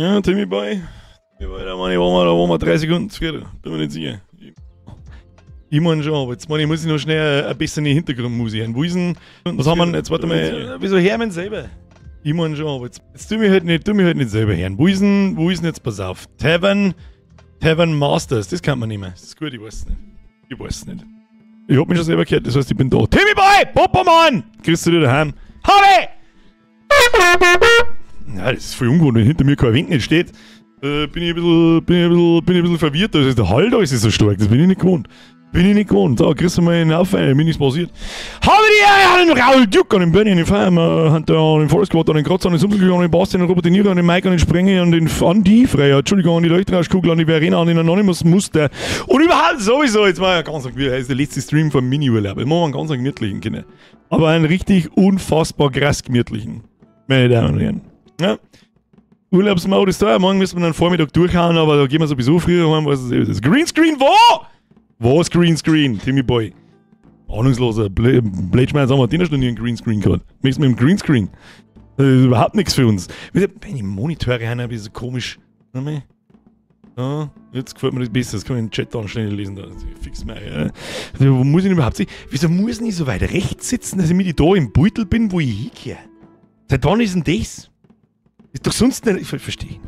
Ja, Timmy Boy. Timmy Boy, da meine ich, waren wir 3 Sekunden zu früh, da bin mir nicht sicher. Ich meine schon, aber jetzt meine ich, muss ich noch schnell ein bisschen die Hintergrundmusik hören. Wo ist denn, was haben wir denn, jetzt warte mal, wieso hören wir denn selber? Ich meine schon, aber jetzt tu mich halt nicht, tu mich halt nicht selber hören. Wo ist denn jetzt, pass auf, Tavern Masters, das kann man nicht mehr. Das ist gut, ich weiß es nicht. Ich weiß es nicht. Ich hab mich schon selber gehört, das heißt, ich bin da. Timmy Boy! Popo-Mann! Grüß dich daheim. Habe! Ja, das ist voll ungewohnt, wenn hinter mir kein Wind nicht steht. Bin ich ein bisschen, bin ich ein bisschen, bin ich ein bisschen verwirrt. Das ist der Hall da, ist so stark, das bin ich nicht gewohnt. Bin ich nicht gewohnt. So, kriegst du mal einen auf, bin nichts passiert. Habe die Ehre an den Raul Duke, an den Bernie, an den Feiermann, an den Forest Squad, an den Kratzer, an den Sumpfglück, an den Bastian, an den Robert De Niro, an den Mike, an den Sprenger, an den Andi Freier, Entschuldigung, an die Leuchtrauschkugel, an die Verena, an den Anonymous Muster. Und überhaupt sowieso, jetzt mal ganz gemütlich, das ist der letzte Stream vom Mini-Urlaub. Ich mache einen ganz gemütlichen, Kinder. Aber einen richtig unfassbar krass gemütlichen. Meine Damen und Herren. Ja. Urlaubsmodus ist da, morgen müssen wir dann Vormittag durchhauen, aber da gehen wir sowieso früher heim, was ist das? Greenscreen, wo? Wo ist Greenscreen, Timmy Boy? Ahnungsloser Blödschmeiß, haben wir den schon nie einen Greenscreen gehabt. Nichts mit dem Greenscreen. Das ist überhaupt nichts für uns. Wenn ich Monitore habe, ist so komisch. Ja, jetzt gefällt mir das besser, das kann ich im Chat dann schnell lesen. Da. Fix mal. Ja. Wo muss ich denn überhaupt sitzen? Wieso muss ich nicht so weit rechts sitzen, dass ich mit da im Beutel bin, wo ich hinkehre? Seit wann ist denn das? Ist doch sonst nicht. Ich verstehe.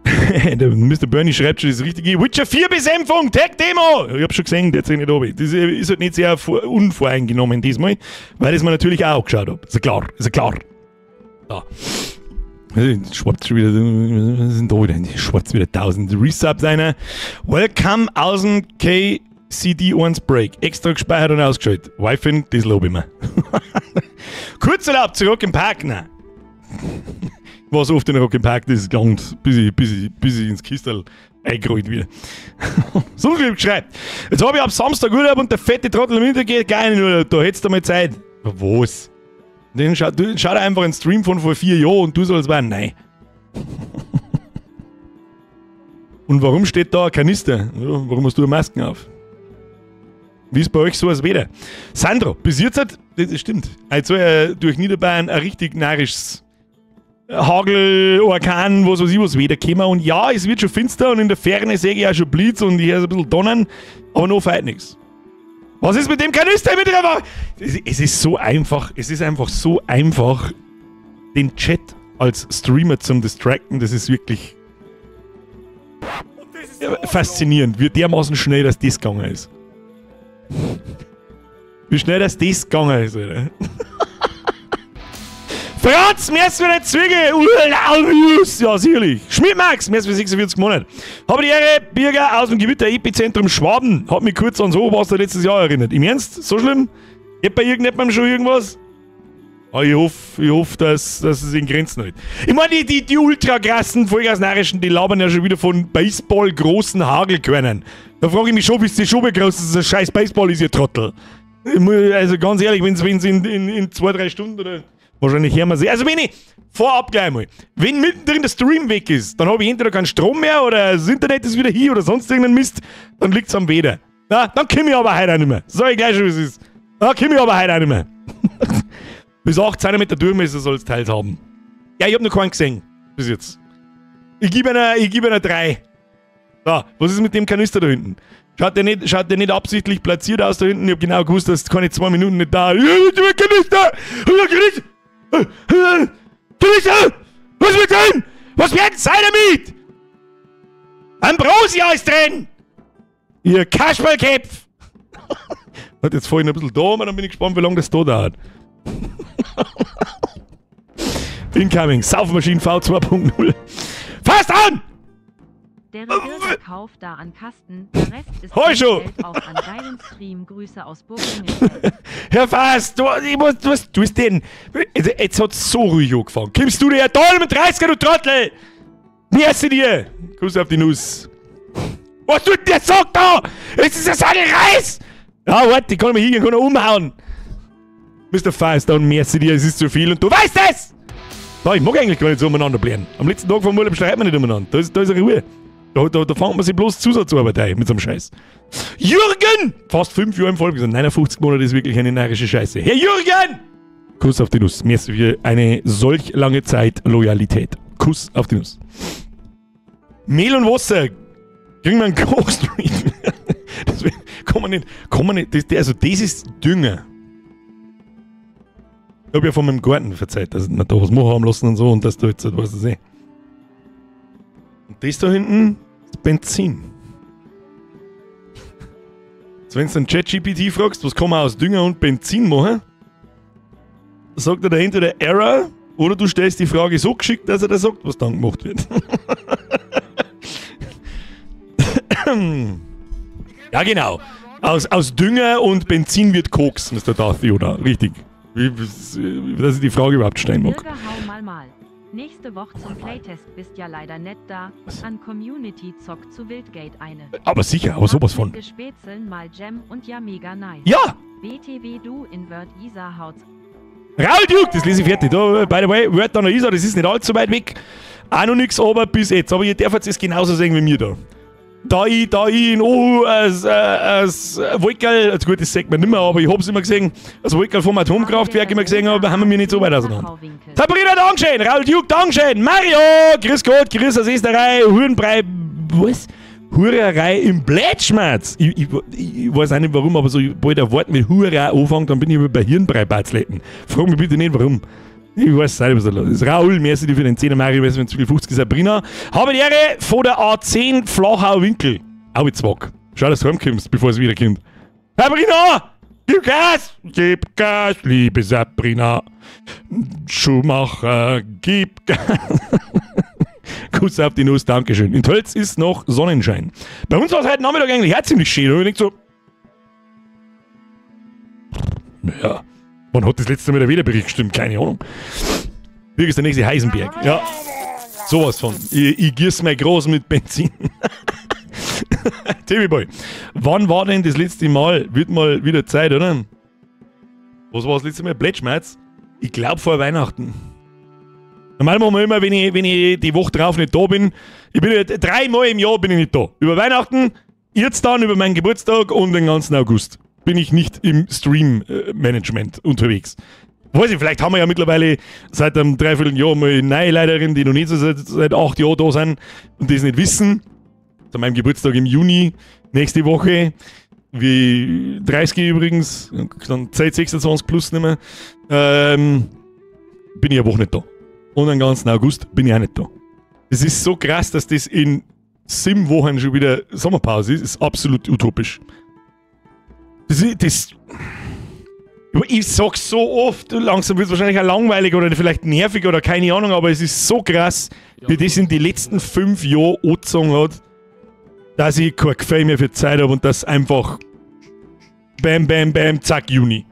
Der Mr. Bernie schreibt schon das Richtige. Witcher 4 Besänfung, Tech Demo! Ich hab schon gesehen, der ist nicht oben. Das ist halt nicht sehr unvoreingenommen diesmal, weil ich es mir natürlich auch angeschaut hab. Ist ja klar, ist ja klar. Da. Schwarz schon wieder, was sind da wieder? Schwarz wieder 1000 Resubs einer. Welcome aus dem KCD1 Break. Extra gespeichert und ausgeschaltet. Wi-Fi, das lobe ich mir. Kurzurlaub zurück im Park, nein. Ich war so oft in Rock im Park, das ist gelangt, bis ich ins Kistel eingerollt wieder. So viel geschreibt. Jetzt hab ich ab Samstag Urlaub und der fette Trottel im Winter geht gar nicht Urlaub. Da hättest du mal Zeit. Was? Dann schau dir einfach einen Stream von vor 4 Jahren und du sollst weinen. Nein. Und warum steht da ein Kanister? Ja, warum hast du eine Masken auf? Wie ist bei euch so als Wetter? Sandro, bis jetzt hat, das stimmt, also durch Niederbayern ein richtig narrisches Hagel, Orkan, was weiß ich was wieder gekommen. Und ja, es wird schon finster und in der Ferne sehe ich auch schon Blitz und ich höre ein bisschen Donnern, aber noch feit nichts. Was ist mit dem Kanister mit der Waffe? Es ist so einfach, es ist einfach so einfach, den Chat als Streamer zum Distracten, das ist wirklich faszinierend, wie dermaßen schnell, dass das gegangen ist. Wie schnell, dass das gegangen ist, Alter. Franz, merci für den Zwiegel! Ja, sicherlich. Schmidt Max, merci für 46 Monate. Habe die Ehre, Birger aus dem Gewitter-Epizentrum Schwaben. Hat mich kurz ans Hochwasser letztes Jahr erinnert. Im Ernst? So schlimm? Geht bei irgendjemandem schon irgendwas? Ah, ich hoffe, dass es in Grenzen hält. Ich meine, die ultra krassen Vollgasnarischen, die labern ja schon wieder von Baseball großen Hagelkörnern. Da frage ich mich schon, bis die schon groß ist, das scheiß Baseball ist, ihr Trottel. Also ganz ehrlich, wenn's in 2-3 Stunden oder. Wahrscheinlich hören wir sie. Also wenn ich, vorab gleich mal, wenn mittendrin der Stream weg ist, dann habe ich entweder keinen Strom mehr oder das Internet ist wieder hier oder sonst irgendein Mist, dann liegt's am Wetter. Na, dann komm ich aber heute auch nicht mehr. Sag ich gleich schon, wie es ist. Dann komm ich aber heute auch nicht mehr. Bis 8 cm Durchmesser soll's teils haben. Ja, ich hab noch keinen gesehen. Bis jetzt. Ich gebe einer 3. So, was ist mit dem Kanister da hinten? Schaut der nicht absichtlich platziert aus da hinten? Ich hab genau gewusst, dass keine 2 Minuten nicht da. Kanister! Kanister! Kanister! Was mit drin? Was werden Sie damit? Ambrosia ist drin! Ihr Kasperlköpf! Hat jetzt vorhin ein bisschen da, aber dann bin ich gespannt, wie lange das da dauert. Incoming, Saufmaschine V2.0. Fast an! Der Regierter kauft da an Kasten, der Rest ist Hoi schon. Geld auch an geilen Stream. Grüße aus Burgenland. Herr Fast, was tust denn? Jetzt hat's so ruhig angefangen. Kommst du dir da mit 30er, du Trottel? Merci dir! Kuss auf die Nuss. Was tut denn der Sack da? Es ist ja so eine Reis! Ja, warte, ich kann mich hingehen, kann umhauen. Mr. Fast, und merci dir, es ist zu viel und du weißt es! Na, ich mag eigentlich gar nicht so umeinander blären. Am letzten Tag vom Urlaub streiten wir nicht umeinander. Da ist eine Ruhe. Da fängt man sich bloß Zusatzarbeit ein mit so einem Scheiß. Jürgen! Fast 5 Jahre im Folge. 59 Monate ist wirklich eine närrische Scheiße. Herr Jürgen! Kuss auf die Nuss. Merci für eine solch lange Zeit Loyalität. Kuss auf die Nuss. Mehl und Wasser. Kriegen wir einen Kochstream. Das kann man nicht, das, also das ist Dünger. Ich hab ja von meinem Garten verzeiht, dass wir da was machen haben lassen und so und dass da jetzt, was weiß ich. Und das da hinten ist Benzin. Also wenn du dann ChatGPT fragst, was kann man aus Dünger und Benzin machen, sagt er da entweder Error oder du stellst die Frage so geschickt, dass er da sagt, was dann gemacht wird. Ja, genau. Aus Dünger und Benzin wird Koks, Mr. Darth Yoda. Richtig. Dass ich die Frage überhaupt stellen mag. Bürger, hau mal mal. Nächste Woche zum Playtest bist ja leider nicht da. Was? An Community zockt zu Wildgate eine. Aber sicher, aber sowas von. Gespätzeln mal Gem und ja mega nice. Ja! BTW du in Wörth Isar haut's. Raul Duke, das lese ich fertig. Da, by the way, Wörth an der Isar, das ist nicht allzu weit weg. Auch noch nix, aber bis jetzt. Aber ihr dürft es genauso sehen wie mir da. Da ich in Ohu als Wolkerl, also gut, das sagt man nicht mehr, aber ich hab's immer gesehen, als Wolkerl vom Atomkraftwerk immer gesehen habe, haben wir mir nicht so weit auseinander. Sabrina, Dankeschön, Raul Duke, Dankeschön, Mario, grüß Gott, grüß aus Österreich, Hurenbrei, was? Hurerei im Blätschmerz. Ich weiß auch nicht warum, aber sobald ein Wort mit Hurerei anfängt, dann bin ich immer bei Hirnbrei-Batzletten. Frag mich bitte nicht, warum. Ich weiß nicht, was da los ist. Raul, merci dir für den 10er, Mario, merci für den 50 Sabrina. Habe die Ehre von der A10 Flachau-Winkel. Auezwack. Schau, dass du heimkommst, bevor es wiederkommt. Sabrina! Gib Gas! Gib Gas, liebe Sabrina. Schumacher, gib Gas. Kuss auf die Nuss, Dankeschön. In Tölz ist noch Sonnenschein. Bei uns war es heute Nachmittag eigentlich auch ziemlich schön. Und ich denk so. Ja. Wann hat das letzte Mal der Wetterbericht gestimmt? Keine Ahnung. Wie ist der nächste Heisenberg? Ja, sowas von. Ich gieße mein Gras mit Benzin. Timmy Boy, wann war denn das letzte Mal? Wird mal wieder Zeit, oder? Was war das letzte Mal? Blätschmerz? Ich glaub vor Weihnachten. Normal machen wir immer, wenn ich die Woche drauf nicht da bin. Ich bin ja, dreimal im Jahr bin ich nicht da. Über Weihnachten, jetzt dann über meinen Geburtstag und den ganzen August. Bin ich nicht im Stream-Management unterwegs. Weiß ich, vielleicht haben wir ja mittlerweile seit einem Dreivierteljahr mal eine neue Leiterin, die noch nicht so seit 8 Jahren da sind und das nicht wissen. Zu meinem Geburtstag im Juni, nächste Woche, wie 30 übrigens, dann Zeit 26 plus nicht mehr, bin ich eine Woche nicht da. Und den ganzen August bin ich auch nicht da. Es ist so krass, dass das in 7 Wochen schon wieder Sommerpause ist, ist absolut utopisch. Ich sag's so oft, langsam wird's wahrscheinlich auch langweilig oder vielleicht nervig oder keine Ahnung, aber es ist so krass, wie das in den letzten 5 Jahren angezogen hat, dass ich kein Gefühl mehr für Zeit habe und das einfach bam, bam, bam, zack, Juni.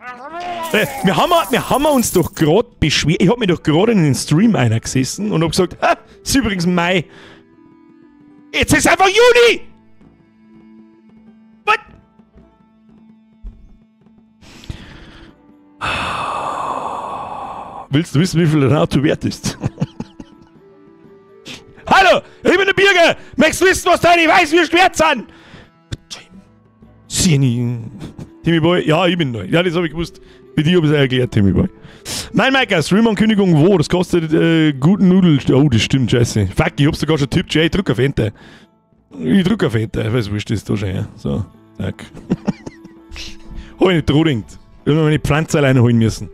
Wir haben uns doch gerade beschwert, ich hab mir doch gerade in den Stream einer gesessen und hab gesagt, ha, ist übrigens Mai. Jetzt ist einfach Juni! What? Willst du wissen, wie viel dein Auto wert ist? Hallo, ich bin der Birger! Möchtest du wissen, was deine Weißwürste wert sind? Timmy Boy, ja, ich bin neu. Ja, das hab ich gewusst. Für dich hab ich's erklärt, Timmy Boy. Nein, Maika, Stream-Ankündigung wo? Das kostet guten Nudel. Oh, das stimmt, scheiße. Fuck, ich hab's sogar schon tippt. Ich drück auf Enter. Ich drück auf Enter. Was wurscht ist da schon, ja. So, zack. Hab ich nicht dran. Ich hab mir meine Pflanze alleine holen müssen.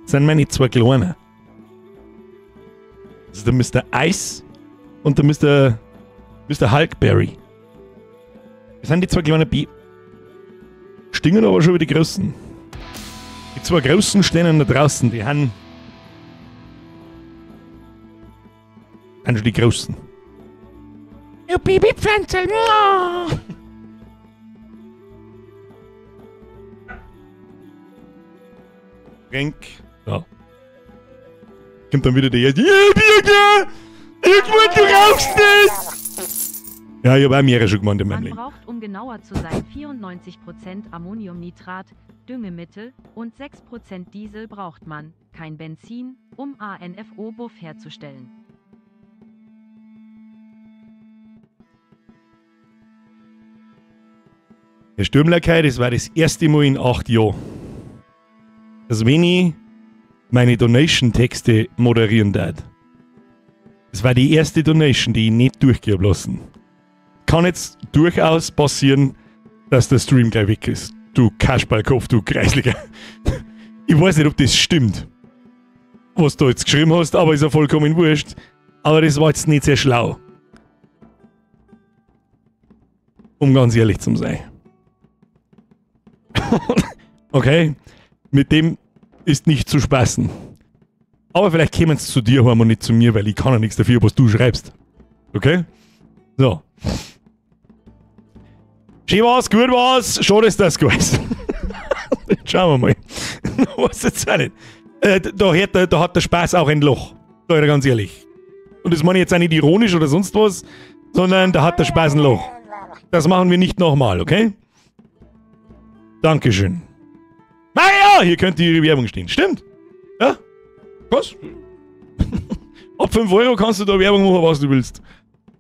Das sind meine zwei Kleinen. Das ist der Mr. Ice und der Mr. Hulkberry. Das sind die zwei kleinen B. Stingen aber schon wie die Großen. Die zwei Großen stehen da draußen, die haben schon die Großen. Ja, Babypflanze! Renk. Ja. Kommt dann wieder der erste. Ja, Birger! Ich wollte, du rauchst nicht! Ja, ich habe auch mehrere schon gemeint in meinem Leben. Man braucht, um genauer zu sein, 94% Ammoniumnitrat, Düngemittel und 6% Diesel braucht man, kein Benzin, um ANFO-Buff herzustellen. Herr Stürmlerkei, das war das erste Mal in 8 Jahren, dass wenn ich meine Donation-Texte moderieren darf. Das war die erste Donation, die ich nicht durchgehen hab lassen. Kann jetzt durchaus passieren, dass der Stream gleich weg ist. Du Kasperlkopf, du Kreisliger. Ich weiß nicht, ob das stimmt, was du jetzt geschrieben hast, aber ist ja vollkommen wurscht. Aber das war jetzt nicht sehr schlau. Um ganz ehrlich zu sein. Okay, mit dem ist nicht zu spaßen. Aber vielleicht kämen sie zu dir heim und nicht zu mir, weil ich kann ja nichts dafür, was du schreibst. Okay? So. Schön war's, gut war's, schade ist das gewesen. Schauen wir mal. Weiß jetzt auch nicht. Da hat der Spaß auch ein Loch. Da ist er ganz ehrlich. Und das meine ich jetzt auch nicht ironisch oder sonst was, sondern da hat der Spaß ein Loch. Das machen wir nicht nochmal, okay? Dankeschön. Mario! Hier könnte Ihre Werbung stehen. Stimmt. Ja? Was? Ab 5 Euro kannst du da Werbung machen, was du willst.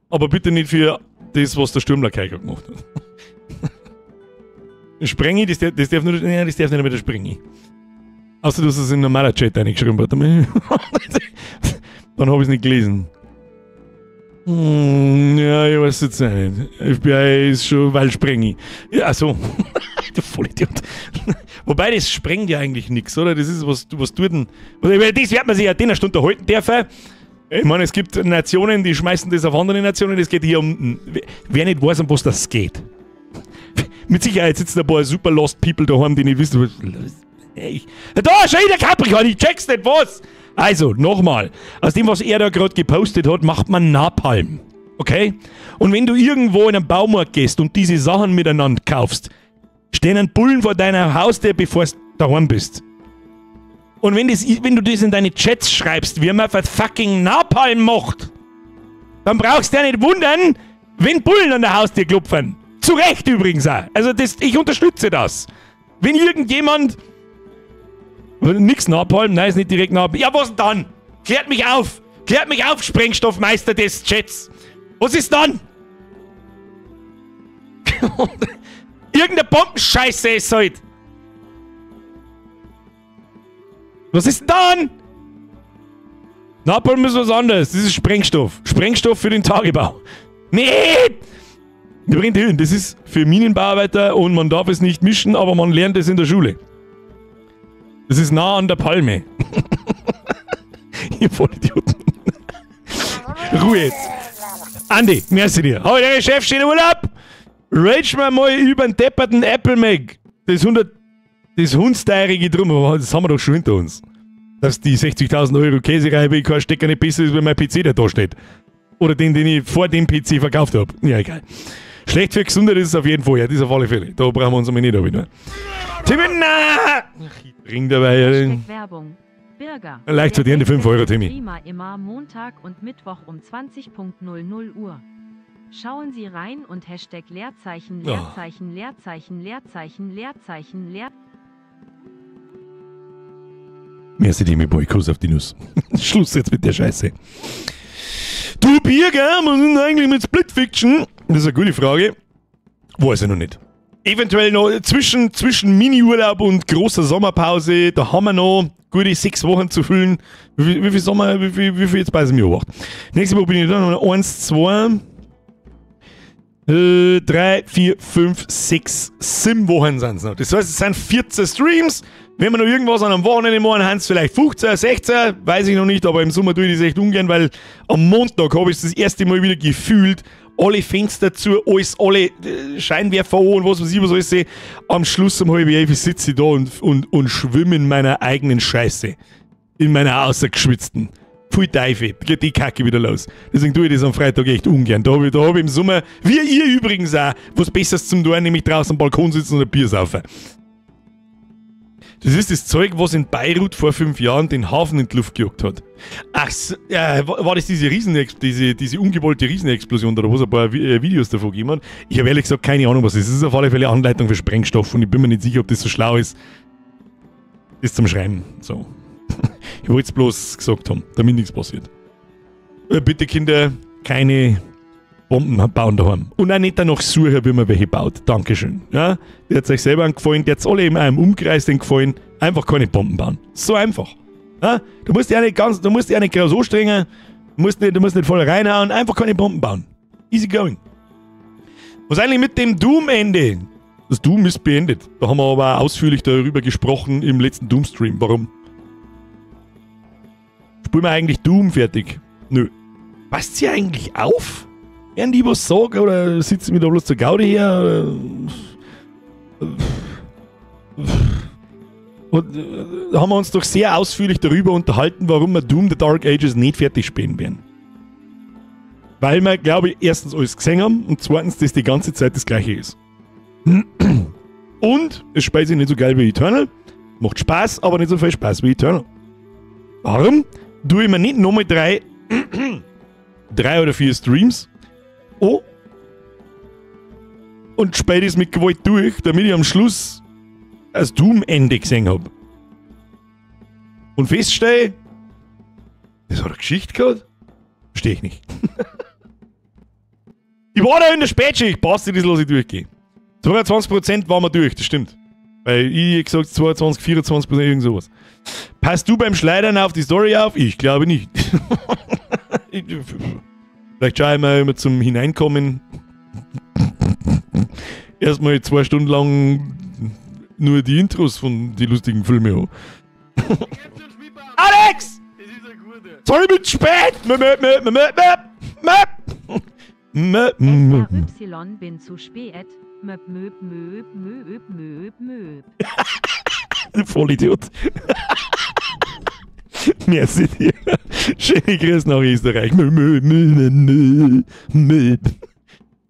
Aber bitte nicht für das, was der Stürmlerkai gemacht hat. Sprengi, das darf nur, nein, das darf nicht mehr der Sprengi. Außer du hast es in normaler Chat reingeschrieben, warte mal. Dann hab ich's nicht gelesen. Ja, ich weiß jetzt nicht. FBI ist schon, weil Sprengi. Ja, so. Du Vollidiot. Wobei, das sprengt ja eigentlich nix, oder? Das ist, was tut denn? Das wird man sich ja in der Stunde unterhalten dürfen. Ich meine, es gibt Nationen, die schmeißen das auf andere Nationen. Es geht hier um, wer nicht weiß, um was das geht. Mit Sicherheit sitzen ein paar super lost people daheim, die nicht wissen, was. Da, schau der Capricorn, ich check's nicht, was? Also, nochmal. Aus dem, was er da gerade gepostet hat, macht man Napalm. Okay? Und wenn du irgendwo in einen Baumarkt gehst und diese Sachen miteinander kaufst, stehen ein Bullen vor deiner Haustür, bevor du daheim bist. Und wenn du das in deine Chats schreibst, wie man fucking Napalm macht, dann brauchst du ja nicht wundern, wenn Bullen an der Haustür klopfen. Zu Recht übrigens auch. Also das, ich unterstütze das. Wenn irgendjemand... Nix Napalm, nein, ist nicht direkt Napalm. Ja, was denn dann? Klärt mich auf! Klärt mich auf, Sprengstoffmeister des Chats! Was ist dann? Irgendeine Bombenscheiße ist halt! Was ist denn dann? Napalm ist was anderes. Das ist Sprengstoff. Sprengstoff für den Tagebau. Nee! Das ist für Minenbauarbeiter und man darf es nicht mischen, aber man lernt es in der Schule. Das ist nah an der Palme. Ihr Vollidioten. Ruhe jetzt. Andi, merci dir. Hau der Chef steht im Urlaub. Rage mal mal über den depperten Apple Mac. Das hundsteirige drum, das haben wir doch schon hinter uns. Dass die 60.000 Euro Käsereibe kein Stecker nicht besser ist, wenn mein PC da steht. Oder den, den ich vor dem PC verkauft habe. Ja, egal. Schlecht für Gesundheit ist es auf jeden Fall. Ja, das ist auf alle Fälle. Da brauchen wir uns aber nicht wieder. Timmy, na! Ich bring dabei. Werbung. Bürger. Leicht verdiente 5 Euro, Timmy. Prima immer Montag und Mittwoch um 20:00 Uhr. Schauen Sie rein und Hashtag Leerzeichen, Leerzeichen, Leerzeichen, Leerzeichen, Leerzeichen, Leer. Merci, Timmy Boy. Kuss auf die Nuss. Schluss jetzt mit der Scheiße. Du Birger, was ist denn eigentlich mit Split Fiction? Das ist eine gute Frage. Weiß ich noch nicht. Eventuell noch zwischen Mini-Urlaub und großer Sommerpause, da haben wir noch gute 6 Wochen zu füllen. Wie viel Sommer, wie viel jetzt bei mir gemacht? Nächste Woche bin ich da noch 1, 2, 3, 4, 5, 6, 7 Wochen sind es noch. Das heißt, es sind 14 Streams. Wenn wir noch irgendwas an einem Wochenende machen, haben es vielleicht 15, 16, weiß ich noch nicht, aber im Sommer tue ich das echt ungern, weil am Montag habe ich es das erste Mal wieder gefühlt, alle Fenster zu, alles, alle Scheinwerfer an und was weiß ich, was alles sehe. Am Schluss um 10:30 sitze ich da und schwimme in meiner eigenen Scheiße. In meiner außergeschwitzten. Pfui Teufel, geht die Kacke wieder los. Deswegen tue ich das am Freitag echt ungern. Da hab ich im Sommer, wie ihr übrigens auch, was Besseres zum tun, nämlich draußen am Balkon sitzen und ein Bier saufen. Das ist das Zeug, was in Beirut vor 5 Jahren den Hafen in die Luft gejagt hat. Ach, war das diese ungewollte Riesenexplosion, da wo es ein paar Videos davon gegeben hat? Ich habe ehrlich gesagt keine Ahnung, was das ist. Das ist auf alle Fälle Anleitung für Sprengstoff und ich bin mir nicht sicher, ob das so schlau ist, das zum Schreiben. So. Ich wollte es bloß gesagt haben, damit nichts passiert. Bitte Kinder, keine Bomben bauen daheim. Und auch nicht danach suchen, wie man welche baut. Dankeschön. Ja? Der hat euch selber angefallen, der hat alle in einem Umkreis den gefallen. Einfach keine Bomben bauen. So einfach. Ja? Du musst dich auch nicht ganz, du musst dich auch nicht groß anstrengen, du musst nicht voll reinhauen, einfach keine Bomben bauen. Easy going. Was eigentlich mit dem Doom-Ende? Das Doom ist beendet. Da haben wir aber auch ausführlich darüber gesprochen im letzten Doom-Stream. Warum? Spielen wir eigentlich Doom fertig? Nö. Passt sie eigentlich auf? Werden die was sagen oder sitzen wir da bloß zur Gaudi her? Und da haben wir uns doch sehr ausführlich darüber unterhalten, warum wir Doom The Dark Ages nicht fertig spielen werden. Weil wir, glaube ich, erstens alles gesehen haben und zweitens, dass die ganze Zeit das Gleiche ist. Und es spielt sich nicht so geil wie Eternal. Macht Spaß, aber nicht so viel Spaß wie Eternal. Warum tue ich mir nicht nochmal drei oder vier Streams an und spiele das mit Gewalt durch, damit ich am Schluss das Doom-Ende gesehen habe. Und feststelle, das hat eine Geschichte gehabt? Verstehe ich nicht. Ich war da in der Spätschicht, passt das lasse ich durchgehen. 22% waren wir durch, das stimmt. Weil ich gesagt 22, 24%, irgend sowas. Passt du beim Schleudern auf die Story auf? Ich glaube nicht. Vielleicht schaue ich mir immer zum Hineinkommen erstmal 2 Stunden lang nur die Intros von den lustigen Filmen an. Alex! Sorry, bin spät! Möp, möp, möp, möp, möp, möp, möp. Y bin zu spät. Möp, möp, möp, möp, möp, möp. Vollidiot. Merci dir. Schöne Grüße nach Österreich. Mö, mö, mö, mö, mö.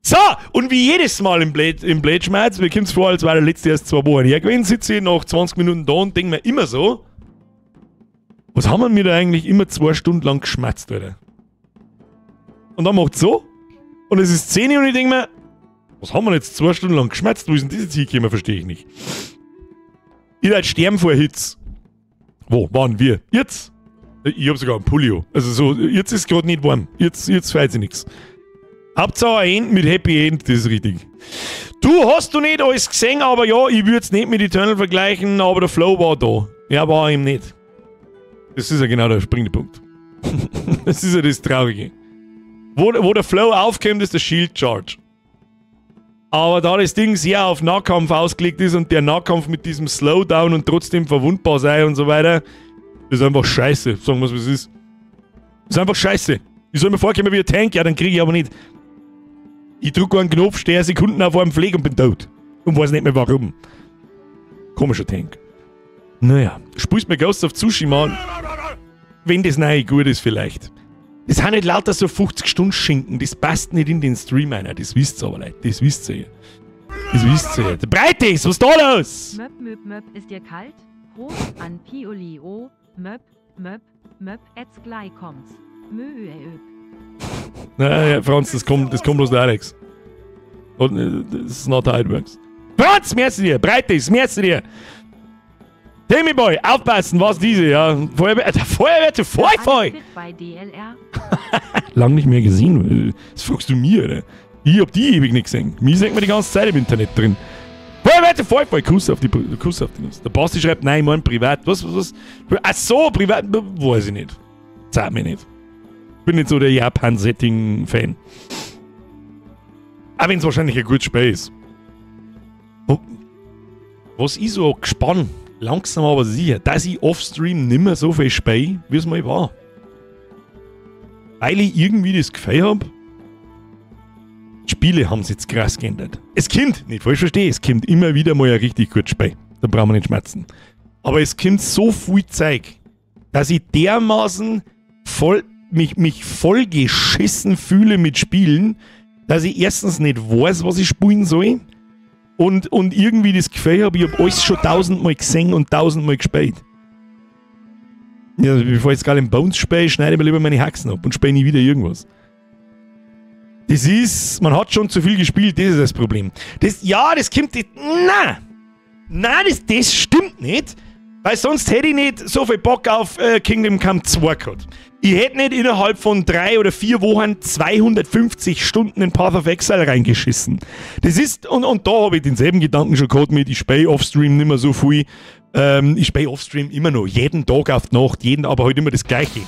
So, und wie jedes Mal im Blade Schmerz, mir kommt's vor, als wäre der letzte erst 2 Wochen her gewesen, sitze ich nach 20 Minuten da und denke mir immer so, was haben wir mir da eigentlich immer 2 Stunden lang geschmerzt, Alter? Und dann macht's so, und es ist 10 Uhr und ich denke mir, was haben wir jetzt 2 Stunden lang geschmerzt? Wo ist denn das jetzt hingekommen? Verstehe ich nicht. Ich halt sterben vor Hitze. Wo waren wir? Jetzt? Ich hab sogar einen Pulli. Also so, jetzt ist gerade nicht warm. Jetzt feiert sich nichts. Hauptsache ein End mit Happy End, das ist richtig. Du hast du nicht alles gesehen, aber ja, ich würde es nicht mit Eternal vergleichen, aber der Flow war da. Ja, war ihm nicht. Das ist ja genau der springende Punkt. Das ist ja das Traurige. Wo der Flow aufkommt, ist der Shield Charge. Aber da das Ding sehr auf Nahkampf ausgelegt ist und der Nahkampf mit diesem Slowdown und trotzdem verwundbar sei und so weiter, ist einfach scheiße. Sagen wir es, wie es ist. Ist einfach scheiße. Ich soll mir vorkommen wie ein Tank, ja, dann kriege ich aber nicht. Ich drücke einen Knopf, stehe Sekunden auf einem Fleck und bin tot. Und weiß nicht mehr warum. Komischer Tank. Naja, spielst mir Ghost of Tsushima, wenn das neue gut ist vielleicht. Das sind nicht lauter so 50 Stunden Schinken, das passt nicht in den Stream einer, das wisst ihr aber nicht, das wisst ihr ja. Das wisst ihr ja. Der Breite ist, was ist da los? Möp, möp, möp, ist dir kalt? Prost an Pioli, o, möp, möp, möp, jetzt gleich kommt's. Mö, öp. Naja, Franz, das kommt bloß der Alex. Und das ist not how it works. Franz, merci dir! Breite ist, merci dir! Timmy Boy, aufpassen, was diese, ja. Feuerwehr, Feuerwehr zu Feu, bei DLR. Lang nicht mehr gesehen. Das fragst du mir, oder? Ich hab die ewig nicht gesehen. Mich sieht man die ganze Zeit im Internet drin. Feuerwehr zu Feu, Feu. Kuss auf die Nuss. Der Basti schreibt, nein, ich mein privat. Was? Ach so, privat, weiß ich nicht. Zahlt mir nicht. Bin nicht so der Japan-Setting-Fan. Auch wenn es wahrscheinlich ein gutes Spiel ist. Was ich so gespannt, langsam aber sicher, dass ich off-stream nimmer so viel spiele, wie es mal war. Weil ich irgendwie das Gefühl habe, die Spiele haben sich jetzt krass geändert. Es kommt, nicht falsch verstehe, es kommt immer wieder mal ein richtig gutes Spiel. Da brauchen wir nicht schmerzen. Aber es kommt so viel Zeug, dass ich dermaßen voll, mich voll geschissen fühle mit Spielen, dass ich erstens nicht weiß, was ich spielen soll. Und irgendwie das Gefühl habe, ich habe alles schon 1000-mal gesehen und 1000-mal gespielt. Ja, bevor ich jetzt gerade im Bones spiele, schneide ich mir lieber meine Haxen ab und spiele nie wieder irgendwas. Das ist, man hat schon zu viel gespielt, das ist das Problem. Das, ja, das kommt nicht, nein! Nein, das stimmt nicht, weil sonst hätte ich nicht so viel Bock auf Kingdom Come 2 gehabt. Ich hätte nicht innerhalb von 3 oder 4 Wochen 250 Stunden in Path of Exile reingeschissen. Das ist, und da habe ich denselben Gedanken schon gehabt mit, ich spiele Offstream nicht mehr so viel. Ich spiele Offstream immer noch, jeden Tag auf die Nacht, jeden, aber halt immer das Gleiche.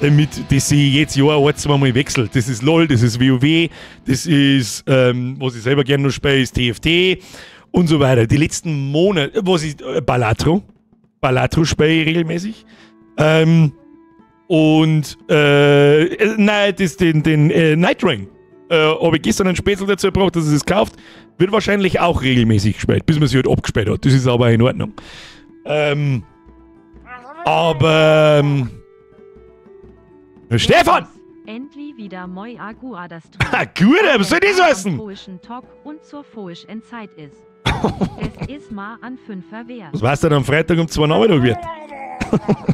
Mit, das ich jetzt Jahr ein, zwei Mal wechselt. Das ist LOL, das ist WoW, das ist, was ich selber gerne noch spiele, ist TFT und so weiter. Die letzten Monate, was ich, Balatro. Balatro spiele ich regelmäßig. Nein, das, den Nightreign. Habe ich gestern einen Spätzle dazu gebracht, dass es es kauft. Wird wahrscheinlich auch regelmäßig gespielt, bis man sich halt abgespielt hat. Das ist aber in Ordnung. Aber Stefan! Endlich wieder moi agua das Ha, gut, was soll das heißen? Tag und zur Foischen Zeit ist. Es ist mal an 5 wert. Was weißt du denn am Freitag um 2 Nachmittag wird?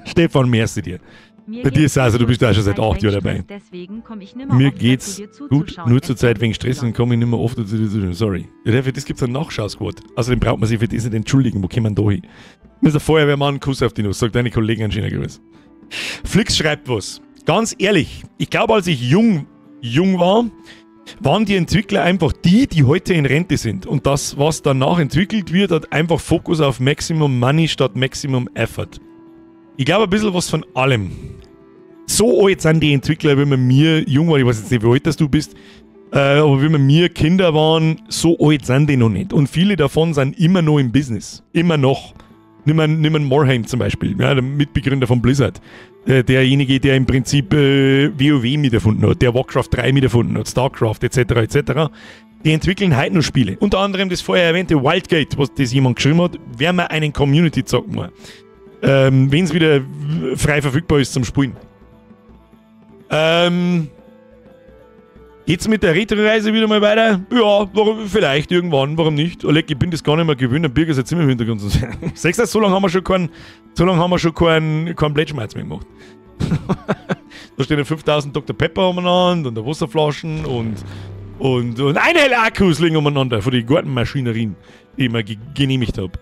Stefan, merci dir. Mir Bei dir geht's ist also, du gut, bist auch schon seit zur 8 Zeit Jahren wegen dabei. Stress, deswegen komm ich nimmer Mir oft dazu, geht's dir gut, zuzuschauen. nur zur Zeit wegen SW. Stress und komme ich nicht mehr oft dazu. Sorry. Ja, für das gibt's einen Nachschau-Squad. Außerdem braucht man sich für das nicht entschuldigen. Wo kommen wir da hin? Mr. Feuerwehrmann, Kuss auf die Nuss. Sagt deine Kollegen einen schönen Gruß. Flix schreibt was. Ganz ehrlich, ich glaube, als ich jung war, waren die Entwickler einfach die, die heute in Rente sind. Und das, was danach entwickelt wird, hat einfach Fokus auf Maximum Money statt Maximum Effort. Ich glaube, ein bisschen was von allem. So alt sind die Entwickler, wenn man mir jung war, ich weiß jetzt nicht, wie alt das du bist, aber wenn wir mir Kinder waren, so alt sind die noch nicht. Und viele davon sind immer noch im Business. Immer noch. Nimm einen Morhaime zum Beispiel, ja, der Mitbegründer von Blizzard. Derjenige, der im Prinzip WoW miterfunden hat, der Warcraft 3 miterfunden hat, StarCraft etc. etc. Die entwickeln heute noch Spiele. Unter anderem das vorher erwähnte Wildgate, was das jemand geschrieben hat, werden wir einen Community zocken mal. Wenn es wieder frei verfügbar ist zum Spielen. Geht's mit der Retro-Reise wieder mal weiter? Ja, warum, vielleicht irgendwann, warum nicht? Oleg, ich bin das gar nicht mehr gewöhnt, ein Birger sitzt immer im Hintergrund. Siehst du, so lange haben wir schon keinen, so lange haben wir schon keinen Plätschmerz mehr gemacht. Da stehen 5000 Dr. Pepper umeinander und Wasserflaschen und Einhell-Akkus liegen umeinander von den Gartenmaschinerien, die ich mir genehmigt hab.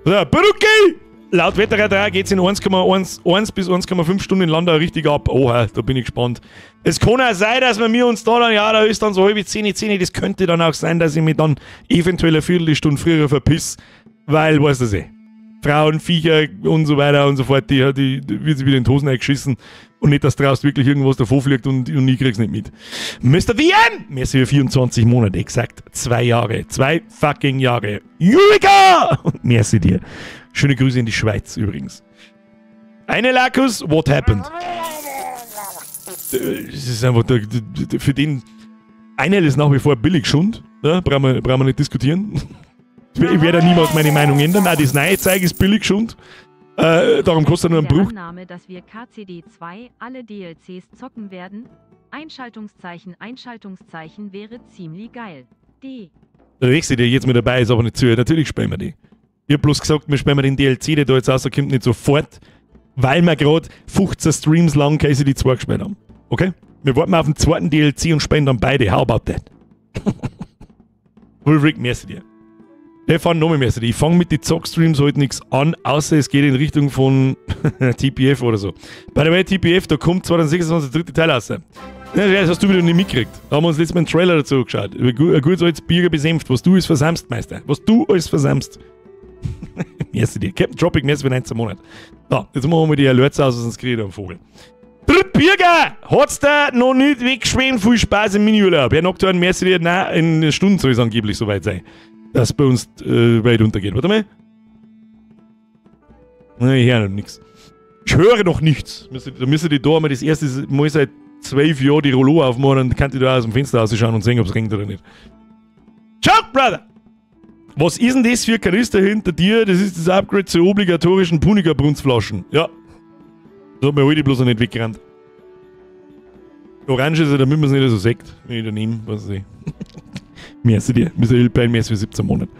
So, Brücke! Laut Wetterradar geht's in 1,1 bis 1,5 Stunden in Landau richtig ab. Oha, da bin ich gespannt. Es kann auch sein, dass wir uns da dann, ja, da ist dann so halb 10, 10, das könnte dann auch sein, dass ich mich dann eventuell eine Viertelstunde früher verpiss, weil, weißt du eh, Frauen, Viecher und so weiter und so fort, die wird sich wieder in die Hosen eingeschissen und nicht, dass draußen wirklich irgendwas davor fliegt und ich krieg's nicht mit. Mr. VM! Merci für 24 Monate, exakt 2 Jahre. 2 fucking Jahre. Eureka! Merci dir. Schöne Grüße in die Schweiz übrigens. Eine Lakus, what happened? Das ist einfach, für den Einhell ist nach wie vor billig Schund. Ja, brauchen wir nicht diskutieren. Ich werde niemals meine Meinung ändern. Nein, das neue Zeug ist billig Schund. Darum kostet er nur einen Bruch. Der Annahme, dass wir KCD 2 alle DLCs zocken werden, Einschaltungszeichen, Einschaltungszeichen wäre ziemlich geil. D. Der nächste, der jetzt mit dabei ist, aber nicht zu. Natürlich spielen wir die. Ich hab bloß gesagt, wir spielen den DLC, der da jetzt rauskommt, nicht sofort, weil wir gerade 15 Streams lang KCD 2 gespielt haben. Okay? Wir warten auf den zweiten DLC und spielen dann beide. How about that? Ulrich, merci dir. Stefan, nochmal merci dir. Ich fange mit den Zock-Streams heute nichts an, außer es geht in Richtung von TPF oder so. By the way, TPF, da kommt 2026 der dritte Teil raus. Ja, das hast du wieder nicht mitgekriegt. Da haben wir uns letztes Mal einen Trailer dazu geschaut. Ein gutes altes Bier besenft, was du alles versamst, Meister. Was du alles versamst. Merci dir. Captain Tropic, merci für 19 Monate. So, jetzt machen wir die Alerts aus, sonst kriege ich da einen Vogel. Birger! Hat's da noch nicht weggeschwemmt? Viel Spaß im Miniurlaub. Herr Nocturne, merci dir. Nein, in einer Stunde soll es angeblich soweit sein, dass bei uns weit untergeht. Warte mal. Nein, ich höre noch nichts. Ich höre noch nichts. Da müsste die da mal das erste Mal seit 12 Jahren die Rollo aufmachen und kann die da aus dem Fenster rausschauen und sehen, ob's regnet oder nicht. Ciao, Brother! Was ist denn das für ein Kanister hinter dir? Das ist das Upgrade zu obligatorischen Punika-Brunzflaschen. Ja. Das hat mir heute bloß noch nicht weggerannt. Orange ist ja, damit man es nicht so sieht. Wenn ich da nehme, was weiß ich. Merci dir. Mr. Hilpein, merci für 17 Monate.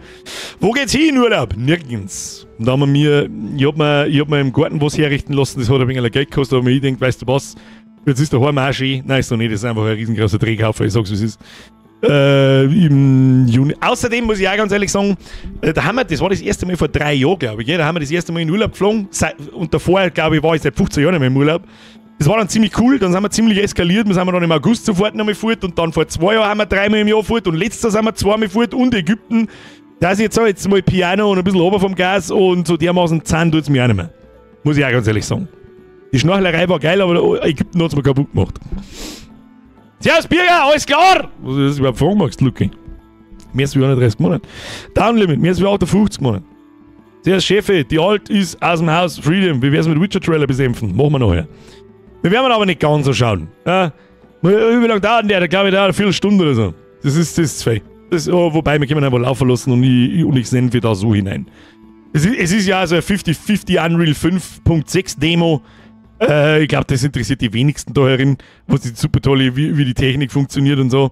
Wo geht's hin in Urlaub? Nirgends. Und da haben wir mir, ich hab mir im Garten was herrichten lassen, das hat ein wenig Geld gekostet, aber mir gedacht, weißt du was, jetzt ist der Heim auch schön. Nein, ist doch nicht, das ist einfach ein riesengroßer Drehhaufen, ich sag's wie es ist. Im Juni. Außerdem muss ich auch ganz ehrlich sagen, da haben wir, das war das erste Mal vor 3 Jahren, glaube ich, gell? Da haben wir das erste Mal in Urlaub geflogen. Und davor, glaube ich, war ich seit 15 Jahren nicht mehr im Urlaub. Das war dann ziemlich cool, dann sind wir ziemlich eskaliert, wir sind dann im August sofort nochmal fort und dann vor 2 Jahren haben wir 3-mal im Jahr fort und letztes Jahr sind wir 2-mal fort und Ägypten. Da ist jetzt auch jetzt mal Piano und ein bisschen ober vom Gas und so dermaßen Zahn tut's mir auch nicht mehr. Muss ich auch ganz ehrlich sagen. Die Schnorchlerei war geil, aber Ägypten hat's mir kaputt gemacht. Servus Birger, alles klar! Was ist das überhaupt fragen magst, Luki? Mehr als 31 Monate. Downlimit, mehr als 58 Monate. Servus Chefe, die Alt ist aus dem Haus Freedom. Wie wär's mit Witcher Trailer besänften? Machen wir nachher. Wir werden aber nicht ganz so schauen. Ja, wie lange dauert denn der? Da glaube ich, dauert eine Viertelstunde oder so. Das ist zu viel. Das, oh, wobei, wir können einfach laufen lassen und ich senfe da so hinein. Es ist ja so eine 50-50 Unreal 5.6 Demo. Ich glaube, das interessiert die wenigsten da herin, was die super tolle, wie die Technik funktioniert und so.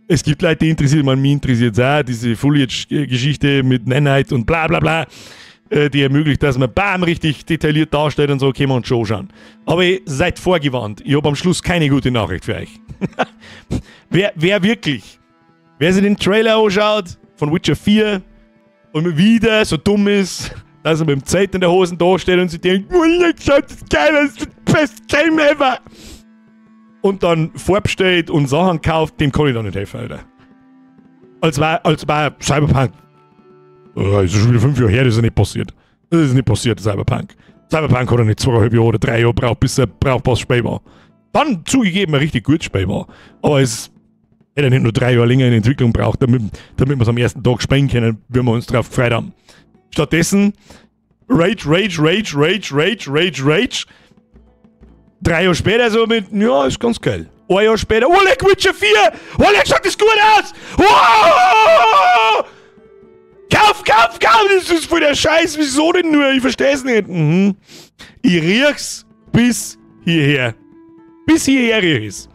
Es gibt Leute, die interessiert, man, mich interessiert es auch, diese Foliage-Geschichte mit Nanite und bla bla bla, die ermöglicht, dass man bam richtig detailliert darstellt und so, können wir uns schon schauen. Aber ihr seid vorgewarnt, ich hab am Schluss keine gute Nachricht für euch. Wer sich den Trailer anschaut von Witcher 4 und wieder so dumm ist, dass er mit dem Zelt in der Hosen da steht und sich denkt, oh, jetzt schaut das geil aus, das ist das best Game ever! Und dann vorbestellt und Sachen kauft, dem kann ich da nicht helfen, Alter. Als war Cyberpunk. Oh, ist schon wieder 5 Jahre her, das ist ja nicht passiert. Das ist nicht passiert, Cyberpunk. Cyberpunk hat er nicht 2,5 Jahre oder 3 Jahre gebraucht, bis er brauchbares Spiel war. Dann zugegeben ein richtig gutes Spiel war. Aber es hätte nicht nur 3 Jahre länger in Entwicklung braucht, damit wir es am ersten Tag spielen können, wenn wir uns drauf gefreut haben. Stattdessen Rage, Rage, Rage, Rage, Rage, Rage, Rage. 3 Jahre später so mit, ja, ist ganz geil. 1 Jahr später, oh, leck, Witcher 4! Oh, leck, schaut das gut aus! Oh! Kauf, kauf, kauf! Das ist voll der Scheiß, wieso denn nur? Ich versteh's nicht. Mhm. Ich riech's bis hierher. Bis hierher riech ich's.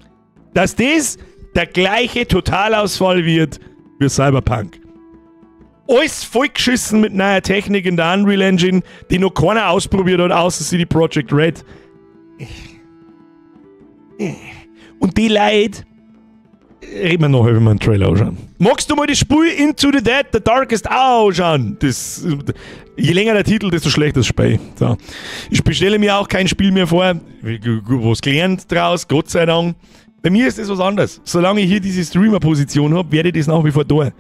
Dass das der gleiche Totalausfall wird wie Cyberpunk. Alles vollgeschissen mit neuer Technik in der Unreal Engine, die noch keiner ausprobiert hat, außer CD Projekt Red. Und die Leute, reden wir nachher, wenn wir einen Trailer anschauen. Magst du mal das Spiel Into the Dead, The Darkest Hour anschauen? Das, je länger der Titel, desto schlechter das Spiel. So. Ich bestelle mir auch kein Spiel mehr vor, was gelernt draus, Gott sei Dank. Bei mir ist das was anderes. Solange ich hier diese Streamer-Position habe, werde ich das nach wie vor tun.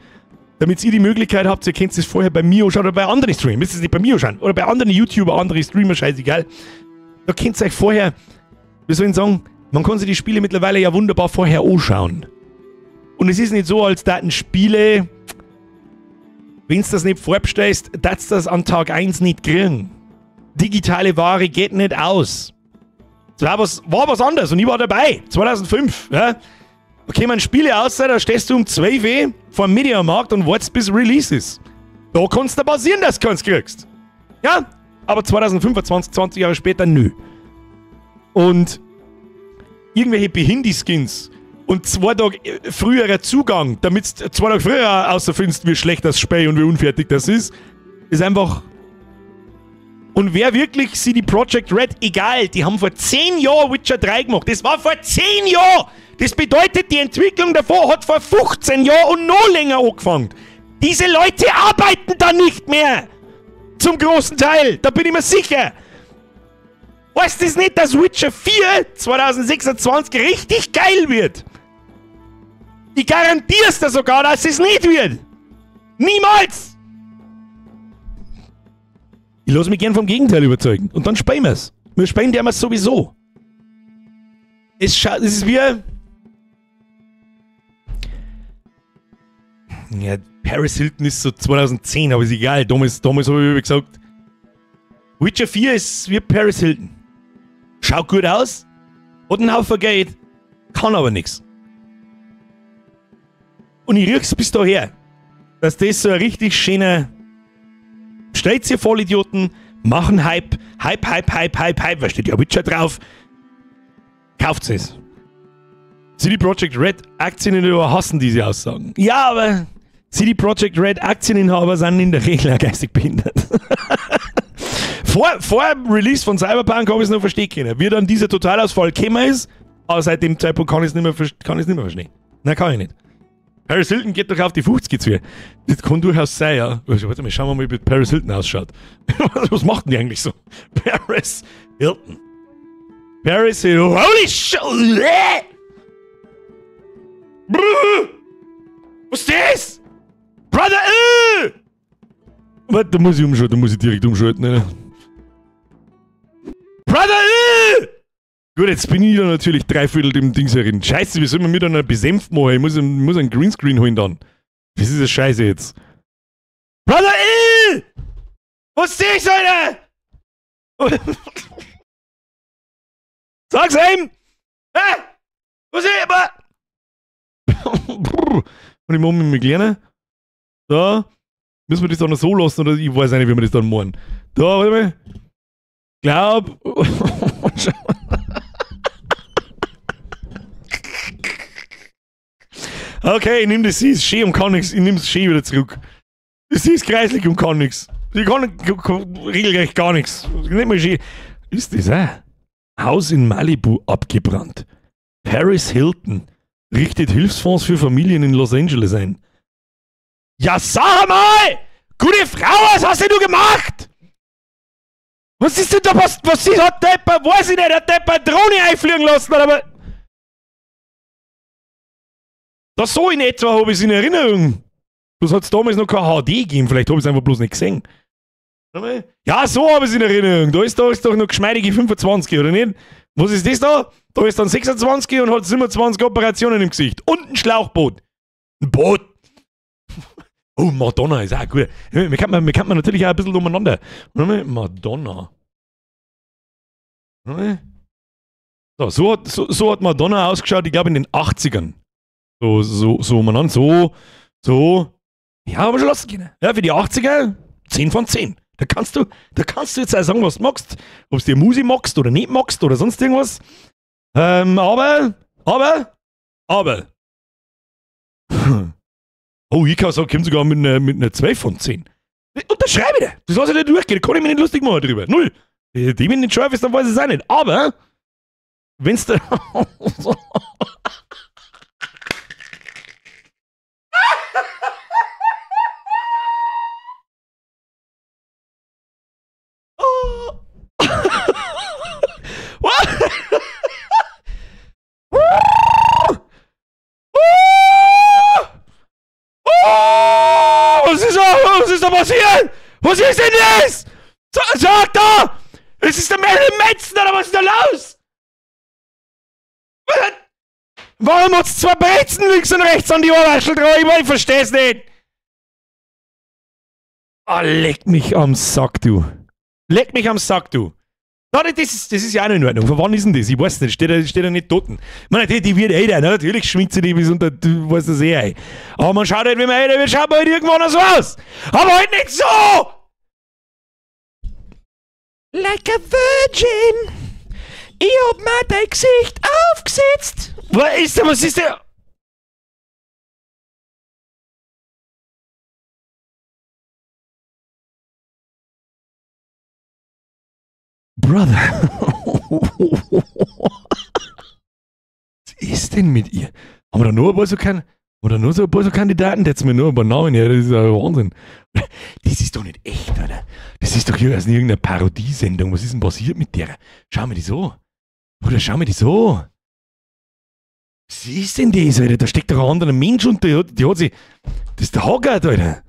Damit ihr die Möglichkeit habt, ihr könnt es vorher bei mir anschauen oder bei anderen Streamern. Müsst ihr es nicht bei mir anschauen. Oder bei anderen YouTuber, andere Streamer, scheißegal. Da könnt ihr euch vorher, wie soll ich sagen, man kann sich die Spiele mittlerweile ja wunderbar vorher anschauen. Und es ist nicht so, als daten Spiele, wenn du das nicht vorbestellst, darfst du das an Tag 1 nicht kriegen. Digitale Ware geht nicht aus. Das war was anderes und ich war dabei, 2005. Ja. Da kommen Spiele aus, da stehst du um 12 Uhr vor dem Mediamarkt und wartest, bis Release ist. Da kann's dir passieren, dass du keins kriegst. Ja, aber 2025, 20 Jahre später, nö. Und irgendwelche Behindi-Skins und 2 Tage früherer Zugang, damit du 2 Tage früher außerfindest, wie schlecht das Spiel und wie unfertig das ist, ist einfach... Und wer wirklich CD Projekt Red, egal, die haben vor 10 Jahren Witcher 3 gemacht. Das war vor 10 Jahren! Das bedeutet, die Entwicklung davor hat vor 15 Jahren und noch länger angefangen. Diese Leute arbeiten da nicht mehr! Zum großen Teil, da bin ich mir sicher. Weißt du es nicht, dass Witcher 4 2026 richtig geil wird? Ich garantier's dir sogar, dass es nicht wird. Niemals! Ich lass mich gern vom Gegenteil überzeugen. Und dann spielen wir's. Wir spielen der sowieso. Es ist wie... Ja, Paris Hilton ist so 2010, aber ist egal. Damals habe ich gesagt, Witcher 4 ist wie Paris Hilton. Schaut gut aus, hat einen Haufen Geld, kann aber nichts. Und ich riech's bis daher, dass das so ein richtig schöner... Stellt ihr Vollidioten, machen Hype, Hype, Hype, Hype, Hype, Hype, da steht ja Witcher drauf. Kauft es. CD Projekt Red Aktieninhaber hassen diese Aussagen. Ja, aber CD Projekt Red Aktieninhaber sind in der Regel auch geistig behindert. Vor dem Release von Cyberpunk habe ich es noch verstehen können. Wie dann dieser Totalausfall gekommen ist, aber seit dem Zeitpunkt kann ich es nicht mehr, verstehen. Nein, kann ich nicht. Paris Hilton geht doch auf die 50 zu. Das kann durchaus sein, ja. Also, warte mal, schauen wir mal, wie Paris Hilton ausschaut. Was macht denn die eigentlich so? Paris Hilton. Paris Hilton. Holy shit! Was ist das? Brother! Warte, da muss ich umschalten, da muss ich direkt umschalten, ne? Brother! Gut, jetzt bin ich da natürlich dreiviertel dem Dings herin. Scheiße, wie soll man mir dann besenft machen? Ich muss einen Greenscreen holen dann. Das ist ja Scheiße jetzt. Brother! Was sehe ich, Alter? Sag's ihm! Hä? Was ist aber? Und ich mache mich mit Kleiner. Da. Müssen wir das dann noch so lassen oder ich weiß auch nicht, wie wir das dann machen. Da, warte mal. Glaub. Okay, ich nehme das, sie ist schön und kann nichts. Ich nehme es schön wieder zurück. Sie ist kreislig und kann nichts. Sie kann regelrecht gar nichts. Nicht mal schön. Ist das auch? Haus in Malibu abgebrannt. Paris Hilton richtet Hilfsfonds für Familien in Los Angeles ein. Ja, sag mal! Gute Frau, was hast denn du gemacht? Was ist denn da? Was ist, hat der jemand, weiß ich nicht, hat der jemand eine Drohne einfliegen lassen, oder was? Das so in etwa habe ich es in Erinnerung. Bloß hat es damals noch kein HD gegeben, vielleicht habe ich es einfach bloß nicht gesehen. Ja, so habe ich es in Erinnerung. Da ist doch noch geschmeidige 25, oder nicht? Was ist das da? Da ist dann 26 und hat 27 Operationen im Gesicht. Und ein Schlauchboot. Ein Boot. Oh, Madonna ist auch gut. Wir kann man natürlich auch ein bisschen umeinander. Madonna. So, so hat Madonna ausgeschaut, ich glaube in den 80ern. So umeinander. So. Ja, aber schon lassen können. Ja, für die 80er 10 von 10. Da kannst du jetzt auch sagen, was du magst. Ob du dir Musi magst oder nicht magst oder sonst irgendwas. Aber. Oh, ich kann sagen, kommt sogar mit einer 2 von 10. Unterschreibe ich dir. Das lasse ich nicht durchgehen. Da kann ich mich nicht lustig machen drüber. Null. Die bin nicht scharf ist, dann weiß ich es auch nicht. Aber, wenn's da. Was ist da passiert? Was ist denn das? Sag da! Es ist der Marilyn Manson, oder was ist da los? Warum hat's zwei Brezen links und rechts an die Ohrwaschel drauf? Ich versteh's nicht. Ah, leck mich am Sack, du. Leck mich am Sack, du. Nein, das ist ja auch nicht in Ordnung. Von wann ist denn das? Ich weiß nicht, steht ja nicht tot. Ich meine, die wird älter, ne? Natürlich schwingt sie die bis unter, du weißt das eh ein. Aber man schaut halt, wenn man älter wird, schaut man halt irgendwann so aus. Aber halt nicht so! Like a virgin, ich hab mir dein Gesicht aufgesetzt. Was ist der? Brother. Was ist denn mit ihr? Haben wir da nur ein paar so Kandidaten? Der hat mir nur ein paar Namen her, das ist ja Wahnsinn. Das ist doch nicht echt, oder? Das ist doch hier aus irgendeiner Parodiesendung. Was ist denn passiert mit der? Schau mir die so. Bruder, schau mir die so. Was ist denn das, Alter? Da steckt doch ein anderer Mensch unter. Die hat sich. Das ist der Hoggart, Alter. Das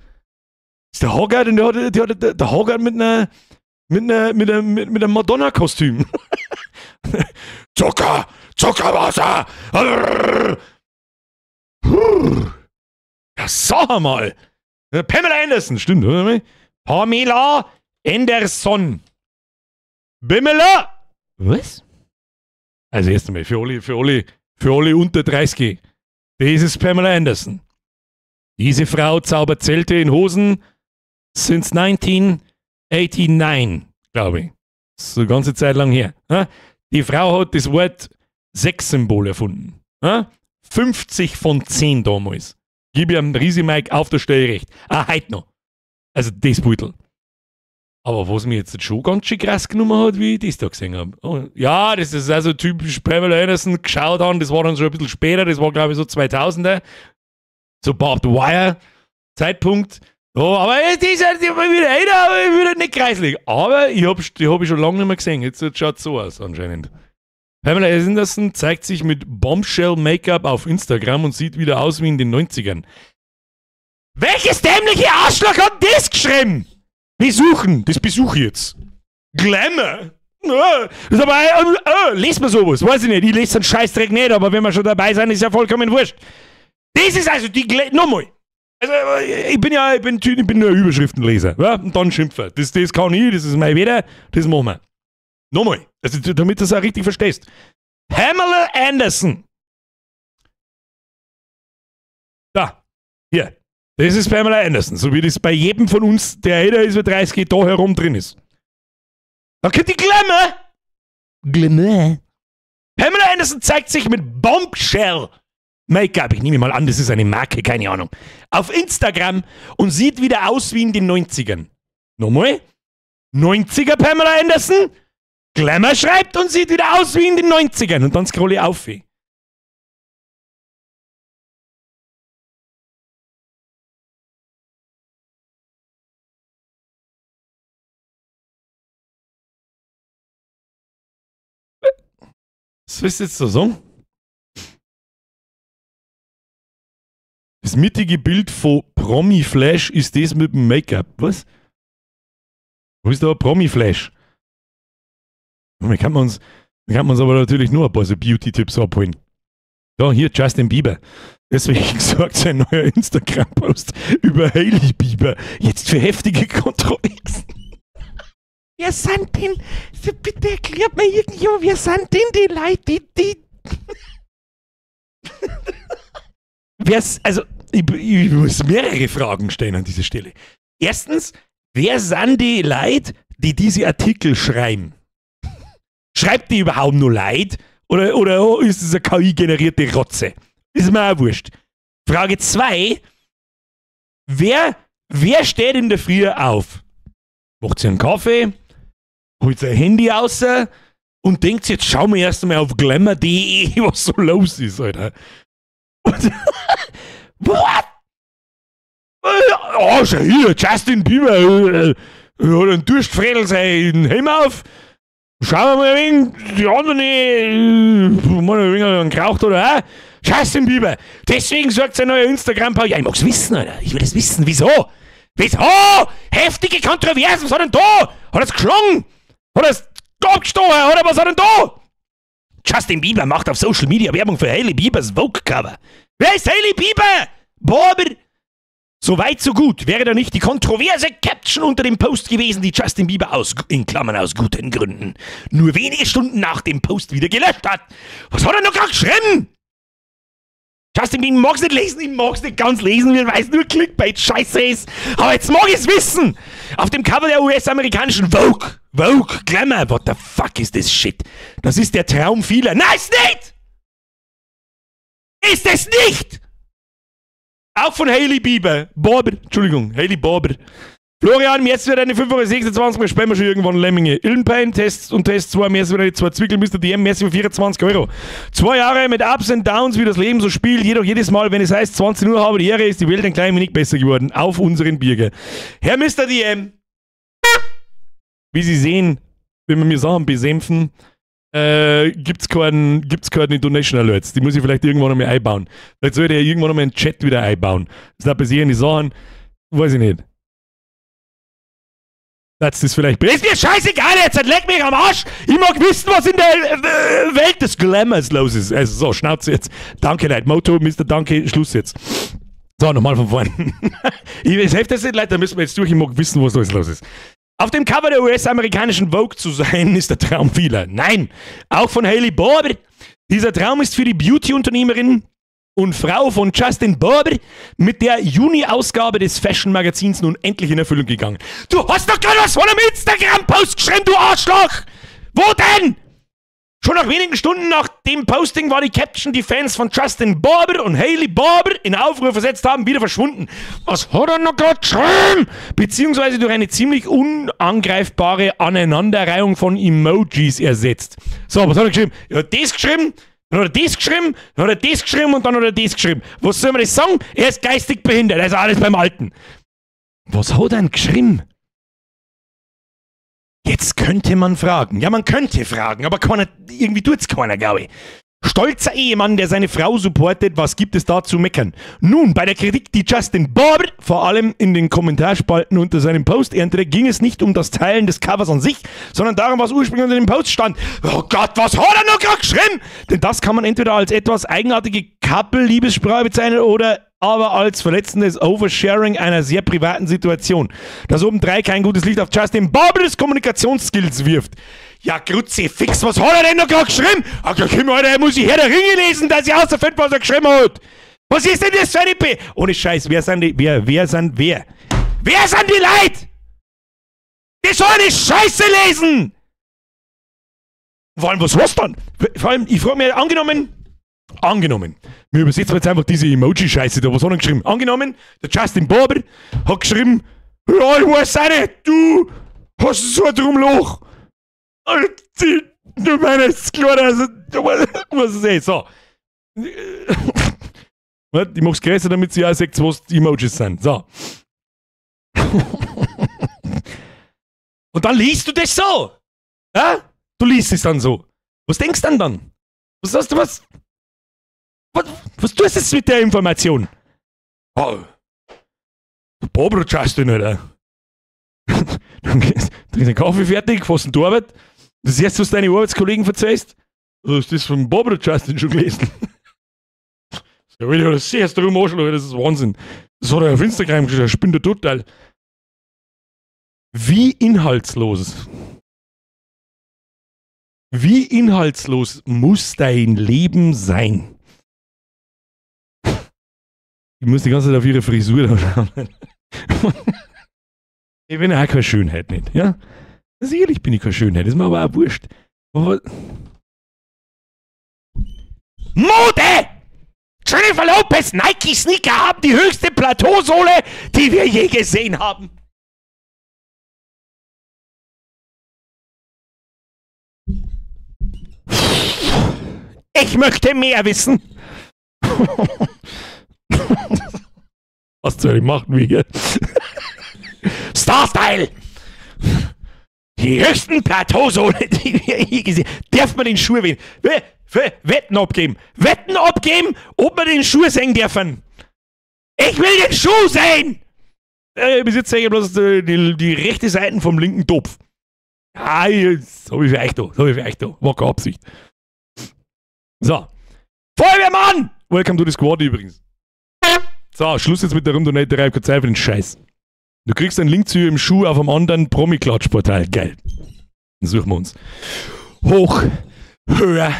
ist der Hoggart und der Hoggart mit einer. Mit einem Madonna-Kostüm. Zucker! Zuckerwasser! Ja, sag mal! Pamela Anderson, stimmt, oder? Pamela Anderson. Pamela! Was? Also erst einmal, für alle unter 30. Das ist Pamela Anderson. Diese Frau zaubert Zelte in Hosen since 1989, glaube ich. Das ist eine ganze Zeit lang her. Die Frau hat das Wort Sexsymbol erfunden. 50 von 10 damals. Gib ihrem Riesi-Mike auf der Stelle recht. Ah, heute noch. Also das Beutel. Aber was mir jetzt schon ganz schön krass genommen hat, wie ich das da gesehen habe. Oh, ja, das ist also typisch Pamela Anderson geschaut haben. Das war dann schon ein bisschen später. Das war, glaube ich, so 2000er. So Barbed Wire Zeitpunkt. So, aber die ist halt wieder älter, aber wieder nicht kreislig. Aber die hab ich schon lange nicht mehr gesehen. Jetzt schaut es so aus anscheinend. Pamela Anderson zeigt sich mit Bombshell-Make-up auf Instagram und sieht wieder aus wie in den 90ern. Welches dämliche Arschloch hat das geschrieben? Besuchen, das besuche ich jetzt. Glamour. Das ist aber, lest man sowas, weiß ich nicht. Ich lese den Scheißdreck nicht, aber wenn wir schon dabei sind, ist ja vollkommen wurscht. Das ist also die nochmal. Also, ich bin nur ein Überschriftenleser, ja? Und dann schimpfen. Das kann ich, das ist mein Wetter, das machen wir. Nochmal, also, damit du das auch richtig verstehst. Pamela Anderson. Da, hier. Das ist Pamela Anderson, so wie das bei jedem von uns, der älter ist wie 30, da herum drin ist. Da kommt die Glamour. Glamour. Pamela Anderson zeigt sich mit Bombshell Make-up, ich nehme mal an, das ist eine Marke, keine Ahnung, auf Instagram und sieht wieder aus wie in den 90ern. Nochmal? 90er Pamela Anderson? Glamour schreibt und sieht wieder aus wie in den 90ern. Und dann scrolle ich auf. Was willst du jetzt so sagen? Das mittige Bild von Promi Flash ist das mit dem Make-up. Was? Wo ist da Promi Flash? Da kann man uns aber natürlich nur ein paar so Beauty-Tipps abholen. Da, hier Justin Bieber. Deswegen sorgt sein neuer Instagram-Post über Hailey Bieber jetzt für heftige Kontroversen. Wer sind denn, bitte erklärt mir irgendjemand, wer sind denn die Leute, die also, ich muss mehrere Fragen stellen an dieser Stelle. Erstens, wer sind die Leute, die diese Artikel schreiben? Schreibt die überhaupt nur Leid? Oder ist es eine KI-generierte Rotze? Ist mir auch wurscht. Frage 2, wer steht in der Früh auf? Macht sich einen Kaffee, holt sein Handy raus und denkt sich, jetzt schauen wir erst einmal auf glamour.de, was so los ist, Alter. What? Oh, schau hier, Justin Bieber hat einen Durstfredel seinen Helm auf. Schauen wir mal ein wenig, die anderen, mal ein wenig geraucht oder auch. Justin Bieber. Deswegen sorgt sein neuer Instagram-Post. Ja, ich mag's wissen, Alter. Ich will das wissen. Wieso? Wieso? Heftige Kontroversen. Was hat denn da? Hat er's geschlagen? Hat er's abgestochen? Oder was hat denn da? Justin Bieber macht auf Social Media Werbung für Hailey Biebers Vogue-Cover. Wer ist Hailey Bieber? Bobber! So weit, so gut. Wäre da nicht die kontroverse Caption unter dem Post gewesen, die Justin Bieber aus, in Klammern aus guten Gründen, nur wenige Stunden nach dem Post wieder gelöscht hat. Was hat er noch gerade geschrieben? Justin Bieber mag's nicht lesen, ich mag's nicht ganz lesen, weil es nur Clickbait scheiße ist. Aber jetzt mag ich's wissen. Auf dem Cover der US-amerikanischen Vogue, Glamour, what the fuck is this shit? Das ist der Traum vieler. Nein, ist nicht! Ist es nicht! Auch von Hailey Bieber. Bieber, Entschuldigung, Hailey Bieber. Florian, jetzt wird eine 5,26 Euro, wir spielen wir schon irgendwann Lemminge. Illenpein, Tests und Test 2, mehr wieder 2 Zwickel, Mr. DM, mehr 24 Euro. 2 Jahre mit Ups and Downs, wie das Leben so spielt, jedoch jedes Mal, wenn es heißt 20 Uhr habe die Ehre, ist die Welt ein klein wenig besser geworden. Auf unseren Birger. Herr Mr. DM, wie Sie sehen, wenn wir mir Sachen besänften, gibt's keine Donation Alerts. Die muss ich vielleicht irgendwann einmal einbauen. Vielleicht sollte ich irgendwann einmal einen Chat wieder einbauen. Das da passieren die Sachen, weiß ich nicht. Das ist vielleicht. Ist mir scheißegal jetzt, leck mich am Arsch! Ich mag wissen, was in der Welt des Glamours los ist. Also so, Schnauze jetzt. Danke, Leute. Moto, Mr. Danke, Schluss jetzt. So, nochmal von vorne. Es hilft das nicht, Leute, da müssen wir jetzt durch. Ich mag wissen, was alles los ist. Auf dem Cover der US-amerikanischen Vogue zu sein, ist der Traum vieler. Nein, auch von Hailey Bieber. Dieser Traum ist für die Beauty-Unternehmerin und Frau von Justin Bieber mit der Juni-Ausgabe des Fashion-Magazins nun endlich in Erfüllung gegangen. Du hast doch gerade was von einem Instagram-Post geschrieben, du Arschloch! Wo denn? Schon nach wenigen Stunden nach dem Posting war die Caption, die Fans von Justin Bieber und Hailey Bieber in Aufruhr versetzt haben, wieder verschwunden. Was hat er noch gerade geschrieben? Beziehungsweise durch eine ziemlich unangreifbare Aneinanderreihung von Emojis ersetzt. So, was hat er geschrieben? Er hat das geschrieben, Dann hat er das geschrieben, dann hat er das geschrieben und dann hat er das geschrieben. Was soll man das sagen? Er ist geistig behindert, er ist alles beim Alten. Was hat er denn geschrieben? Jetzt könnte man fragen. Ja, man könnte fragen, aber keiner, irgendwie tut's keiner, glaube ich. Stolzer Ehemann, der seine Frau supportet, was gibt es da zu meckern? Nun, bei der Kritik, die Justin Bieber vor allem in den Kommentarspalten unter seinem Post erntete, ging es nicht um das Teilen des Covers an sich, sondern darum, was ursprünglich unter dem Post stand. Oh Gott, was hat er noch gerade geschrieben? Denn das kann man entweder als etwas eigenartige Couple-Liebessprache bezeichnen oder aber als verletzendes Oversharing einer sehr privaten Situation, das obendrein kein gutes Licht auf Justin Biebers Kommunikationsskills wirft. Ja, Kruzifix, was hat er denn noch gerade geschrieben? Ach, Alter, muss ich Herr der Ringe lesen, dass ich außerfinde, was er geschrieben hat. Was ist denn das für eine P? Ohne Scheiß, wer sind die, wer sind die Leute? Die sollen die Scheiße lesen! Vor allem, was war's dann? Vor allem, ich frage mich, angenommen, wir übersetzen jetzt einfach diese Emoji-Scheiße da, was hat er geschrieben? Angenommen, der Justin Bieber hat geschrieben, ja, ich weiß auch nicht, du hast so ein Drumloch. Du meinst, klar, also, was ist eh, so. Ich mach's größer, damit sie auch seht, was die Emojis sind. So. Und dann liest du das so. Ja? Du liest es dann so. Was denkst du denn dann? Was hast du, was? Was tust du jetzt mit der Information? Oh. Bobro Justin, Alter. Dann trinkst du den Kaffee fertig, fährst in die Arbeit. Das erste, was deine Arbeitskollegen verzeihst, du hast das vom Bobro Justin schon gelesen. Das ist drum Arschloch, das ist Wahnsinn. Das hat er auf Instagram geschrieben, spinnt er total. Wie inhaltslos. Wie inhaltslos muss dein Leben sein? Ich muss die ganze Zeit auf ihre Frisur da schauen. Ich bin auch keine Schönheit nicht, ja? Sicherlich bin ich keine Schönheit, ist mir aber auch wurscht. Aber Mode! Jennifer Lopez Nike Sneaker haben die höchste Plateausohle, die wir je gesehen haben. Ich möchte mehr wissen. Was soll ich machen, wie hier? Star Style! Die höchsten Plateausohle, die wir je gesehen haben. Darf man den Schuh wählen? Wetten abgeben. Wetten abgeben, ob wir den Schuh sehen dürfen. Ich will den Schuh sehen! Bis jetzt sehe ich bloß die rechte Seite vom linken Topf. Ah, das hab ich für euch da. Das hab ich für euch da. War keine Absicht. So. Feuerwehrmann! Welcome to the Squad übrigens. So, Schluss jetzt mit der Rumdonaterei. Ich hab keine Zeit für den Scheiß. Du kriegst einen Link zu ihrem Schuh auf einem anderen Promi-Klatsch-Portal. Geil. Dann suchen wir uns. Hoch, höher,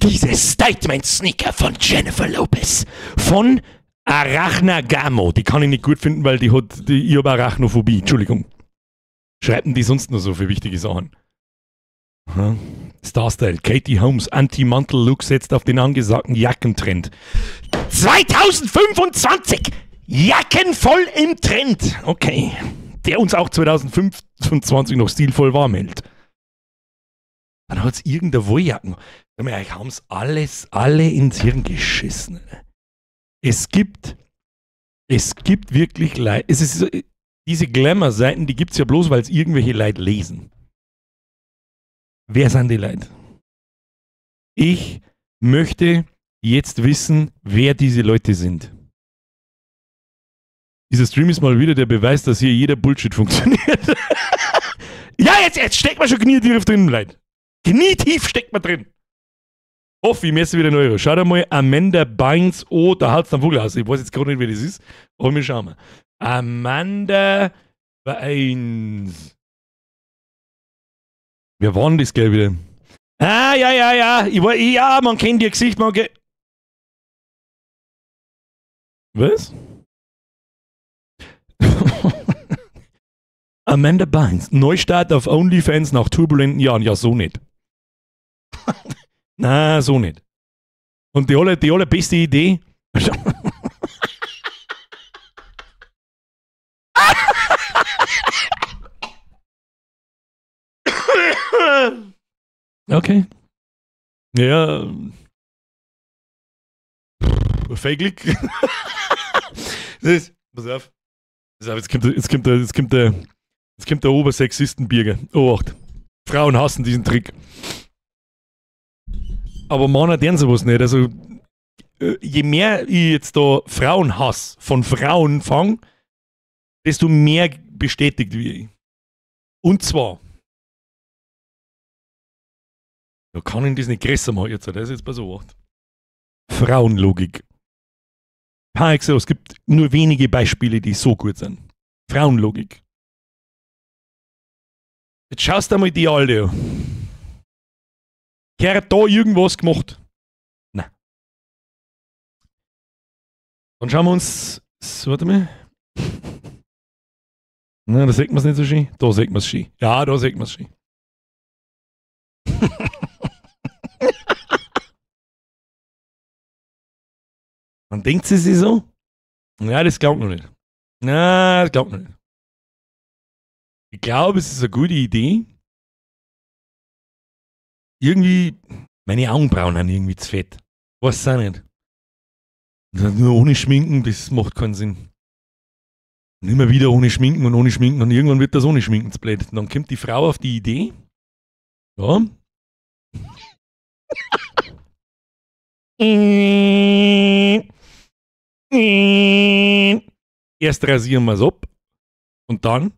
diese Statement-Sneaker von Jennifer Lopez. Von Arachnagamo. Die kann ich nicht gut finden, weil die hat, ich habe Arachnophobie. Entschuldigung. Schreiben die sonst noch so für wichtige Sachen? Star-Style. Katie Holmes Anti-Mantel-Look setzt auf den angesagten Jackentrend. 2025! Jacken voll im Trend! Okay. Der uns auch 2025 noch stilvoll warm hält. Dann hat's irgendeine Wolljacken. Eigentlich haben's alle ins Hirn geschissen. Es gibt wirklich Leute. Es ist so, diese Glamour-Seiten, die gibt's ja bloß, weil es irgendwelche Leute lesen. Wer sind die Leute? Ich möchte jetzt wissen, wer diese Leute sind. Dieser Stream ist mal wieder der Beweis, dass hier jeder Bullshit funktioniert. Ja, jetzt steckt man schon knietief drin, Leute. Knietief steckt man drin. Hoffe, ich messe wieder einen Euro. Schau dir mal Amanda Bynes, oh, da haut's den Vogel aus. Ich weiß jetzt gerade nicht, wer das ist, aber wir schauen mal. Amanda Bynes. Wer war denn das gleich wieder? Ah, ja, ja, ja. Ich war, ja, man kennt ihr Gesicht, man kennt. Was? Amanda Bynes. Neustart auf OnlyFans nach turbulenten Jahren. Ja, so nicht. Na, so nicht. Und die allerbeste Idee. Okay. Ja. Fake. Das ist, pass auf. Pass auf, jetzt kommt der Obersexistenbirger. Obacht. Frauen hassen diesen Trick. Aber Männer deren sowas nicht. Also, je mehr ich jetzt da Frauenhass von Frauen fang, desto mehr bestätigt wie ich. Und zwar, da kann ich das nicht größer machen jetzt, das ist jetzt bei so was. Frauenlogik. Par excellence, es gibt nur wenige Beispiele, die so gut sind. Frauenlogik. Jetzt schaust du mal die Alte an. Gehört da irgendwas gemacht? Nein. Dann schauen wir uns. Warte mal. Na, da sieht man es nicht so schön. Da sieht man es schön. Ja, da sieht man es schön. Dann denkt sie sich so. Ja, das glaubt noch nicht. Na, das glaubt noch nicht. Ich glaube, es ist eine gute Idee. Irgendwie, meine Augenbrauen sind irgendwie zu fett. Weiß auch nicht. Nur ohne Schminken, das macht keinen Sinn. Und immer wieder ohne Schminken und ohne Schminken und irgendwann wird das ohne Schminken zu blöd. Und dann kommt die Frau auf die Idee. Ja. Erst rasieren wir es ab und dann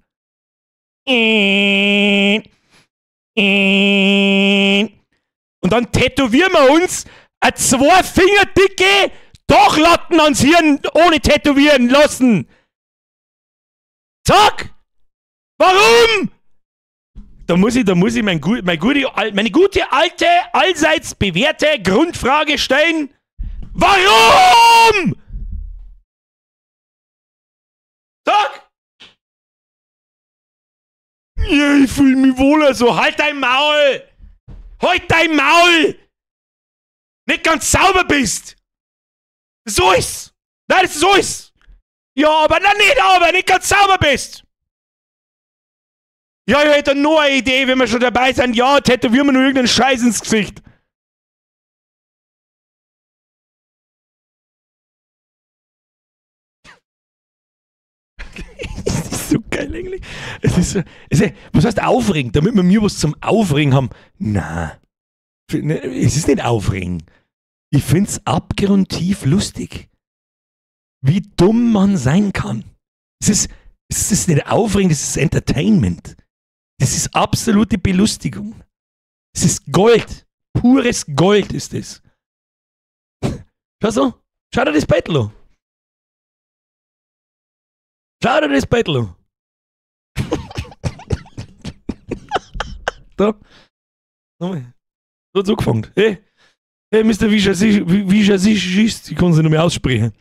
tätowieren wir uns eine 2 Finger dicke Dachlatten ans Hirn ohne tätowieren lassen. Zack! Warum? Da muss ich meine gute alte, allseits bewährte Grundfrage stellen. Warum? Sag! Ja, ich fühle mich wohler so. Halt dein Maul! Halt dein Maul! Nicht ganz sauber bist! So ist's! Nein, das ist so ist's! Ja, aber nein, nicht aber, nicht ganz sauber bist! Ja, ich hätte nur eine Idee, wenn wir schon dabei sind. Ja, tätowieren wir nur irgendeinen Scheiß ins Gesicht. Das ist so geil eigentlich. Es ist so, was heißt aufregen? Damit wir mir was zum Aufregen haben. Na, es ist nicht aufregen. Ich find's abgrundtief lustig. Wie dumm man sein kann. Es ist nicht aufregend, es ist Entertainment. Das ist absolute Belustigung. Es ist Gold. Pures Gold ist es. Schau so. Schau dir das Battle an. Schau dir das Battle an. Da. Nochmal. So hat's angefangen. Hey, hey, Mr. Visagist, ich kann sie nicht mehr aussprechen.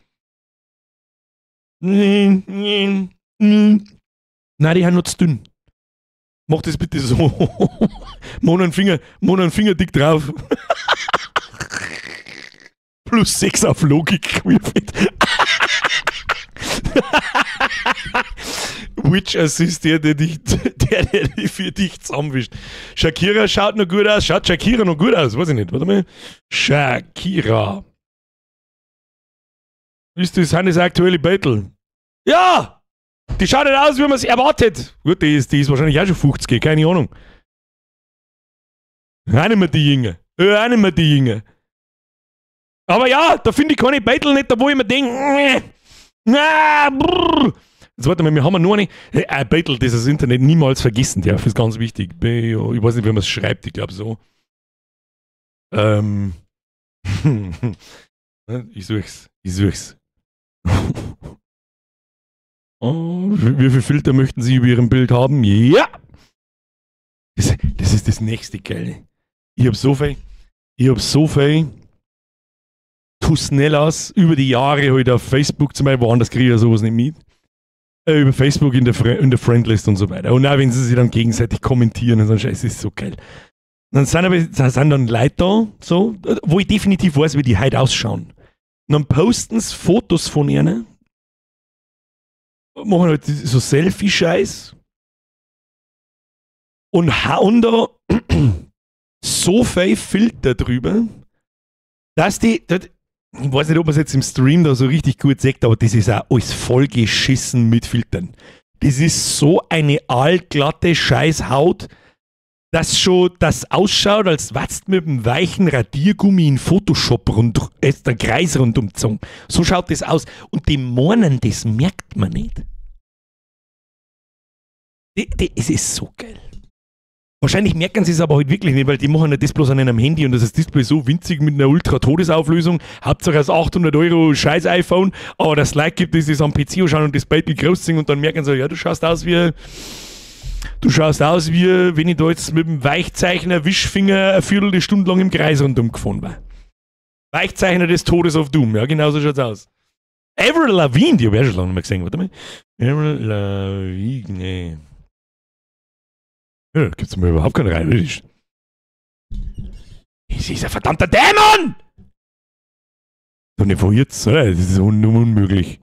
Nein, die haben noch zu dünn. Mach das bitte so. Mach einen Finger dick drauf. Plus 6 auf Logik gewürfelt. Witch Assist, der dich für dich zusammenwischt. Shakira schaut noch gut aus. Schaut Shakira noch gut aus? Weiß ich nicht. Warte mal. Shakira. Ist das, sind das aktuelle Battle? Ja! Die schaut nicht aus, wie man es erwartet. Gut, die ist wahrscheinlich auch schon 50, keine Ahnung. Auch nicht mehr die Jünger. Auch nicht mehr die Jünger. Aber ja, da finde ich keine Battle nicht, da wo ich mir denke, na, brrr. Jetzt warte mal, wir haben nur eine. Ein Battle, das das Internet niemals vergessen darf, ist ganz wichtig. Ich weiß nicht, wie man es schreibt, ich glaube so. Ich such's. Ich such's. Oh, wie viele Filter möchten Sie über Ihrem Bild haben? Ja! Das ist das nächste Geile. Ich hab so viel Tusnellas über die Jahre halt auf Facebook zum Beispiel, woanders kriege ich ja sowas nicht mit. Über Facebook in der Friendlist und so weiter. Und auch wenn sie sich dann gegenseitig kommentieren und so, es ist so geil. Dann sind dann Leute da, so, wo ich definitiv weiß, wie die heute ausschauen. Und dann posten sie Fotos von ihnen, machen halt so Selfie-Scheiß und hauen da so viel Filter drüber, dass die, Ich weiß nicht, ob man es jetzt im Stream da so richtig gut sieht, aber das ist auch alles vollgeschissen mit Filtern. Das ist so eine allglatte Scheißhaut, dass schon das ausschaut, als watzt mit dem weichen Radiergummi in Photoshop rund, der Kreis rundum gezogen. So schaut das aus. Und die Mornen, das merkt man nicht. Es ist so geil. Wahrscheinlich merken sie es aber halt wirklich nicht, weil die machen ja das bloß an einem Handy und das ist das Display so winzig mit einer Ultra-Todesauflösung. Hauptsache das 800 Euro scheiß iPhone, aber das Like gibt, das ist am PC anschauen und das Bild groß sind und dann merken sie, ja, du schaust aus wie, wenn ich da jetzt mit dem Weichzeichner Wischfinger eine Viertelstunde lang im Kreis rundum gefahren war. Weichzeichner des Todes of Doom, ja, genau so schaut's aus. Avril Lavigne, die hab ich auch schon lange nicht mehr gesehen, warte mal. Avril Lavigne. Ja, gibt's mir überhaupt keine Reihe. Es ist ein verdammter Dämon! Doch nicht von jetzt, oder? Das ist unmöglich.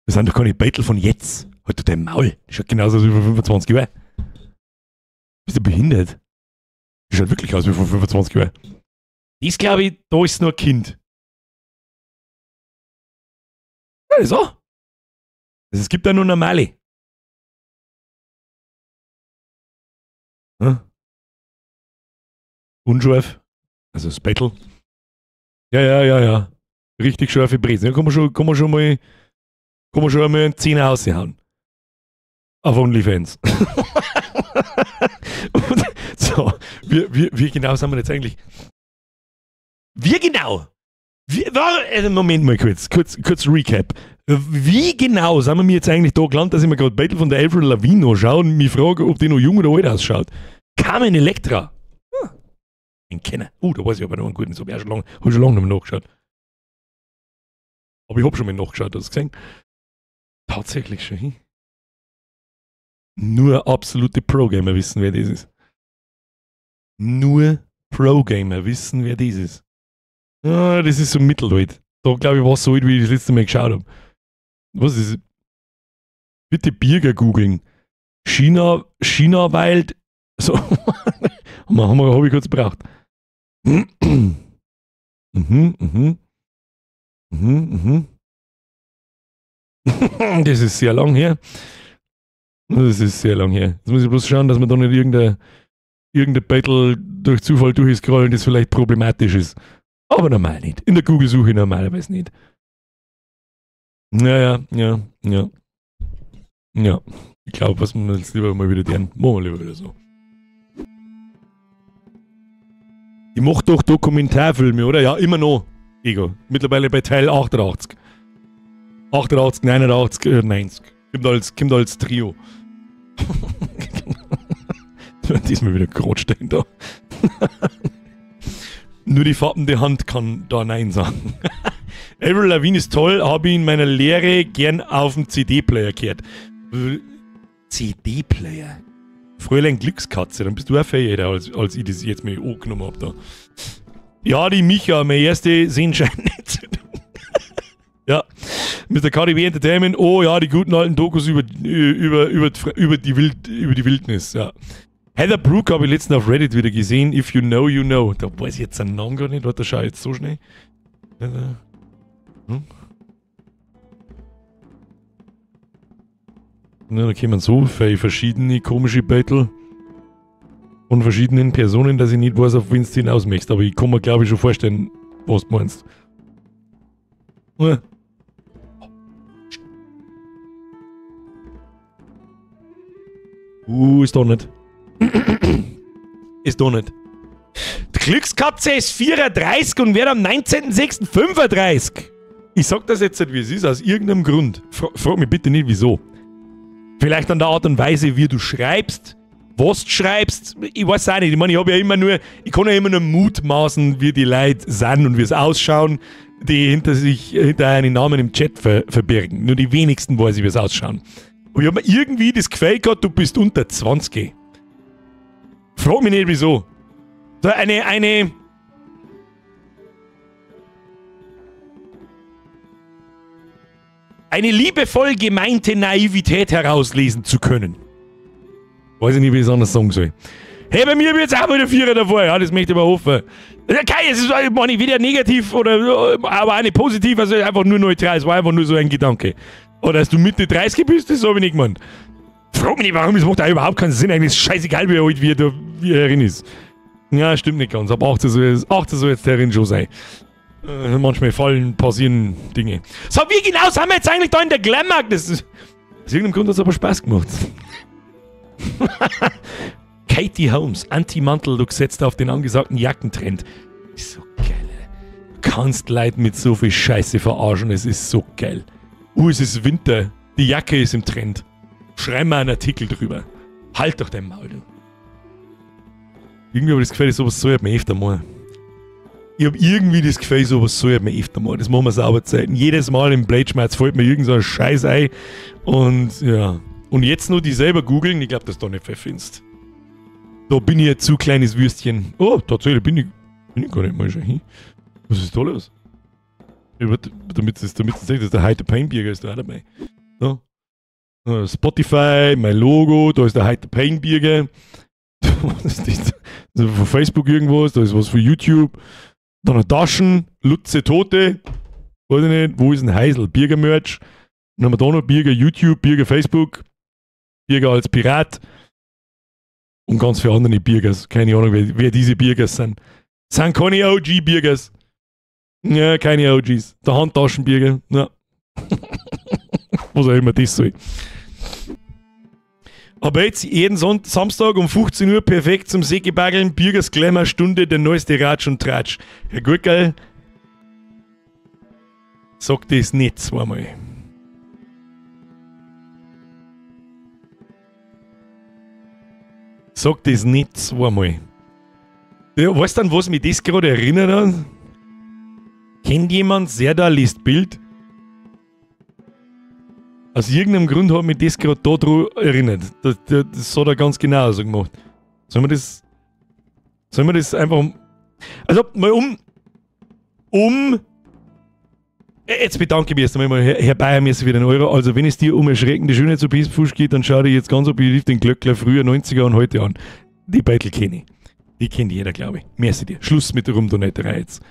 Das sind doch keine Battle von jetzt. Halt doch dein Maul. Das schaut genauso aus wie vor 25 Jahren. Bist du behindert? Das schaut wirklich aus wie vor 25 Jahren. Das glaube ich, da ist nur ein Kind. Ja, das auch. Also es gibt da nur normale. Hm? Unscharf. Also das Battle. Ja. Richtig scharfe Bresen. Ja, kann man schon mal einen Zehner raushauen. Auf OnlyFans. Und so, wie genau sind wir jetzt eigentlich? Wie genau? Moment mal kurz Recap. Wie genau sind wir mir jetzt eigentlich da gelandet, dass ich mir gerade Battle von der Avril Lavigne anschaue und mich frage, ob die noch jung oder alt ausschaut? Carmen Electra. Hm. Den Kenner. Da weiß ich aber noch einen guten, das habe ich auch schon lange, nicht mehr nachgeschaut. Aber ich habe schon mal nachgeschaut, hast du gesehen? Tatsächlich schon hin. Nur absolute Pro-Gamer wissen, wer das ist. Nur Pro-Gamer wissen, wer das ist. Ah, das ist so mittelalt. Da glaube ich, war es so alt, wie ich das letzte Mal geschaut habe. Was ist? Bitte Birger googeln. China Wild. So. Habe ich kurz gebraucht. Das ist sehr lang her. Das ist sehr lang her. Jetzt muss ich bloß schauen, dass man da nicht irgendein Battle durch Zufall durchscrollen, das vielleicht problematisch ist. Aber normal nicht. In der Google-Suche normalerweise nicht. Naja, ja. Ja. Ich glaube, was wir jetzt lieber mal wieder deren. Machen wir lieber wieder so. Ich mach doch Dokumentarfilme, oder? Ja, immer noch. Ego. Mittlerweile bei Teil 88. 88, 89, 90. Kommt als Trio. Diesmal wieder Grotstein da. Nur die farbende Hand kann da Nein sagen. Avril Lavigne ist toll, habe ich in meiner Lehre gern auf dem CD-Player gehört. CD-Player? Fräulein Glückskatze, dann bist du auch fähiger, als ich das jetzt mal angenommen habe da. Ja, die Micha, meine erste Sehenschein nicht. Ja, Mr. KDB Entertainment, oh ja, die guten alten Dokus über die Wildnis, ja. Heather Brooke habe ich letztens auf Reddit wieder gesehen. If you know, you know. Da weiß ich jetzt seinen Namen gar nicht. Warte, da schau ich jetzt so schnell. Hm? Na, da kommen so viele verschiedene komische Battle von verschiedenen Personen, dass ich nicht weiß, auf wen du hinaus möchtest. Aber ich kann mir, glaube ich, schon vorstellen, was du meinst. Ja. Ist doch nicht. Ist doch nicht. Die Glückskatze ist 34 und wird am 19.06.35. Ich sag das jetzt nicht, wie es ist, aus irgendeinem Grund. Frag mich bitte nicht, wieso. Vielleicht an der Art und Weise, wie du schreibst, was du schreibst. Ich weiß auch nicht. Ich meine, ich habe ja immer nur, ich kann ja immer nur mutmaßen, wie die Leute sind und wie es ausschauen, die hinter einen Namen im Chat verbirgen. Nur die wenigsten weiß ich, wie es ausschauen. Und ich habe mir irgendwie das Gefühl gehabt, du bist unter 20. Frag mich nicht, wieso. So eine liebevoll gemeinte Naivität herauslesen zu können. Weiß ich nicht, wie ich es anders sagen soll. Hey, bei mir wird's auch wieder Vierer davor. Ja, das möchte ich aber hoffen. Okay, es ist meine ich, weder negativ oder aber auch nicht positiv, also einfach nur neutral. Es war einfach nur so ein Gedanke. Oder dass du Mitte 30 bist, das habe ich nicht gemeint. Frag mich nicht, warum, das macht auch überhaupt keinen Sinn. Eigentlich ist es scheißegal, wie alt wie er herin ist. Ja, stimmt nicht ganz. Ab 18 soll jetzt der herin schon sein. Manchmal fallen, passieren Dinge. So, wie genau sind wir jetzt eigentlich da in der Glamour? Das ist, aus irgendeinem Grund hat es aber Spaß gemacht. Katie Holmes, Anti-Mantel-Look setzt auf den angesagten Jackentrend. Ist so geil, Alter. Du kannst Leute mit so viel Scheiße verarschen, es ist so geil. Es ist Winter, die Jacke ist im Trend. Schreib mal einen Artikel drüber. Halt doch dein Maul, du. Irgendwie habe ich das Gefühl, sowas soll ich mir öfter mal. Ich habe irgendwie das Gefühl, sowas soll ich mir öfter mal. Das machen wir sauber Zeiten. Jedes Mal im Blade-Schmerz fällt mir irgend so ein Scheiß ein. Und ja. Und jetzt nur die selber googeln, ich glaube, dass du da nicht viel findest. Da bin ich ein zu kleines Würstchen. Oh, tatsächlich bin ich gar nicht mal schon hin. Was ist da los? Damit es seht, dass der Heiter Painbierger ist da auch dabei. So. Spotify, mein Logo, da ist der Heiter Painbierger. Was ist das? Das ist von Facebook irgendwas, da ist was von YouTube. Dann noch Taschen, Lutze Tote. Weiß ich nicht, wo ist ein Heisel? Birger-Merch. Dann haben wir da noch Birger YouTube, Birger Facebook, Birger als Pirat. Und ganz viele andere Birgers. Keine Ahnung, wer diese Birgers sind. Sind keine OG-Birgers. Ja, keine OGs. Der Handtaschenbirger. Ja. Was auch immer das soll. Aber jetzt jeden Samstag um 15 Uhr perfekt zum Sägebaggeln, Birgers Glamour Stunde, der neueste Ratsch und Tratsch. Herr Gurkel, sag das nicht zweimal. Sag das nicht zweimal. Ja, weißt du an was mich das gerade erinnert hat? Kennt jemand Serdar liest Bild? Aus irgendeinem Grund hat mich das gerade da dran erinnert. Das hat er ganz genau so gemacht. Sollen wir das einfach... Also, mal Jetzt bedanke ich mich erst einmal, Herr Bayer, mir ist wieder ein Euro. Also, wenn es dir um erschreckende Schönheit zu Pfusch geht, dann schau dir jetzt ganz objektiv den Glöckler früher 90er und heute an. Die Beitel kenne ich. Die kennt jeder, glaube ich. Merci dir. Schluss mit der Rumdonaterei jetzt.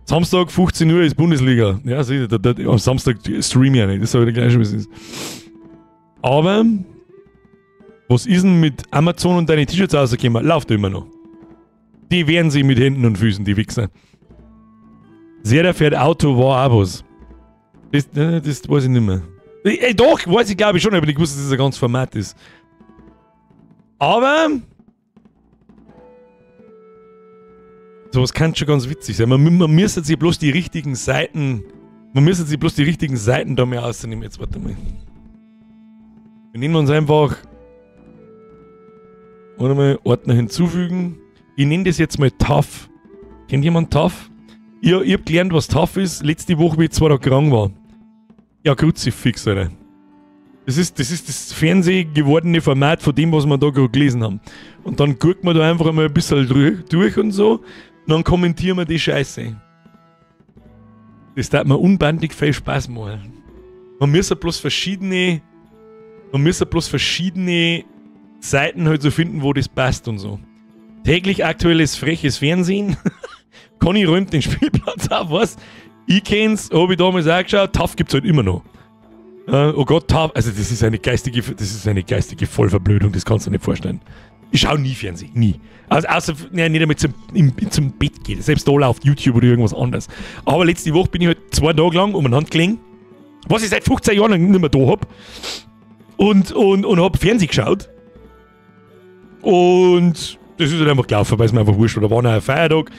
Samstag, 15 Uhr ist Bundesliga. Ja, sicher, am Samstag stream ich ja nicht. Das sag ich dir gleich schon, was ist. Aber, was ist denn mit Amazon und deine T-Shirts rausgekommen? Läuft immer noch. Die wehren sich mit Händen und Füßen, die Wichser. Serdar fährt Auto, war auch was. Das weiß ich nicht mehr. Doch, weiß ich glaube ich schon, aber ich wusste, dass das ein ganz Format ist. Aber sowas kann schon ganz witzig sein. Man müsste sich bloß die richtigen Seiten. Man müsste sich bloß die richtigen Seiten da mehr ausnehmen. Jetzt warte mal. Wir nehmen uns einfach. Warte mal, Ordner hinzufügen. Ich nenne das jetzt mal TAF. Kennt jemand TAF? Ich hab gelernt, was TAF ist. Letzte Woche, wie ich 2 Tage krank war. Ja, Kruzifix, Alter. Das ist das fernsehgewordene Format von dem, was wir da gerade gelesen haben. Und dann guckt man da einfach einmal ein bisschen durch und so. Und dann kommentieren wir die Scheiße. Das tat mir unbandig viel Spaß machen. Man müsste bloß verschiedene Seiten halt so finden, wo das passt und so. Täglich aktuelles freches Fernsehen. Conny räumt den Spielplatz auf, was? Ich kenn's, hab ich damals auch geschaut. TAF gibt's halt immer noch. Oh Gott, TAF, also das ist eine geistige Vollverblödung, das kannst du dir nicht vorstellen. Ich schaue nie Fernsehen, nie. Also außer, nein, nicht einmal zum Bett geht. Selbst da läuft YouTube oder irgendwas anderes. Aber letzte Woche bin ich halt 2 Tage lang um den Hand gelegen, was ich seit 15 Jahren nicht mehr da hab. Und hab Fernsehen geschaut. Und das ist halt einfach gelaufen, weil es mir einfach wurscht war. Da war noch ein Feiertag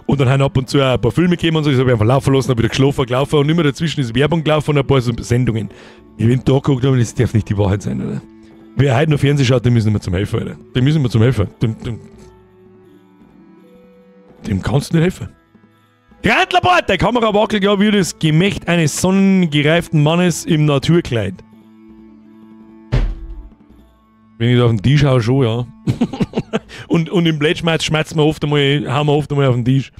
und dann haben ab und zu ein paar Filme gekommen und so. Das habe ich einfach laufen lassen, habe wieder geschlafen, gelaufen und immer dazwischen ist Werbung gelaufen und ein paar so Sendungen. Ich bin da geguckt, aber das darf nicht die Wahrheit sein, oder? Wer heute noch Fernsehen schaut, dem müssen wir zum Helfen, Alter. Dem müssen wir zum Helfen. Dem kannst du nicht helfen. Grantlerbart, der Kamera wackelt ja wie das Gemächt eines sonnengereiften Mannes im Naturkleid. Wenn ich da auf den Tisch schaue, schon, ja. und im Blättschmerz schmerzen wir oft einmal, hauen wir oft einmal auf den Tisch.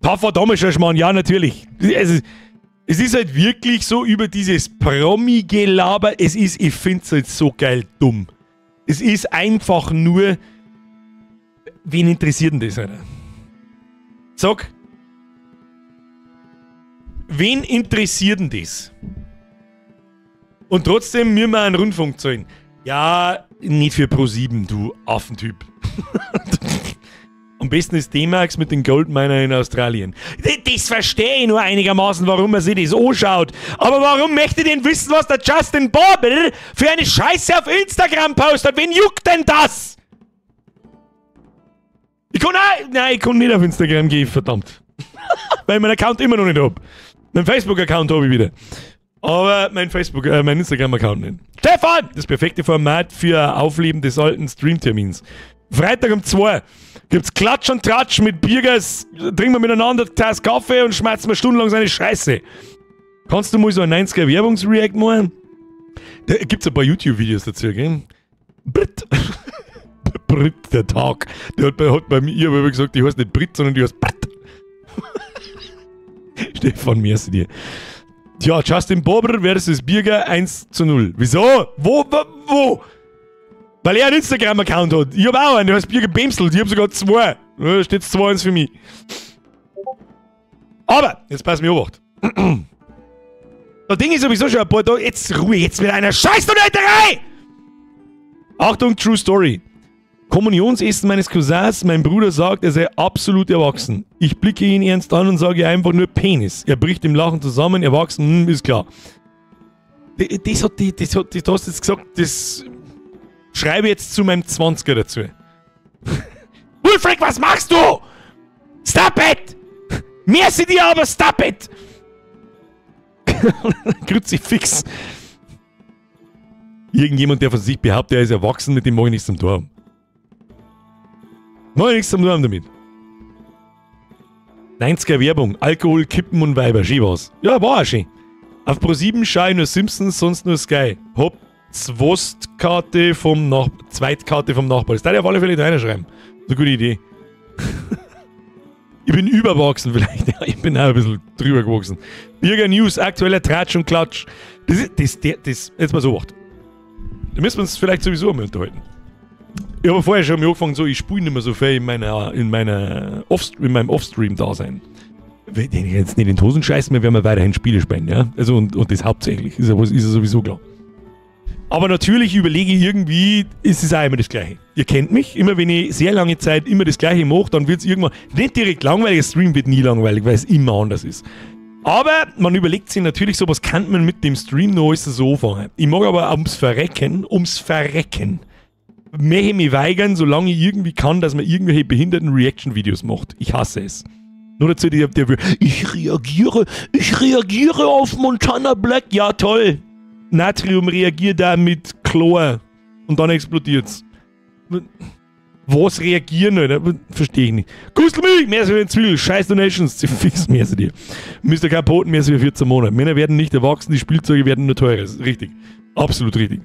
Tough war damals schon Schmarrn, ja, natürlich. Es ist halt wirklich so über dieses Promi-Gelaber, es ist, ich find's halt so geil dumm. Es ist einfach nur, Wen interessiert denn das, Alter? Sag. Wen interessiert denn das? Und trotzdem müssen wir einen Rundfunk zahlen. Ja, nicht für Pro7, du Affentyp. Am besten ist D-Max mit den Goldminer in Australien. Das verstehe ich nur einigermaßen, warum man sich das anschaut. Aber warum möchte ich denn wissen, was der Justin Bieber für eine Scheiße auf Instagram postet? Wen juckt denn das? Ich kann auch, nein, ich kann nicht auf Instagram gehen, verdammt. Weil ich meinen Account immer noch nicht hab. Mein Facebook-Account hab ich wieder. Aber mein Facebook, mein Instagram-Account nicht. Stefan! Das perfekte Format für Aufleben des alten Streamtermins. Freitag um 2 gibt's Klatsch und Tratsch mit Birgers, trinken wir miteinander eine Tasse Kaffee und schmerzen wir stundenlang seine Scheiße. Kannst du mal so ein 90er Werbungsreact machen? Da gibt's ein paar YouTube-Videos dazu, gell? Brit. Brit, der Tag. Der hat bei mir immer gesagt, die heißt nicht Brit, sondern die heißt Brit. Stefan, merci dir. Tja, Justin Bieber versus Birger 1:0. Wieso? Wo? Wo? Weil er einen Instagram-Account hat. Ich hab auch einen, der heißt Birger Bemsel. Ich hab sogar 2. Da steht 2-1 für mich. Aber, jetzt pass mir auf. Da Ding ist sowieso schon ein paar Tage. Jetzt Ruhe, jetzt mit einer Scheiß-Donaterei! Achtung, True Story. Kommunionsessen meines Cousins, mein Bruder sagt, er sei absolut erwachsen. Ich blicke ihn ernst an und sage einfach nur Penis. Er bricht im Lachen zusammen, erwachsen, ist klar. Das hat die, das hat, das hast du jetzt gesagt, das schreibe ich jetzt zu meinem 20er dazu. Wulfric, was machst du? Stop it! Merci dir, aber stop it! Kruzifix. Irgendjemand, der von sich behauptet, er ist erwachsen, mit dem mag ich nichts zum Tor haben. Mach ich nichts zum Tor haben damit. 90er Werbung, Alkohol, Kippen und Weiber, schön war's. Ja, war auch schön. Auf Pro7 schaue ich nur Simpsons, sonst nur Sky. Hab Zwostkarte vom Zweitkarte vom Nachbar. Das darf ich auf alle Fälle da reinschreiben. Das ist eine gute Idee. Ich bin überwachsen vielleicht. Ja, ich bin auch ein bisschen drüber gewachsen. Birger News, aktueller Tratsch und Klatsch. Das ist, das, jetzt mal so acht. Da müssen wir uns vielleicht sowieso mal unterhalten. Ich habe vorher schon mal angefangen, so, ich spiele nicht mehr so viel in meinem Offstream-Dasein. Wenn ich jetzt nicht in die Hosen scheißen, wir werden wir weiterhin Spiele spielen, ja? Also, und das hauptsächlich, ist ja sowieso klar. Aber natürlich überlege ich irgendwie, ist es auch immer das Gleiche. Ihr kennt mich, immer wenn ich sehr lange Zeit immer das Gleiche mache, dann wird es irgendwann nicht direkt langweilig, der Stream wird nie langweilig, weil es immer anders ist. Aber man überlegt sich natürlich so, was kann man mit dem Stream noch alles so anfangen. Ich mag aber ums Verrecken, möchte ich mich weigern, solange ich irgendwie kann, dass man irgendwelche behinderten Reaction-Videos macht. Ich hasse es. Nur dazu, der ich reagiere auf Montana Black. Ja, toll. Natrium reagiert da mit Chlor. Und dann explodiert's. Was reagieren, Alter? Verstehe ich nicht. Gustel mich! Mehr als ein Zwiebel. Scheiß Donations. Fix mehr als dir. Mr. Kapoten, mehr als 14 Monate. Männer werden nicht erwachsen, die Spielzeuge werden nur teurer. Das ist richtig. Absolut richtig.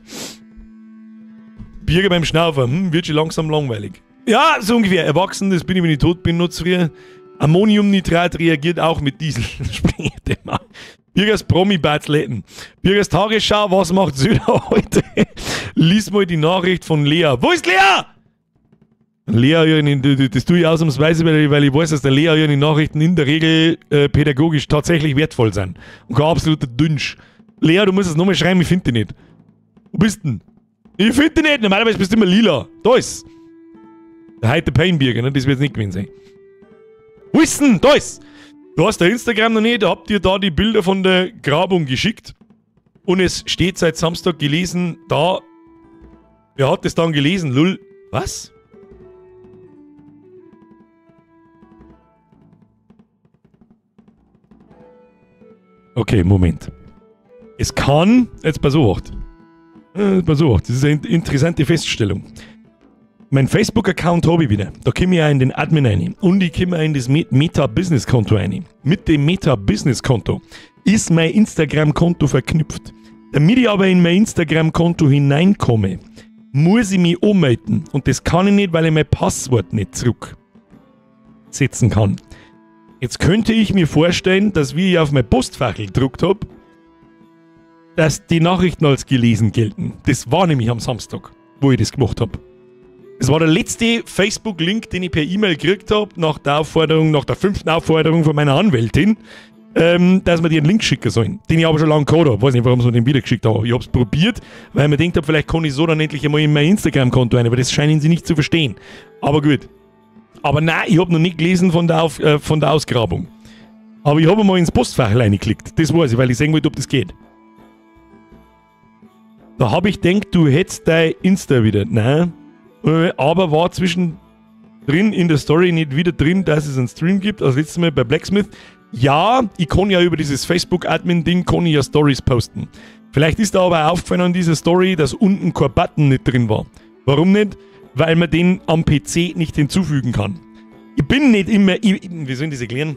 Birger beim Schnaufer, wird schon langsam langweilig. Ja, so ungefähr. Erwachsen, das bin ich, wenn ich tot bin, noch zu früh. Ammoniumnitrat reagiert auch mit Diesel. Springt immer. Birgers Promi-Batzletten. Birgers Tagesschau, was macht Söder heute? Lies mal die Nachricht von Lea. Wo ist Lea? Lea, das tue ich ausnahmsweise, weil ich weiß, dass der Lea ihre Nachrichten in der Regel pädagogisch tatsächlich wertvoll sind. Und kein absoluter Dünsch. Lea, du musst es nochmal schreiben, ich finde dich nicht. Wo bist denn? Ich finde dich nicht! Normalerweise bist du immer lila. Da ist. Der Hide the Pain Birger, ne? Das wird's nicht gewesen sein. Wo ist denn? Da ist! Du hast der Instagram noch nicht, habt ihr da die Bilder von der Grabung geschickt. Und es steht seit Samstag gelesen, da. Wer hat das dann gelesen? Lull. Was? Okay, Moment. Es kann. Jetzt pass auf. Pass auf, das ist eine interessante Feststellung. Mein Facebook-Account habe ich wieder. Da komme ich auch in den Admin rein. Und ich komme auch in das Meta-Business-Konto rein. Mit dem Meta-Business-Konto ist mein Instagram-Konto verknüpft. Damit ich aber in mein Instagram-Konto hineinkomme, muss ich mich ummelden. Und das kann ich nicht, weil ich mein Passwort nicht zurücksetzen kann. Jetzt könnte ich mir vorstellen, dass wie ich auf mein Postfach gedruckt habe, dass die Nachrichten als gelesen gelten. Das war nämlich am Samstag, wo ich das gemacht habe. Das Das war der letzte Facebook-Link, den ich per E-Mail gekriegt habe, nach der Aufforderung, nach der 5. Aufforderung von meiner Anwältin, dass wir dir einen Link schicken sollen. Den ich aber schon lange gehabt habe. Weiß nicht, warum sie mir den wieder geschickt haben. Ich hab's probiert, weil ich mir gedacht hab, vielleicht kann ich so dann endlich einmal in mein Instagram-Konto rein, aber das scheinen sie nicht zu verstehen. Aber gut. Aber nein, ich hab noch nicht gelesen von der Ausgrabung. Aber ich hab einmal ins Postfach reingeklickt. Das weiß ich, weil ich sehen wollte, ob das geht. Da hab ich gedacht, du hättest dein Insta wieder. Nein. Aber war zwischendrin in der Story nicht wieder drin, dass es einen Stream gibt. Also letztes Mal bei Blacksmith. Ja, ich kann ja über dieses Facebook-Admin-Ding, kann ich ja Stories posten. Vielleicht ist da aber auch aufgefallen an dieser Story, dass unten kein Button nicht drin war. Warum nicht? Weil man den am PC nicht hinzufügen kann. Ich bin nicht immer... wie soll ich das erklären?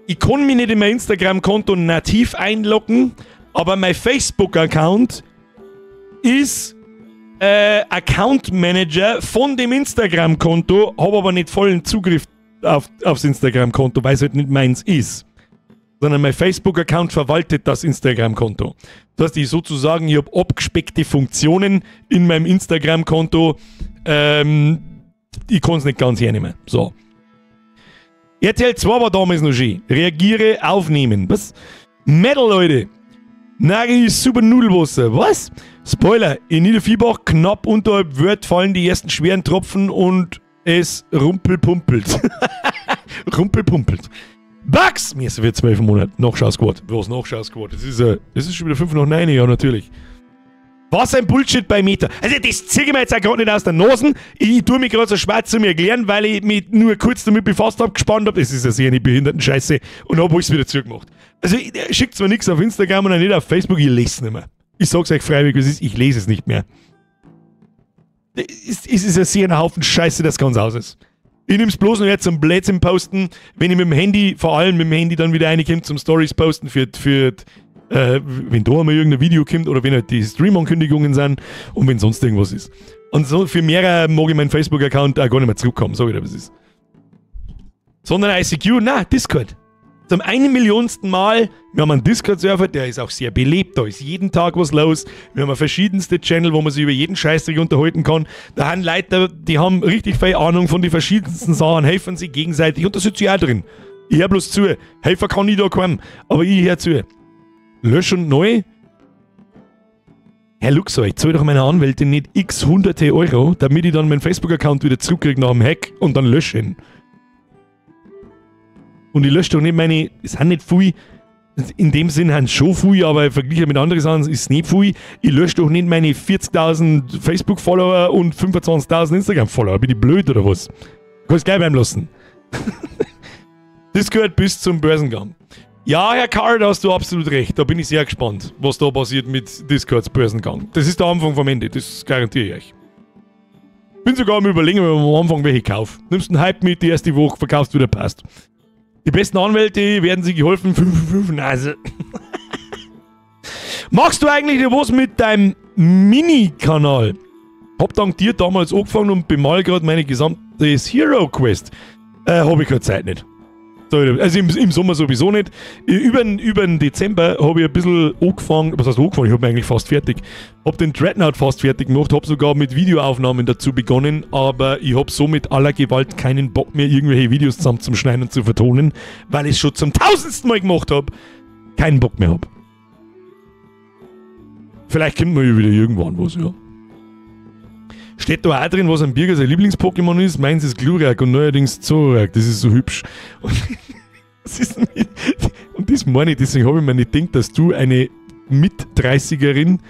Ich kann mich nicht in mein Instagram-Konto nativ einloggen, aber mein Facebook-Account ist Account Manager von dem Instagram-Konto, habe aber nicht vollen Zugriff aufs Instagram-Konto, weil es halt nicht meins ist. Sondern mein Facebook-Account verwaltet das Instagram-Konto. Das heißt, ich sozusagen, ich habe abgespeckte Funktionen in meinem Instagram-Konto. Ich kann es nicht ganz hernehmen. So. RTL 2 war damals noch schön. Reagiere, aufnehmen. Was? Metal, Leute. Nagi ist super Nudelwasser. Was? Spoiler, in Niederviehbach, knapp unterhalb Wörth, fallen die ersten schweren Tropfen und es rumpelpumpelt. Rumpelpumpelt. Bugs! Mir ist für 12 Monate. Nachschau-Squad. Was Nachschau-Squad? Das ist schon wieder 9:05, ja, natürlich. Was ein Bullshit bei Meta. Also das ziehe ich mir jetzt auch gerade nicht aus der Nase. Ich tue mich gerade so schwer zu mir erklären, weil ich mich nur kurz damit befasst habe, gespannt habe. Das ist ja sehr eine behinderten Scheiße. Und habe alles wieder zugemacht. Also schickt zwar nichts auf Instagram und auch nicht auf Facebook, ich lese es nicht mehr. Ich sag's euch freiwillig, was ist, ich lese es nicht mehr. Es ist ja sehr ein Haufen Scheiße, das ganz aus ist. Ich nehm's bloß noch jetzt zum Blödsinn posten, wenn ich mit dem Handy, vor allem mit dem Handy dann wieder reinkomme zum Stories posten für wenn da einmal irgendein Video kommt oder wenn halt die Stream-Ankündigungen sind und wenn sonst irgendwas ist. Und so für mehrere mag ich meinen Facebook-Account auch gar nicht mehr zurückkommen, sag ich dir, was ist. Sondern ICQ, nein, Discord. Zum 1 Millionsten Mal, wir haben einen Discord-Server, der ist auch sehr belebt, da ist jeden Tag was los. Wir haben verschiedenste Channel, wo man sich über jeden Scheißdreck unterhalten kann. Da haben Leute, die haben richtig viel Ahnung von den verschiedensten Sachen, helfen sich gegenseitig und da sitze ich auch drin. Ich hör bloß zu. Helfer kann ich da kommen, aber ich hör zu. Lösch und neu. Herr Luxor, ich zahle doch meiner Anwältin nicht x hunderte Euro, damit ich dann meinen Facebook-Account wieder zurückkriege nach dem Hack und dann löschen. Und ich lösche doch nicht meine, es sind nicht viel, in dem Sinn sind es schon viel, aber verglichen mit anderen Sachen ist es nicht viel. Ich lösche doch nicht meine 40.000 Facebook-Follower und 25.000 Instagram-Follower. Bin ich blöd oder was? Kannst gleich bleiben lassen. Das gehört bis zum Börsengang. Ja, Herr Karl, da hast du absolut recht. Da bin ich sehr gespannt, was da passiert mit Discords Börsengang. Das ist der Anfang vom Ende, das garantiere ich euch. Bin sogar am Überlegen, ob ich am Anfang welche kaufe. Nimmst einen Hype mit, die erste Woche, verkaufst wieder, passt. Die besten Anwälte werden sich geholfen. 5, 5, Nase. Machst du eigentlich was mit deinem Mini-Kanal? Hab dank dir damals angefangen und bemal gerade meine gesamte Hero Quest. Hab ich keine Zeit nicht. Also im Sommer sowieso nicht. Über den Dezember habe ich ein bisschen angefangen. Was heißt angefangen? Ich habe eigentlich fast fertig. Hab den Dreadnought fast fertig gemacht, hab sogar mit Videoaufnahmen dazu begonnen, aber ich hab so mit aller Gewalt keinen Bock mehr, irgendwelche Videos zusammen zum Schneiden und zu vertonen, weil ich es schon zum 1000. Mal gemacht hab, keinen Bock mehr hab. Vielleicht kommt man ja wieder irgendwann was, ja. Steht da auch drin, was ein Birger sein Lieblings-Pokémon ist? Meins ist Glurak und neuerdings Zorak. Das ist so hübsch. Und das, ist nicht, und das meine ich, deswegen habe ich mir nicht gedacht, dass du eine Mit-30erin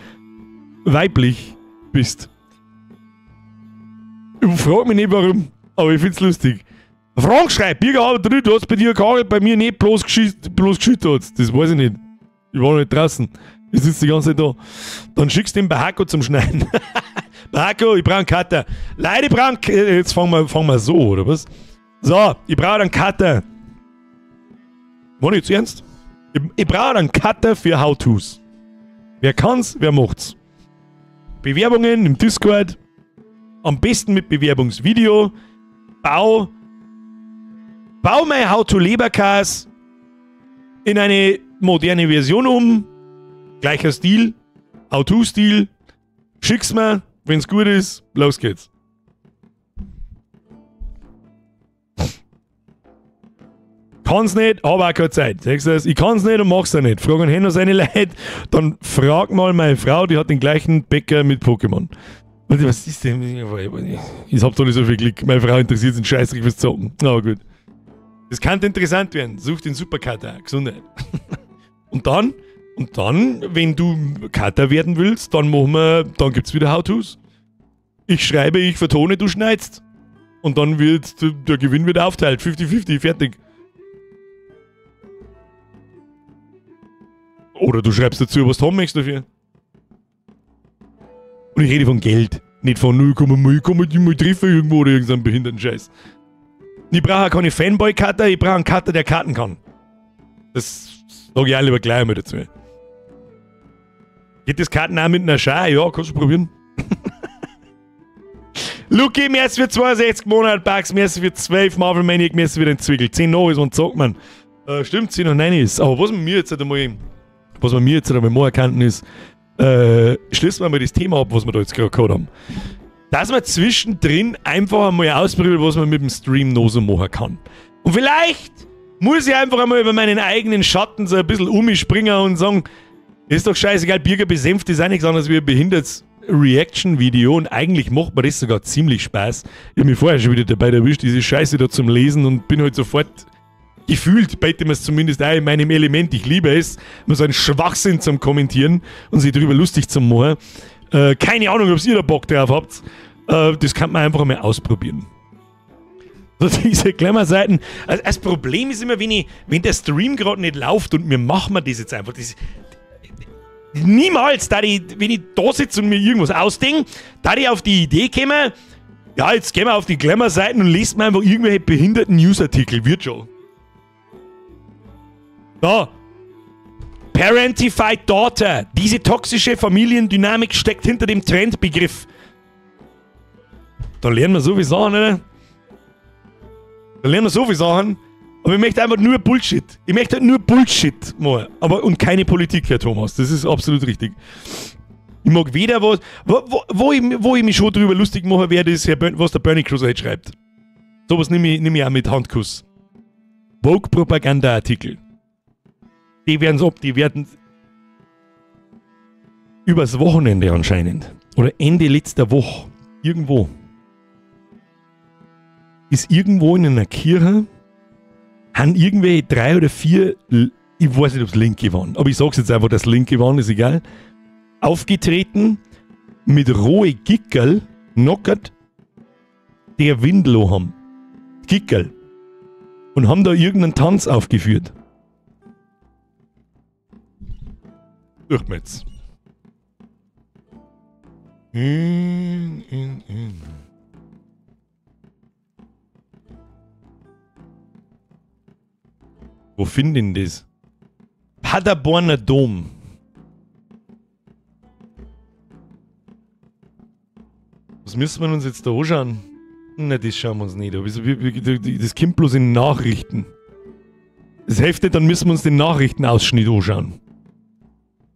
weiblich bist. Ich frage mich nicht warum, aber ich find's lustig. Frank schreibt, Birger hat drin, du hast bei dir gehauen, bei mir nicht, bloß geschüttert. Das weiß ich nicht. Ich war noch nicht draußen. Ich sitze die ganze Zeit da. Dann schickst du den Bahako zum Schneiden. Bahako, ich brauche einen Cutter. Leute, ich brauche einen... Jetzt fangen wir so, oder was? So, ich brauche einen Cutter. War nicht zu ernst? Ich brauche einen Cutter für How-Tos. Wer kann's, wer macht's. Bewerbungen im Discord. Am besten mit Bewerbungsvideo. Bau mein How-to-Leberkas in eine moderne Version um. Gleicher Stil, How-To-Stil. Schick's mir, wenn's gut ist, los geht's. Kann's nicht, hab auch keine Zeit. Siehst du das? Ich kann's nicht und mach's auch nicht. Frag an Henno seine Leute, dann frag mal meine Frau, die hat den gleichen Bäcker mit Pokémon. Und was ist denn? Ich hab doch nicht so viel Glück. Meine Frau interessiert sich scheißrig fürs Zocken. Na gut. Das kann interessant werden. Such den Supercutter. Gesundheit. Und dann, wenn du Cutter werden willst, dann machen wir, dann gibt's wieder How-Tos. Ich schreibe, ich vertone, du schneidest. Und dann wird der Gewinn wird aufteilt. 50-50, fertig. Oder du schreibst dazu, was du haben möchtest dafür. Und ich rede von Geld. Nicht von 0,0, kann man die mal treffen irgendwo oder irgendeinem behinderten Scheiß. Ich brauche auch keine Fanboy-Cutter, ich brauche einen Cutter, der cutten kann. Das sage ich auch lieber gleich einmal dazu. Geht das Karten auch mit einer Schar? Ja, kannst du probieren. Luki, merci für 62 Monate, Bugs, merci für 12, Marvel Maniac, merci für den Zwickel. 10 noch ist und sagt man. Stimmt, 10 noch 9 ist. Aber was mir jetzt einmal, was wir mir jetzt einmal machen könnten, ist, schließen wir mal das Thema ab, was wir da jetzt gerade gehabt haben. Dass man zwischendrin einfach einmal ausprobiert, was man mit dem Stream noch so machen kann. Und vielleicht muss ich einfach einmal über meinen eigenen Schatten so ein bisschen umspringen und sagen, ist doch scheißegal, Birger besenft ist auch nichts anderes wie ein behindertes Reaction-Video und eigentlich macht mir das sogar ziemlich Spaß. Ich hab mich vorher schon wieder dabei erwischt, diese Scheiße da zum Lesen und bin halt sofort gefühlt, bete mir es zumindest auch in meinem Element. Ich liebe es, immer so einen Schwachsinn zum Kommentieren und sich darüber lustig zu machen. Keine Ahnung, ob ihr da Bock drauf habt. Das kann man einfach mal ausprobieren. So diese Klammerseiten. Also das Problem ist immer, wenn der Stream gerade nicht läuft und mir machen wir das jetzt einfach. Das, niemals, da ich, wenn ich da sitze und mir irgendwas ausdenke, da ich auf die Idee komme, ja, jetzt gehen wir auf die Klammerseiten und lesen wir einfach irgendwelche behinderten Newsartikel. Wird schon. Da. Parentified Daughter. Diese toxische Familiendynamik steckt hinter dem Trendbegriff. Da lernen wir so viele Sachen, oder? Da lernen wir so viele Sachen. Aber ich möchte einfach nur Bullshit. Ich möchte halt nur Bullshit machen. Aber, und keine Politik, Herr Thomas. Das ist absolut richtig. Ich mag weder was... Wo ich mich schon drüber lustig machen werde, ist, was der Bernie Cruiser jetzt schreibt. Sowas nehme ich auch mit Handkuss. Vogue-Propaganda-Artikel. Die werden es ab, die werden übers Wochenende anscheinend. Oder Ende letzter Woche. Irgendwo. Ist irgendwo in einer Kirche, haben irgendwelche 3 oder 4, ich weiß nicht, ob es Linke waren, aber ich sag's jetzt einfach, dass Linke waren, ist egal, aufgetreten mit rohe Gickerl, knockert, der Windel haben. Gickerl. Und haben da irgendeinen Tanz aufgeführt. Durch jetzt. Wo finden das? Paderborner Dom. Was müssen wir uns jetzt da anschauen? Na, das schauen wir uns nicht an. Das kommt bloß in Nachrichten. Das hilft nicht, dann müssen wir uns den Nachrichtenausschnitt anschauen.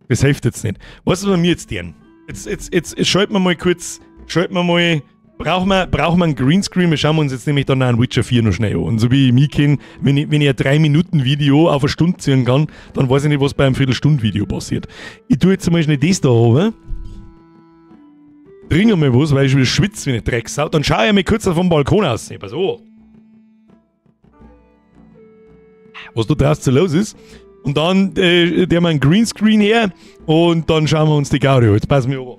Das hilft jetzt nicht. Was ist bei mir jetzt denn? Jetzt schalten wir mal kurz, schalten wir mal, brauchen wir einen Greenscreen? Wir schauen uns jetzt nämlich dann einen Witcher 4 noch schnell an. Und so wie ich mich kenne, wenn ich ein 3-Minuten-Video auf eine Stunde ziehen kann, dann weiß ich nicht, was bei einem Viertelstunden-Video passiert. Ich tue jetzt zum Beispiel das da oben. Trinke mal was, weil ich schon wieder schwitze wie eine Drecksau. Dann schaue ich mir kurz vom Balkon aus. Pass auf. Was da draußen so los ist. Und dann der mal einen Greenscreen her und dann schauen wir uns die Gaudi an. Jetzt passen wir auf.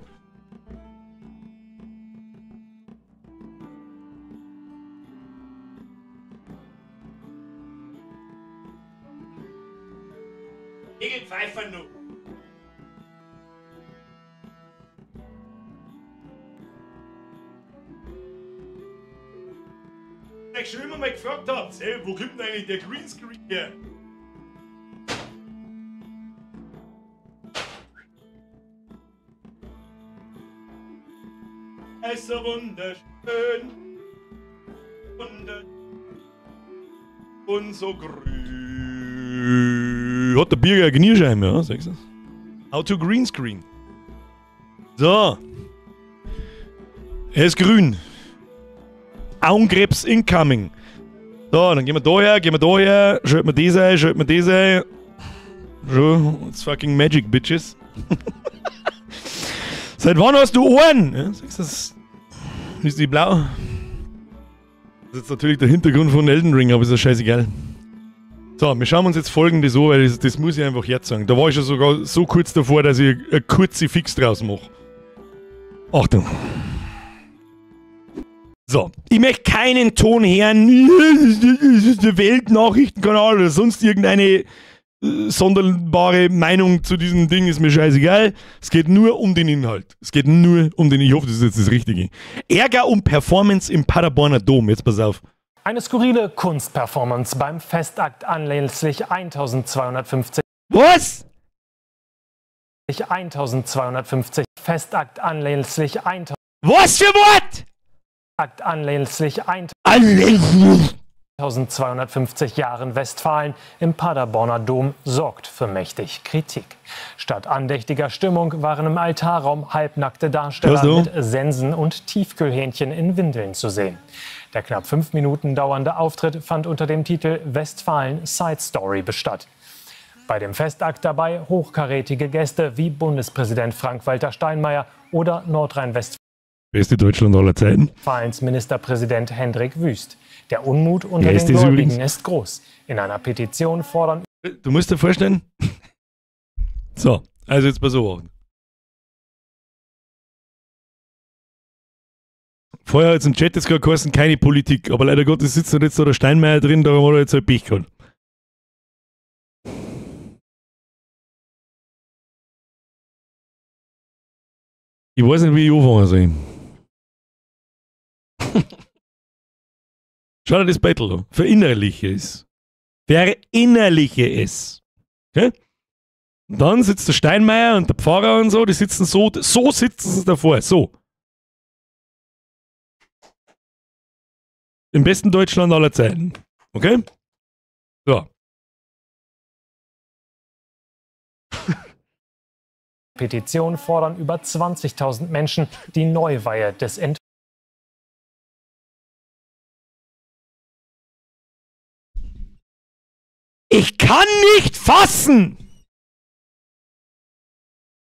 Egelpfeifer noch. Ich schon immer mal gefragt habt, hey, wo kommt denn eigentlich der Greenscreen her? Es ist so wunderschön und so grün. Hat der Birger eine Kniescheibe, ja? Sagst du das? How to Greenscreen. So. Er ist grün. Augenkrebs incoming. So, dann gehen wir da her, schalten wir das ein, schalten wir das ein. So, it's fucking magic, bitches. Seit wann hast du Ohren? Ja, siehst du das? Ist die blau? Das ist jetzt natürlich der Hintergrund von Elden Ring, aber ist ja scheißegal. So, wir schauen uns jetzt Folgendes an, weil das muss ich einfach jetzt sagen. Da war ich schon sogar so kurz davor, dass ich eine kurze Fix draus mache. Achtung. So, ich möchte keinen Ton hören, der Weltnachrichtenkanal oder sonst irgendeine sonderbare Meinung zu diesem Ding ist mir scheißegal. Es geht nur um den Inhalt. Es geht nur um den, ich hoffe, das ist jetzt das Richtige. Ärger um Performance im Paderborner Dom. Jetzt pass auf. Eine skurrile Kunstperformance beim Festakt anlässlich 1250. Was? 1250 Festakt anlässlich 1000. Was für Wort? Akt anlässlich 1250 Jahren Westfalen im Paderborner Dom sorgt für mächtig Kritik. Statt andächtiger Stimmung waren im Altarraum halbnackte Darsteller mit Sensen und Tiefkühlhähnchen in Windeln zu sehen. Der knapp 5 Minuten dauernde Auftritt fand unter dem Titel Westfalen Side Story statt. Bei dem Festakt dabei hochkarätige Gäste wie Bundespräsident Frank-Walter Steinmeier oder Nordrhein-Westfalen. Beste Deutschland aller Zeiten. Westfalens Ministerpräsident Hendrik Wüst. Der Unmut unter den Gläubigen ist groß. In einer Petition fordern... Du musst dir vorstellen... So, also jetzt mal so. Vorher hat es im Chat jetzt gerade geheißen, keine Politik. Aber leider Gottes sitzt da jetzt da der Steinmeier drin, darum hat er jetzt halt Pech gehabt. Ich weiß nicht, wie ich anfangen soll. Schau dir das Battle an. Verinnerliche es. Verinnerliche es. Okay? Und dann sitzt der Steinmeier und der Pfarrer und so, die sitzen so, so sitzen sie davor, so. Im besten Deutschland aller Zeiten. Okay? So. Petition fordern über 20.000 Menschen die Neuweihe des Ich kann nicht fassen,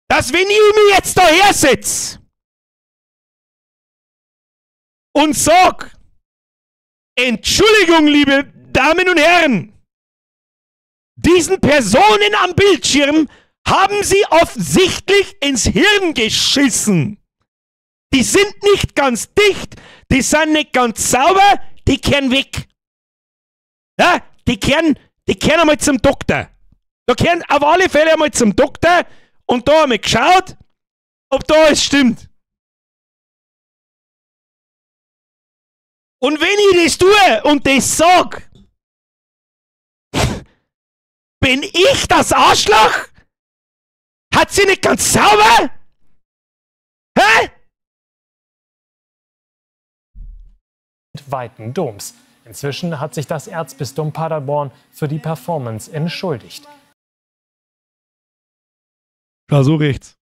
dass wenn ich mich jetzt daher sitze und sag, Entschuldigung, liebe Damen und Herren, diesen Personen am Bildschirm haben sie offensichtlich ins Hirn geschissen. Die sind nicht ganz dicht, die sind nicht ganz sauber, die kehren weg. Ja, die kehren einmal zum Doktor. Da kehren auf alle Fälle einmal zum Doktor und da einmal geschaut, ob da alles stimmt. Und wenn ich das tue und das sag, bin ich das Arschloch? Hat sie nicht ganz sauber? Hä? Weiten Doms. Inzwischen hat sich das Erzbistum Paderborn für die Performance entschuldigt. Schau so rechts.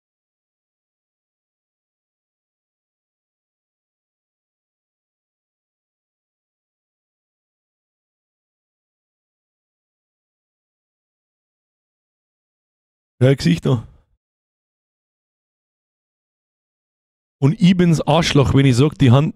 Ja, Gesicht da. Und ich bin's Arschloch, wenn ich sag, die Hand.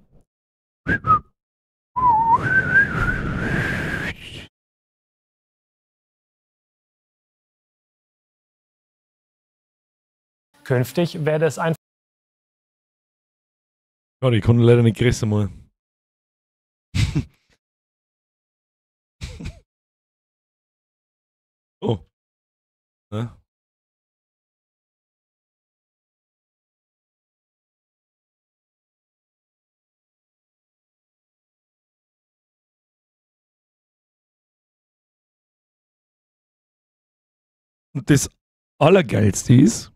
Künftig werde es ein. Ja, ich konnte leider nicht größer machen. Oh. Ja. Und das Allergeilste ist,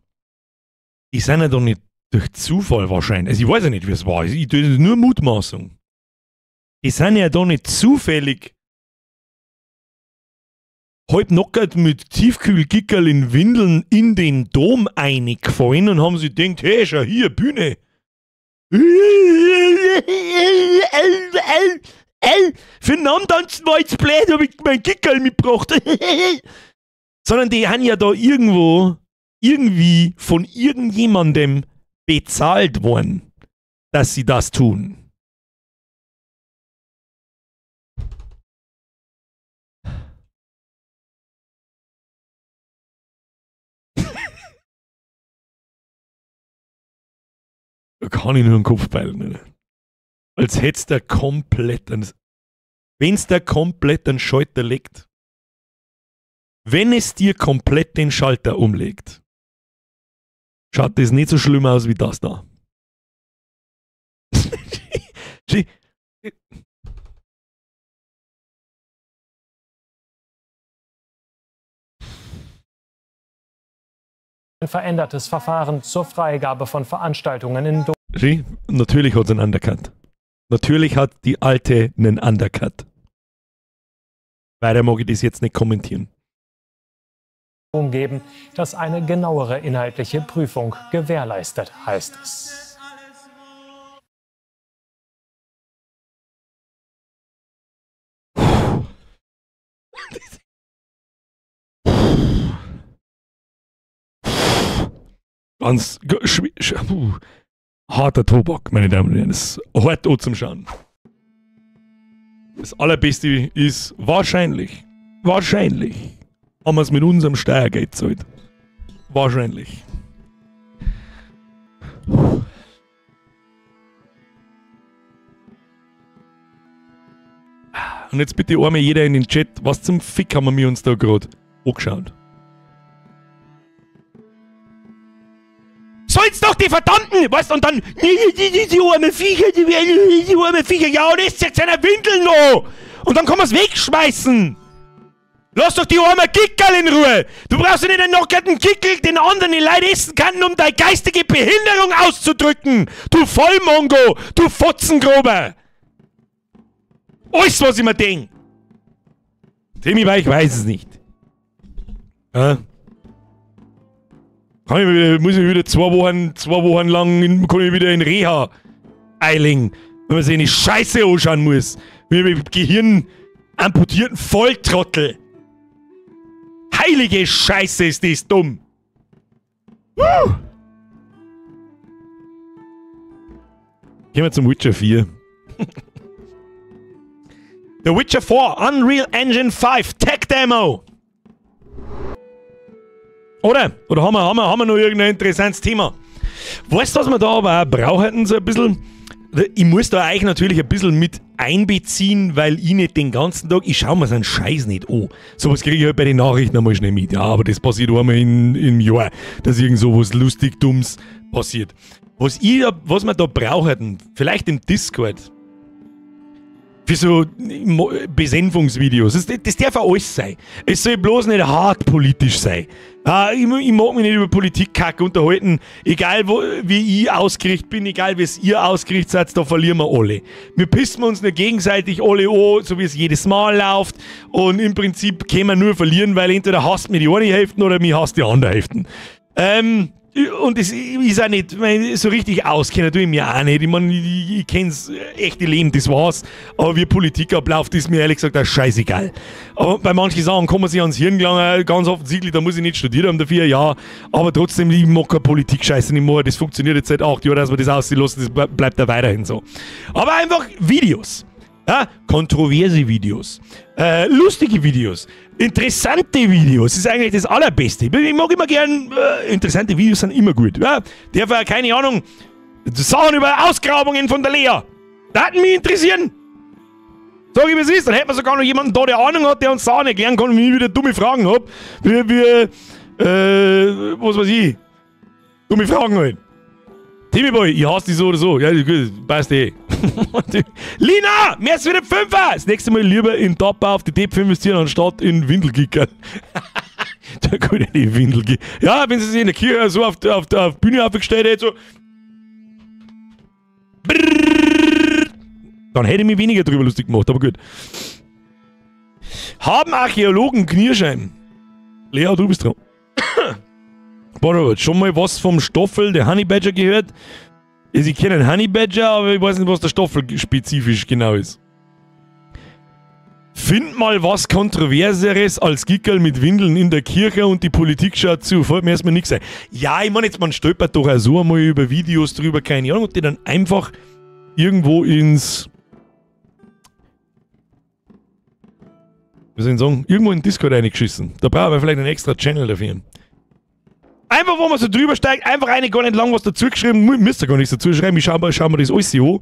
die sind ja doch nicht durch Zufall wahrscheinlich. Also ich weiß ja nicht, wie es war. Ich tue nur Mutmaßung. Die sind ja doch nicht zufällig halb knockert mit Tiefkühlgickerl in Windeln in den Dom eingefallen und haben sich gedacht, hey, schau hier, Bühne. Ey, für den Antanzen war jetzt blöd, hab ich mein Kickerl mitgebracht. Sondern die haben ja da irgendwo, irgendwie von irgendjemandem bezahlt worden, dass sie das tun. Da kann ich nur den Kopf peilen. Ne? Als hätt's der komplett einen, wenn's der komplett einen Schalter legt. Wenn es dir komplett den Schalter umlegt, schaut das nicht so schlimm aus wie das da. Ein verändertes Verfahren zur Freigabe von Veranstaltungen in Sieh, natürlich hat's einen Undercut. Natürlich hat die alte einen Undercut. Weiter mag ich das jetzt nicht kommentieren. Geben, dass eine genauere inhaltliche Prüfung gewährleistet, heißt es. Ganz harter Tobak, meine Damen und Herren. Das ist hart auch zum Schauen. Das Allerbeste ist wahrscheinlich, haben wir es mit unserem Steuergeld gezahlt. Wahrscheinlich. Und jetzt bitte einmal jeder in den Chat, was zum Fick haben wir uns da gerade angeschaut? Soll's doch die verdammten, weißt du, und dann, die armen Viecher, die armen Viecher, ja, und ist jetzt einer Windeln noch! Und dann kann man's wegschmeißen! Lass doch die armen Kickerl in Ruhe! Du brauchst ja nicht einen nackerten Kickel, den anderen die Leute essen kann, um deine geistige Behinderung auszudrücken! Du Vollmongo! Du Fotzengrober! Alles, was ich mir denk! Timmy, weil ich weiß es nicht. Ja? Kann ich wieder, muss ich wieder zwei Wochen lang kann ich wieder in Reha eilen, wenn man sich eine Scheiße anschauen muss. Wie mit Gehirn amputierten Volltrottel. Heilige Scheiße, ist das dumm. Gehen wir zum Witcher 4. The Witcher 4, Unreal Engine 5, Tech Demo. Oder? Oder haben wir noch irgendein interessantes Thema? Weißt du, was wir da aber auch brauchen, so ein bisschen? Ich muss da euch natürlich ein bisschen mit einbeziehen, weil ich nicht den ganzen Tag, ich schaue mir so einen Scheiß nicht an. Sowas kriege ich halt bei den Nachrichten einmal schnell mit. Ja, aber das passiert einmal im Jahr, dass irgend sowas lustig Dummes passiert. Was wir da brauchen, vielleicht im Discord, für so Besänfungsvideos. Das darf auch alles sein. Es soll bloß nicht hart politisch sein. Ich mag mich nicht über Politikkacke unterhalten. Egal, wie ich ausgerichtet bin, egal wie es ihr ausgerichtet seid, da verlieren wir alle. Wir pissen uns nur gegenseitig alle an, so wie es jedes Mal läuft. Und im Prinzip können wir nur verlieren, weil entweder hasst mir die eine Hälfte oder mich hasst die andere Hälfte. Und es ist auch nicht, so richtig auskennen tue ich mir auch nicht. Ich meine, ich kenn's echte Leben, das war's. Aber wie Politik abläuft, ist mir ehrlich gesagt auch scheißegal. Aber bei manchen Sachen kann man sich ans Hirn gelangen, ganz offensichtlich, da muss ich nicht studiert haben dafür, ja. Aber trotzdem, ich mag keine Politik-Scheiße nicht mehr. Das funktioniert jetzt seit 8 Jahren, dass wir das aussehen lassen, das bleibt da weiterhin so. Aber einfach Videos. Ja, kontroverse Videos, lustige Videos, interessante Videos, das ist eigentlich das Allerbeste. Ich mag immer gern, interessante Videos sind immer gut. Ja, der war, keine Ahnung, Sachen über Ausgrabungen von der Lea. Da hat mich interessieren. Sag ich, wie es ist, dann hätten wir sogar noch jemanden da, der Ahnung hat, der uns Sachen erklären kann, wenn ich wieder dumme Fragen hab. Was weiß ich, dumme Fragen halt. Timmy Boy, ich hasse dich so oder so. Ja, gut, passt eh. Lina, mehr als wieder Fünfer! Das nächste Mal lieber in Dapper auf die Tepf investieren, anstatt in Windelkicker. Da kann ich nicht Windelkicker. Ja, wenn sie sich in der Kirche so auf die Bühne aufgestellt hätte, so. Brrr, dann hätte ich mich weniger drüber lustig gemacht, aber gut. Haben Archäologen Knirschein? Lea, du bist dran. Boah, schon mal was vom Stoffel, der Honey Badger gehört? Also ich kenne einen Honey Badger, aber ich weiß nicht, was der Stoffel spezifisch genau ist. Find mal was Kontroverseres als Gickerl mit Windeln in der Kirche und die Politik schaut zu. Fällt mir erstmal nichts ein. Ja, ich meine, jetzt man stolpert doch auch so einmal über Videos drüber, keine Ahnung, und die dann einfach irgendwo ins. Wie soll ich sagen? Irgendwo in Discord reingeschissen. Da brauchen wir vielleicht einen extra Channel dafür. Einfach, wo man so drüber steigt, einfach eine gar nicht lang was dazu geschrieben, müsst ihr gar nichts dazu schreiben, ich schau mir das alles an.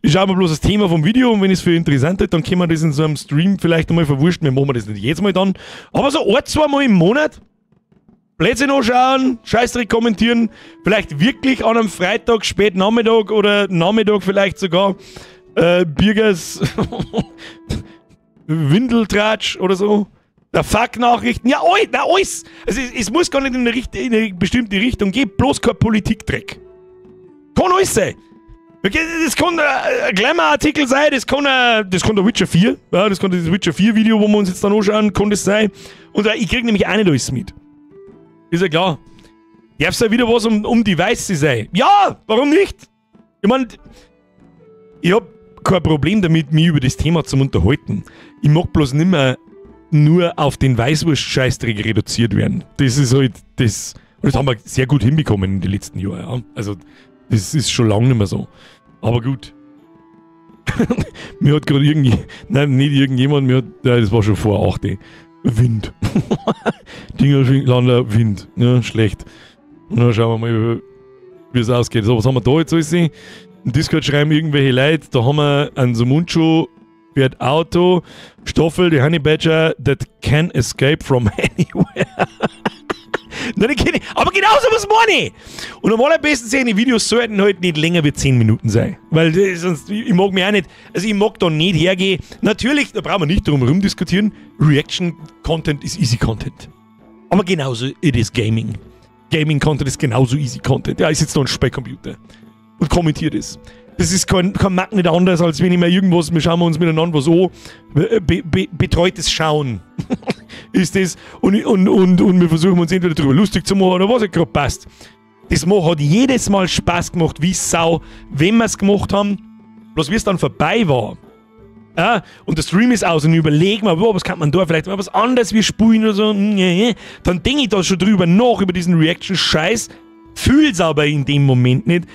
Ich schau mir bloß das Thema vom Video und wenn ich es für interessant halte, dann können wir das in so einem Stream vielleicht einmal verwurschten. Wir machen das nicht jedes Mal dann. Aber so ein, zwei Mal im Monat, Plätze anschauen, Scheißdreck kommentieren, vielleicht wirklich an einem Freitag, spät Nachmittag oder Nachmittag vielleicht sogar, Birgers Windeltratsch oder so. Der Fuck-Nachrichten, ja, na, alles! Also, es muss gar nicht in eine bestimmte Richtung gehen, bloß kein Politikdreck. Kann alles sein. Das kann ein Glamour-Artikel sein, das kann der Witcher 4, ja, das kann das Witcher 4 Video, wo wir uns jetzt dann anschauen, kann das sein. Und ich krieg nämlich auch nicht alles mit. Ist ja klar. Darf's ja wieder was um die Weiße sein? Ja, warum nicht? Ich mein, ich hab kein Problem damit, mich über das Thema zu unterhalten. Ich mag bloß nimmer nur auf den Weißwurst-Scheißdreck reduziert werden. Das ist halt das. Und das haben wir sehr gut hinbekommen in den letzten Jahren. Ja. Also, das ist schon lange nicht mehr so. Aber gut. Mir hat gerade irgendwie. Nein, nicht irgendjemand, mir hat. Ja, das war schon vor 8. Wind. Dingellander Wind. Ja, schlecht. Na, schauen wir mal, wie es ausgeht. So, was haben wir da jetzt alles? Im Discord schreiben irgendwelche Leute, da haben wir einen Sumunchu. Fährt Auto, Stoffel, die Honey Badger that can escape from anywhere. Nein, die kenn ich. Aber genauso was meine ich. Und am allerbesten sehen die Videos sollten halt nicht länger wie 10 Minuten sein. Weil sonst, ich mag mich auch nicht, also ich mag da nicht hergehen. Natürlich, da brauchen wir nicht drum herum diskutieren. Reaction-Content ist easy Content. Aber genauso, it is Gaming. Gaming-Content ist genauso easy Content. Ja, ich sitze da am Speckcomputer und kommentiere das. Das ist kein Mack nicht anders, als wenn ich mir irgendwas, wir schauen uns miteinander was an, betreutes Schauen ist das. Und wir versuchen uns entweder darüber lustig zu machen oder was halt gerade passt. Das hat jedes Mal Spaß gemacht, wie Sau, wenn wir es gemacht haben, bloß wie es dann vorbei war. Ja, und der Stream ist aus und überlegen wir, was kann man da vielleicht mal was anderes wie spulen oder so. Dann denke ich da schon drüber nach, über diesen Reaction-Scheiß. Fühl's aber in dem Moment nicht.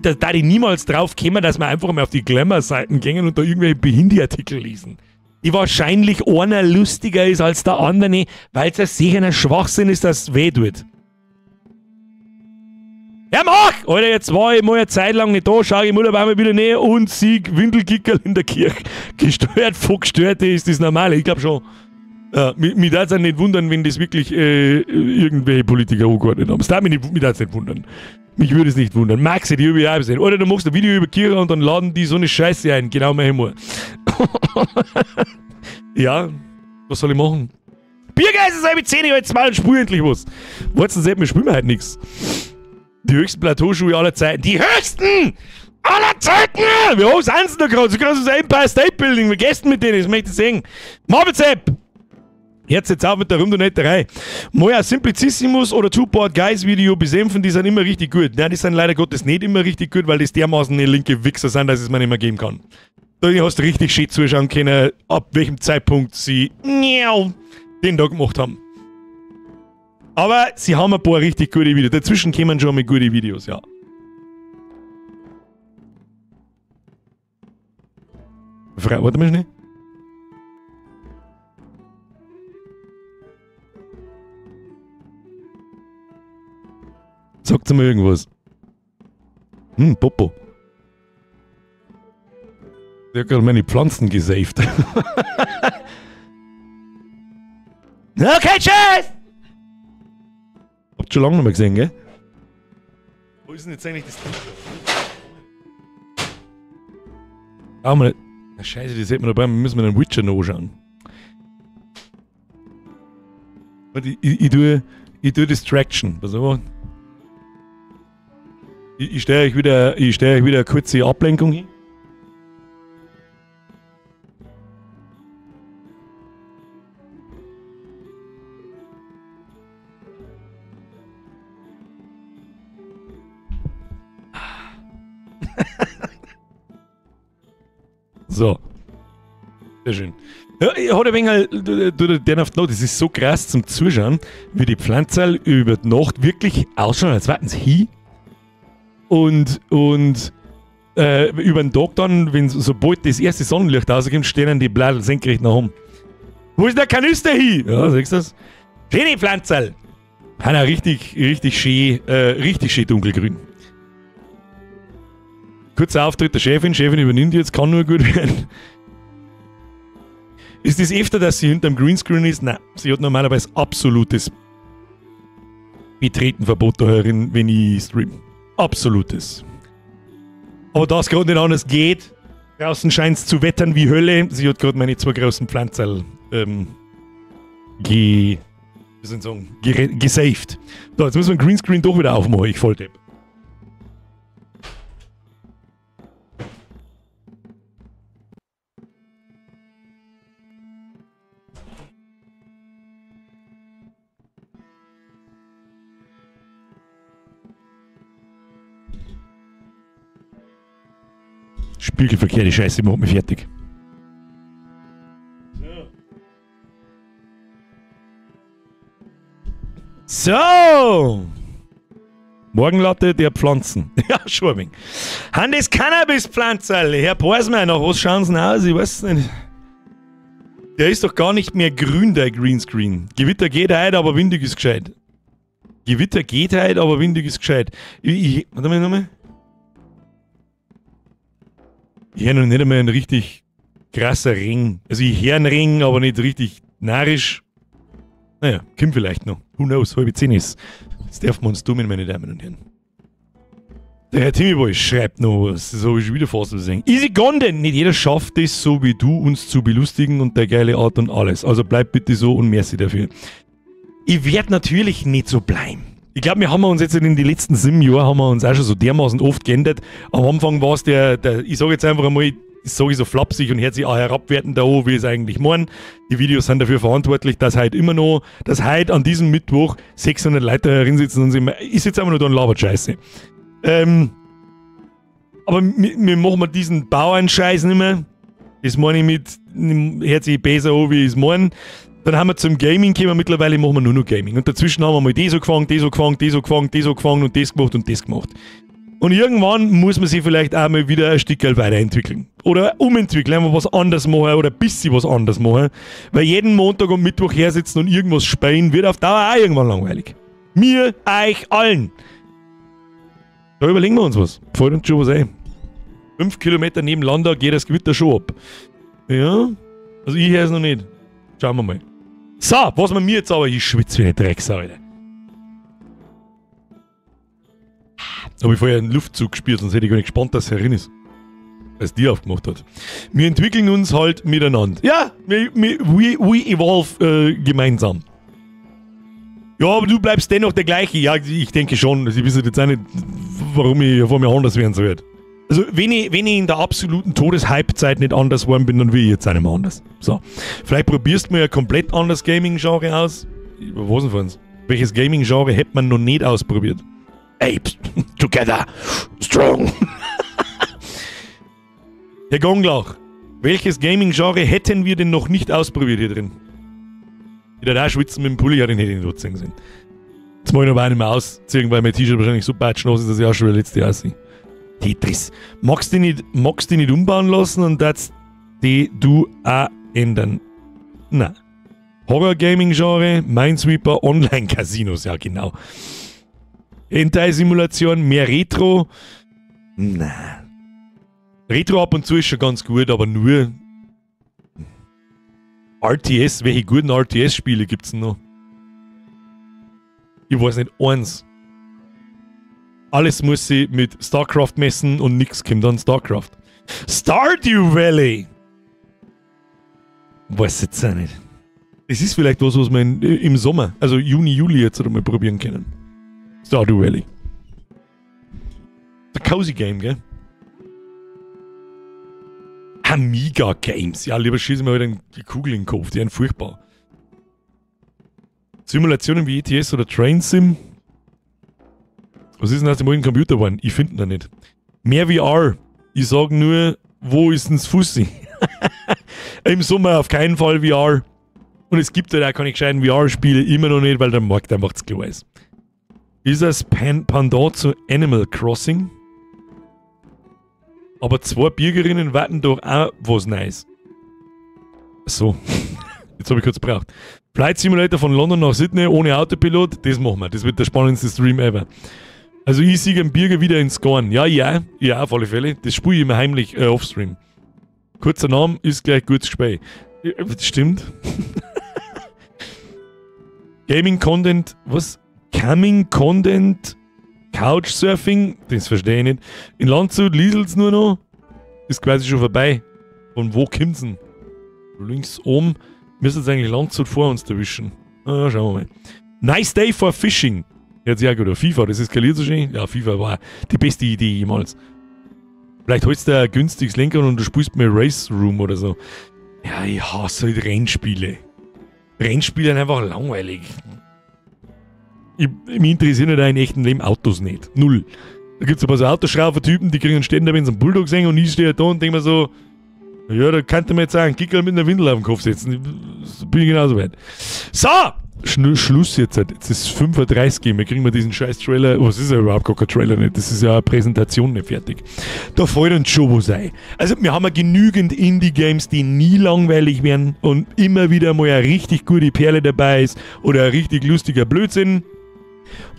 Da ich niemals drauf käme, dass wir einfach mal auf die Glamour-Seiten gehen und da irgendwelche Behindi-Artikel lesen. Die wahrscheinlich einer lustiger ist als der andere, weil es ja sicher ein Schwachsinn ist, dass es weh tut. Ja, mach! Alter, jetzt war ich mal eine Zeit lang nicht da, schau ich im Urlaub einmal wieder näher und sieg Windelkickerl in der Kirche. Gestört, von gestört ist das normal, ich glaube schon. Mich darf es auch nicht wundern, wenn das wirklich irgendwelche Politiker angeordnet haben. Das darf mich nicht, mich darf's nicht wundern. Mich würde es nicht wundern. Maxi, die habe ich auch gesehen. Oder du machst ein Video über Kirche und dann laden die so eine Scheiße ein. Genau, mach ich mal. Ja, was soll ich machen? Biergeist ist halb 10, ich jetzt mal und spül endlich was. Wolltest du, wir spielen wir heute nichts. Die höchsten Plateauschuhe aller Zeiten. Die höchsten! Aller Zeiten! Wie hoch sind sie da gerade? So groß ist das Empire State Building. Wir gestern mit denen, das möchte ich sehen. Marvel Sepp! Jetzt auf mit der Rumdonetterei. Mal ein Simplicissimus oder Two-Part Guys Video besänfen, die sind immer richtig gut. Nein, die sind leider Gottes nicht immer richtig gut, weil das dermaßen eine linke Wichser sind, dass es man nicht mehr geben kann. Da hast du richtig schön zuschauen können, ab welchem Zeitpunkt sie den da gemacht haben. Aber sie haben ein paar richtig gute Videos. Dazwischen kämen schon mal gute Videos, ja. Warte mal schnell. Sagt mir irgendwas. Hm, Popo. Ich hab gerade meine Pflanzen gesaved. Okay, tschüss! Habt schon lange nicht mehr gesehen, gell? Wo ist denn jetzt eigentlich das Ding? Ah, man, Scheiße, die sieht man dabei, wir müssen mir den Witcher noch anschauen. Warte, ich tue Distraction. Pass auf. Ich stelle euch wieder, eine kurze Ablenkung hin. So. Sehr schön. Ja, ich hat ein wenig, der auf die Nacht, das ist so krass zum Zuschauen, wie die Pflanzerl über die Nacht wirklich ausschauen, als warten sie hin. Und über den Tag dann, wenn sobald das erste Sonnenlicht rauskommt, stehen dann die Bladel senkrecht nach oben. Wo ist der Kanister hin? Ja, siehst du das? Schöne Pflanzerl! Hanna, richtig, richtig schön dunkelgrün. Kurzer Auftritt der Chefin, Chefin übernimmt jetzt, kann nur gut werden. Ist das öfter, dass sie hinterm Greenscreen ist? Nein, sie hat normalerweise absolutes Betretenverbot da herin, wenn ich stream. Absolutes. Aber da es gerade nicht anders geht, draußen scheint es zu wettern wie Hölle. Sie hat gerade meine zwei großen Pflanzerl gesaved. So, jetzt müssen wir den Greenscreen doch wieder aufmachen, ich Volldepp. Spiegelverkehrte Scheiße, macht mich fertig. So! Morgenlatte der Pflanzen. Ja, schon ein wenig. Han das Cannabis-Pflanzerl, Herr Porsmann, nach was schauen Sie denn aus? Ich weiß es nicht. Der ist doch gar nicht mehr grün, der Greenscreen. Gewitter geht heute, aber windig ist gescheit. Gewitter geht heute, aber windig ist gescheit. Warte mal nochmal. Ich höre noch nicht einmal einen richtig krasser Ring. Also ich höre einen Ring, aber nicht richtig narrisch. Naja, kommt vielleicht noch. Who knows, 9:30 ist. Jetzt dürfen wir uns dummen, meine Damen und Herren. Der Herr Timmy Boy schreibt noch was. Das habe ich schon wieder fast gesehen. Easy Gonden! Nicht jeder schafft es, so wie du, uns zu belustigen und der geile Art und alles. Also bleib bitte so und merci dafür. Ich werde natürlich nicht so bleiben. Ich glaube, wir haben uns jetzt in den letzten 7 Jahren haben wir uns auch schon so dermaßen oft geändert. Am Anfang war es der ich sage jetzt einfach einmal, das sage ich so flapsig und hört sich auch herabwertend an, wie es eigentlich meinen. Die Videos sind dafür verantwortlich, dass heute immer noch, dass heute an diesem Mittwoch 600 Leute herinsitzen und sich, ich sitze einfach nur da und labert Scheiße. Aber wir machen diesen Bauernscheiß nicht mehr. Das meine ich mit, hört sich besser an, wie ich es meine. Dann haben wir zum Gaming gekommen, mittlerweile machen wir nur noch Gaming. Und dazwischen haben wir mal das so gefangen, das so gefangen, das so gefangen, das so gefangen und das gemacht und das gemacht. Und irgendwann muss man sich vielleicht auch mal wieder ein Stück weiterentwickeln. Oder umentwickeln, einfach was anders machen oder ein bisschen was anders machen. Weil jeden Montag und Mittwoch hersitzen und irgendwas speien, wird auf Dauer auch irgendwann langweilig. Mir, euch, allen. Da überlegen wir uns was. Fällt uns schon was ein. 5 Kilometer neben Landau geht das Gewitter schon ab. Ja, also ich höre es noch nicht. Schauen wir mal. So, was man mir jetzt aber... Ich schwitze wie eine Drecksau, Alter. Habe ich vorher einen Luftzug gespürt, sonst hätte ich gar nicht gespannt, dass es herin ist. Als die aufgemacht hat. Wir entwickeln uns halt miteinander. Ja, we evolve gemeinsam. Ja, aber du bleibst dennoch der gleiche. Ja, ich denke schon. Also ich weiß jetzt auch nicht, warum ich vor mir anders werden soll. Also, wenn ich in der absoluten Todeshype-Zeit nicht anders geworden bin, dann will ich jetzt auch nicht mehr anders. So. Vielleicht probierst du mir ja komplett anders Gaming-Genre aus. Was denn von uns? Welches Gaming-Genre hätte man noch nicht ausprobiert? Apes, together, strong. Herr Gonglach, welches Gaming-Genre hätten wir denn noch nicht ausprobiert hier drin? Ich da schwitzen mit dem Pulli, ja, den hätte ich nicht trotzdem gesehen. Jetzt muss ich noch auch nicht mehr ausziehen, weil mein T-Shirt wahrscheinlich so patschnass ist, dass ich auch schon wieder letzte Jahr sehe. Tetris. Magst du dich nicht umbauen lassen und das die du auch ändern? Nein. Horror-Gaming-Genre, Minesweeper, Online-Casinos, ja genau. Hentai-Simulation, mehr Retro. Na. Retro ab und zu ist schon ganz gut, aber nur RTS, welche guten RTS-Spiele gibt's denn noch? Ich weiß nicht, eins. Alles muss sie mit StarCraft messen und nix kommt an StarCraft. Stardew Valley! Weiß jetzt auch nicht. Es ist vielleicht was, was wir im Sommer, also Juni, Juli jetzt mal probieren können. Stardew Valley. Der Cozy Game, gell? Amiga Games. Ja, lieber schießen wir heute die Kugel in den Kopf. Die sind furchtbar. Simulationen wie ETS oder Train Sim. Was ist denn aus dem alten Computer geworden? Ich finde ihn da nicht. Mehr VR. Ich sag nur, wo ist denn das Fussi? Im Sommer auf keinen Fall VR. Und es gibt halt auch keine gescheiten VR-Spiele, immer noch nicht, weil der Markt einfach zu klein ist. Ist das Pendant zu Animal Crossing? Aber zwei Bürgerinnen warten doch auch was Neues. So. Jetzt habe ich kurz gebraucht. Flight Simulator von London nach Sydney ohne Autopilot, das machen wir. Das wird der spannendste Stream ever. Also ich sehe einen Birger wieder ins Garn. Ja, ja, ja, auf alle Fälle. Das spiele ich immer heimlich offstream. Kurzer Name ist gleich gutes Spiel. Das stimmt. Gaming Content, was? Coming Content Couchsurfing? Das verstehe ich nicht. In Landshut lieselt's nur noch. Ist quasi schon vorbei. Von wo kommt's denn? Links oben. Müssen jetzt eigentlich Landshut vor uns erwischen. Ah, schauen wir mal. Nice day for fishing. Jetzt ja gut, FIFA, das eskaliert so schön. Ja, FIFA war die beste Idee jemals. Vielleicht holst du ein günstiges Lenkrad und du spielst mal Race Room oder so. Ja, ich hasse halt Rennspiele. Rennspiele sind einfach langweilig. Mich interessieren halt auch in echten Leben Autos nicht. Null. Da gibt's ein paar so Autoschrauber-Typen, die kriegen einen Ständer, wenn sie einen Bulldog sehen und ich stehe da und denke mir so, ja, da könnte man jetzt auch einen Kickerl mit einer Windel auf den Kopf setzen. Bin ich genauso weit. So! Schluss jetzt. Jetzt ist 35, wir kriegen mal diesen scheiß Trailer. Was ist ja überhaupt gar kein Trailer nicht? Das ist ja eine Präsentation nicht fertig. Da fällt uns schon was ein. Also wir haben ja genügend Indie-Games, die nie langweilig werden und immer wieder mal eine richtig gute Perle dabei ist oder ein richtig lustiger Blödsinn.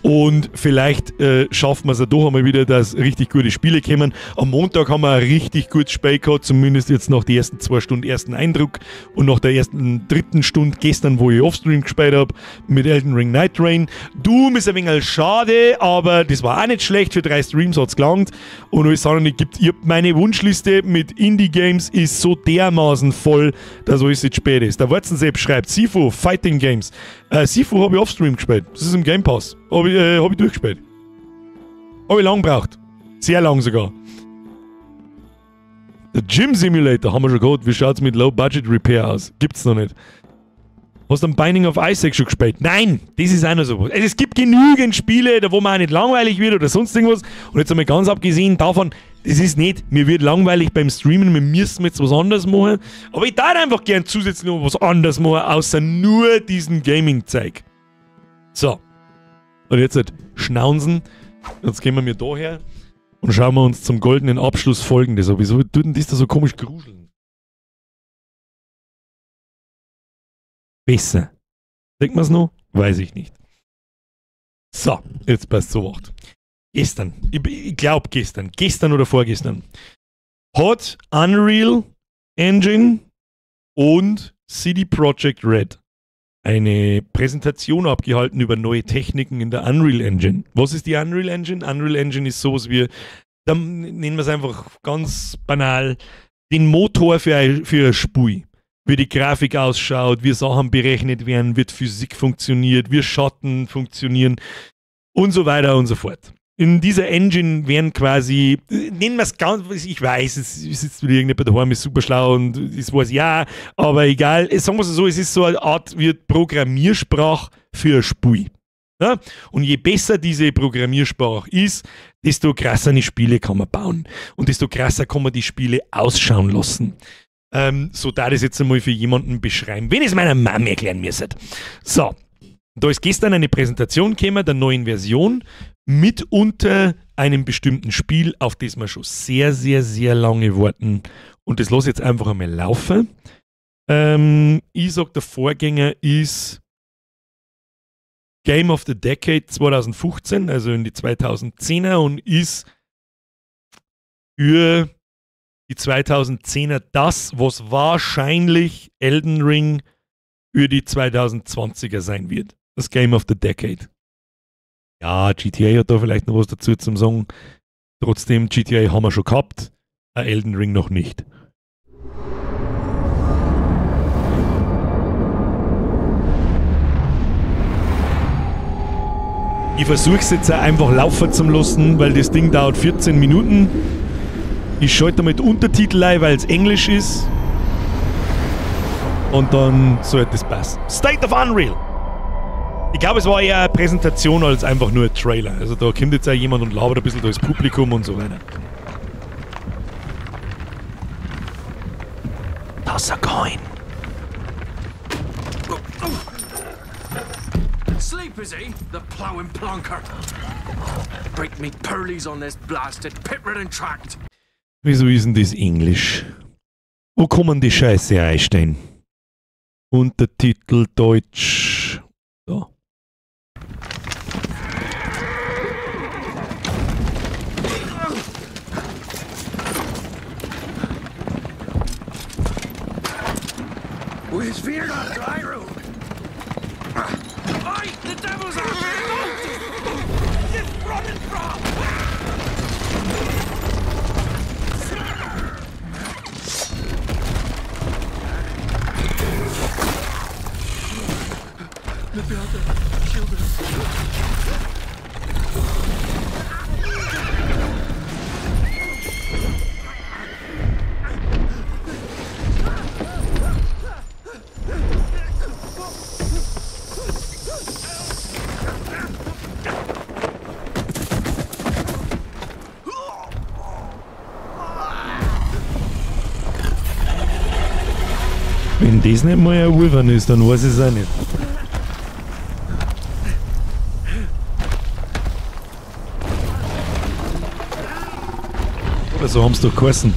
Und vielleicht schaffen wir es ja doch einmal wieder, dass richtig gute Spiele kommen. Am Montag haben wir ein richtig gutes Spiel gehabt, zumindest jetzt nach den ersten 2 Stunden ersten Eindruck und nach der ersten dritten Stunde gestern, wo ich Offstream gespielt hab, mit Elden Ring Nightreign. Doom ist ein wenig schade, aber das war auch nicht schlecht, für 3 Streams hat's gelangt. Und alles andere gibt, ich hab meine Wunschliste mit Indie-Games ist so dermaßen voll, dass alles jetzt spät ist. Der Warzensepp schreibt, Sifu, Fighting Games. Sifu hab ich Offstream gespielt, das ist im Game Pass. Hab ich durchgespielt. Hab ich lang gebraucht. Sehr lang sogar. Der Gym Simulator haben wir schon gehabt. Wie schaut's mit Low Budget Repair aus? Gibt's noch nicht. Hast du am Binding of Isaac schon gespielt? Nein, das ist auch noch so was. Also es gibt genügend Spiele, da wo man auch nicht langweilig wird oder sonst irgendwas. Und jetzt einmal ganz abgesehen davon, das ist nicht, mir wird langweilig beim Streamen, wir müssen jetzt was anderes machen. Aber ich darf einfach gern zusätzlich noch was anderes machen, außer nur diesen Gaming-Zeug. So. Und jetzt halt Schnaunsen. Jetzt gehen wir mir da her und schauen wir uns zum goldenen Abschluss folgendes an. Wieso tut denn das da so komisch gruseln? Besser. Denkt man's noch? Weiß ich nicht. So, jetzt passt so was. Gestern, ich glaub gestern, gestern oder vorgestern, hat Unreal Engine und CD Projekt Red eine Präsentation abgehalten über neue Techniken in der Unreal Engine. Was ist die Unreal Engine? Unreal Engine ist sowas wie, dann nennen wir es einfach ganz banal, den Motor für ein Spiel. Wie die Grafik ausschaut, wie Sachen berechnet werden, wie die Physik funktioniert, wie Schatten funktionieren und so weiter und so fort. In dieser Engine werden quasi, nennen wir es ganz, ich weiß, es sitzt wieder irgendjemand daheim, ist super schlau und das weiß ich ja, aber egal, sagen wir es so, es ist so eine Art wie Programmiersprache für ein Spiel. Ja? Und je besser diese Programmiersprache ist, desto krasser die Spiele kann man bauen und desto krasser kann man die Spiele ausschauen lassen. So da das jetzt einmal für jemanden beschreiben, wenn ich es meiner Mama erklären müsste. So, da ist gestern eine Präsentation gekommen, der neuen Version, mitunter einem bestimmten Spiel, auf das wir schon sehr, sehr, sehr lange warten. Und das lasse ich jetzt einfach einmal laufen. Ich sag, der Vorgänger ist Game of the Decade 2015, also in die 2010er, und ist für die 2010er das, was wahrscheinlich Elden Ring für die 2020er sein wird. Das Game of the Decade. Ja, GTA hat da vielleicht noch was dazu zum Sagen. Trotzdem, GTA haben wir schon gehabt, Elden Ring noch nicht. Ich versuche es jetzt auch einfach laufen zu lassen, weil das Ding dauert 14 Minuten. Ich schalte damit Untertitel ein, weil es Englisch ist. Und dann sollte es passen. State of Unreal! Ich glaube, es war eher eine Präsentation als einfach nur ein Trailer. Also da kommt jetzt auch jemand und labert ein bisschen durchs Publikum und so weiter. Toss a coin. Sleep is he? The ploughing plonker. Break me pearlies on this blasted pit-ridden tract. Wieso ist denn das Englisch? Wo kann man die Scheiße einstellen? Untertitel Deutsch. So. Fear not dry road. Aye, the devil's after the This running from. Wenn das nicht mal ein Wyvern ist, dann weiß ich es auch nicht. Oder so haben's doch geheißen.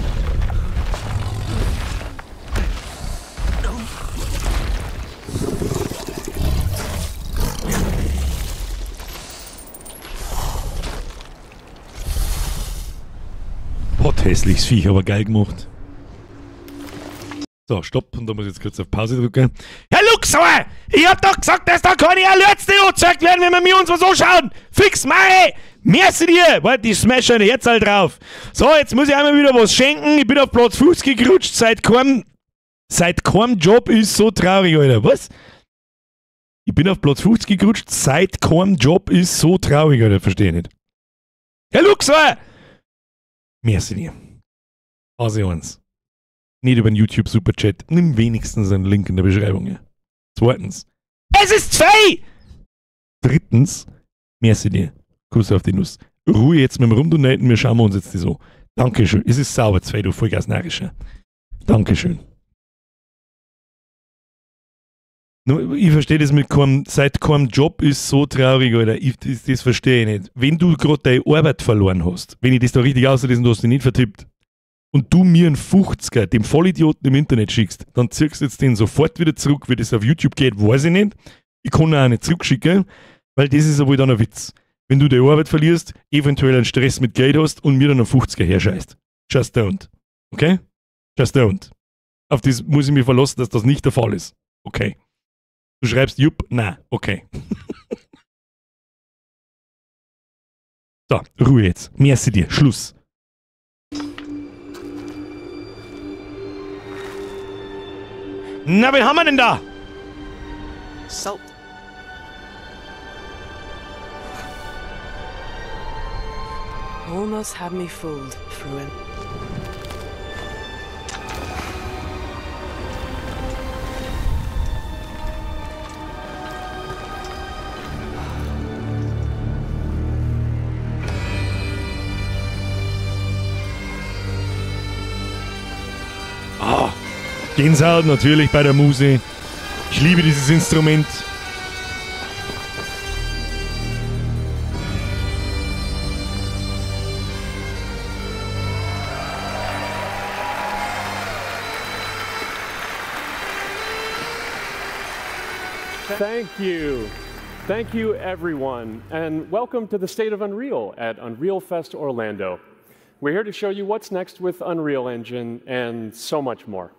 Potthässliches Viech, aber geil gemacht. So, stopp, und da muss ich jetzt kurz auf Pause drücken. Herr Luxor! Ich hab doch gesagt, dass da keine Alerts angezeigt werden, wenn wir uns was anschauen! Fix mei! Merci dir! Warte, ich smash eine Herz halt drauf. So, jetzt muss ich einmal wieder was schenken. Ich bin auf Platz 50 gerutscht, seit keinem Job ist so traurig, Alter. Was? Ich bin auf Platz 50 gerutscht, seit keinem Job ist so traurig, Alter. Verstehe ich nicht. Herr Luxor! Merci dir. Pause 1. Nicht über den YouTube Superchat. Nimm wenigstens einen Link in der Beschreibung. Ja. Zweitens. Es ist 2! Drittens. Merci dir. Kuss auf die Nuss. Ruhe jetzt mit dem Rumdonaten. Wir schauen uns jetzt die so. Dankeschön. Es ist sauber 2, du Vollgas narischer. Dankeschön. Ich verstehe das mit keinem, seit keinem Job ist so traurig, Alter. Das verstehe ich nicht. Wenn du gerade deine Arbeit verloren hast, wenn ich das da richtig auslese und du hast dich nicht vertippt, und du mir einen 50er, dem Vollidioten im Internet schickst, dann ziehst du jetzt den sofort wieder zurück. Wie das auf YouTube geht, weiß ich nicht. Ich kann ihn auch nicht zurückschicken, weil das ist ja wohl dann ein Witz. Wenn du deine Arbeit verlierst, eventuell einen Stress mit Geld hast und mir dann einen 50er herscheißt. Just don't. Okay? Just don't. Auf das muss ich mich verlassen, dass das nicht der Fall ist. Okay. Du schreibst Jupp, na, okay. So, Ruhe jetzt. Merci dir. Schluss. Na, wen haben wir denn da? Salt. Almost had me fooled, Fruin. Ah, Gänsehaut natürlich bei der Muse. Ich liebe dieses Instrument. Thank you. Thank you, everyone, and welcome to the State of Unreal at Unreal Fest Orlando. We're here to show you what's next with Unreal Engine and so much more.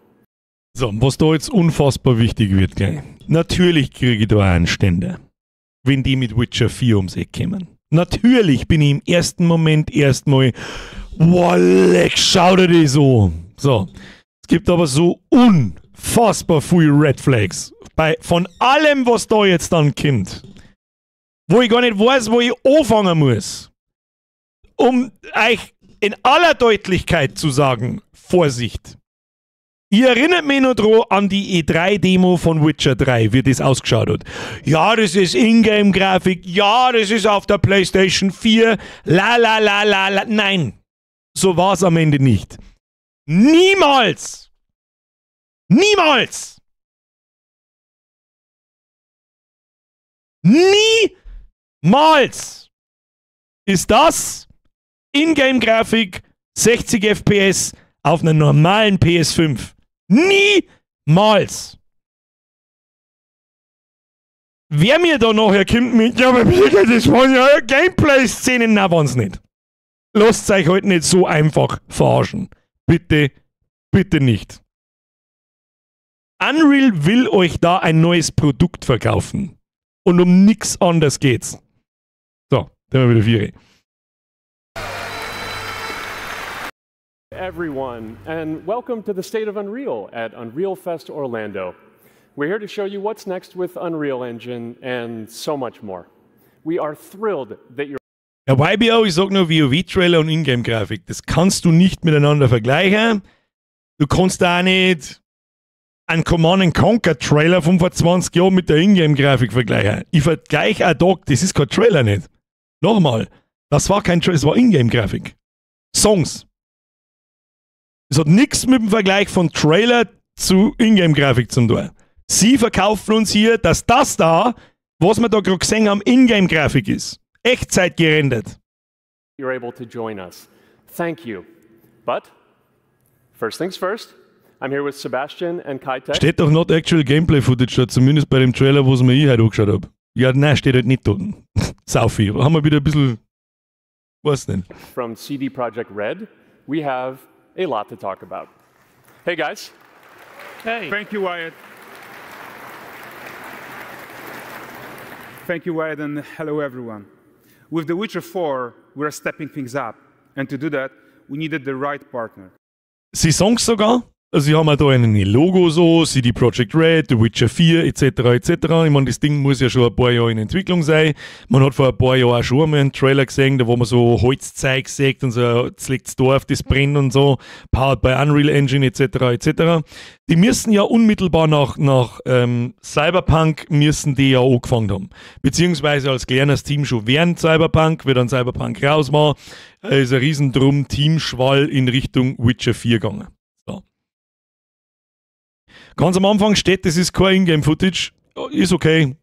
So, was da jetzt unfassbar wichtig wird gleich. Natürlich kriege ich da einen Ständer, wenn die mit Witcher 4 ums Eck kommen. Natürlich bin ich im ersten Moment erstmal, wow, leck, schau dir das so. So, es gibt aber so unfassbar viele Red Flags von allem, was da jetzt dann kommt. Wo ich gar nicht weiß, wo ich anfangen muss. Um euch in aller Deutlichkeit zu sagen, Vorsicht. Ihr erinnert mich noch dran an die E3-Demo von Witcher 3, wie das ausgeschaut hat. Ja, das ist Ingame-Grafik. Ja, das ist auf der PlayStation 4. La, la, la, la, la. Nein, so war's am Ende nicht. Niemals Niemals! Niemals ist das Ingame-Grafik 60 FPS auf einer normalen PS5. Niemals! Wer mir da nachher kommt mit, ja, aber Birgit, das waren ja Gameplay-Szenen, na, waren's nicht. Lasst euch heute nicht so einfach verarschen. Bitte, bitte nicht. Unreal will euch da ein neues Produkt verkaufen. Und um nichts anderes geht's. So, dann haben wir wieder 4. Everyone, and welcome to the State of Unreal at Unreal Fest Orlando. We're here to show you what's next with Unreal Engine and so much more. We are thrilled that you're. Ja, YBO, ich sag nur WoW-Trailer und Ingame-Grafik. Das kannst du nicht miteinander vergleichen. Du kannst da auch nicht einen Command & Conquer Trailer von vor 20 Jahren mit der Ingame-Grafik vergleichen. Ich vergleiche auch da, das ist kein Trailer nicht. Nochmal, das war kein Trailer, das war Ingame-Grafik. Songs. Es hat nichts mit dem Vergleich von Trailer zu Ingame-Grafik zu tun. Sie verkaufen uns hier, dass das da, was wir da gerade gesehen haben, Ingame-Grafik ist. Echtzeit gerendert. You're able to join us. Thank you. But first things first, I'm here with Sebastian and Kai-Tek. Steht doch not actual Gameplay Footage da, zumindest bei dem Trailer, wo es mir ich heute angeschaut habe. Ja, nein, steht halt nicht dort. Sau viel. Haben wir wieder ein bisschen. Was denn? From CD Projekt Red, we have a lot to talk about. Hey guys. Hey. Thank you, Wyatt. Thank you, Wyatt, and hello everyone. With The Witcher 4, we're stepping things up. And to do that, we needed the right partner. Sie sagen sogar, also sie haben auch da ein Logo so, CD Projekt Red, The Witcher 4 etc. etc. Ich meine, das Ding muss ja schon ein paar Jahre in Entwicklung sein. Man hat vor ein paar Jahren auch schon einmal einen Trailer gesehen, da wo man so Holzzeug sieht und so das liegt Dorf, das brennt und so, powered by Unreal Engine etc. etc. Die müssen ja unmittelbar nach Cyberpunk müssen die ja angefangen haben. Beziehungsweise als kleines Team schon während Cyberpunk, wie dann Cyberpunk raus war, ist ein riesen Drum Teamschwall in Richtung Witcher 4 gegangen. So. Ganz am Anfang steht, das ist kein Ingame-Footage. Ist okay.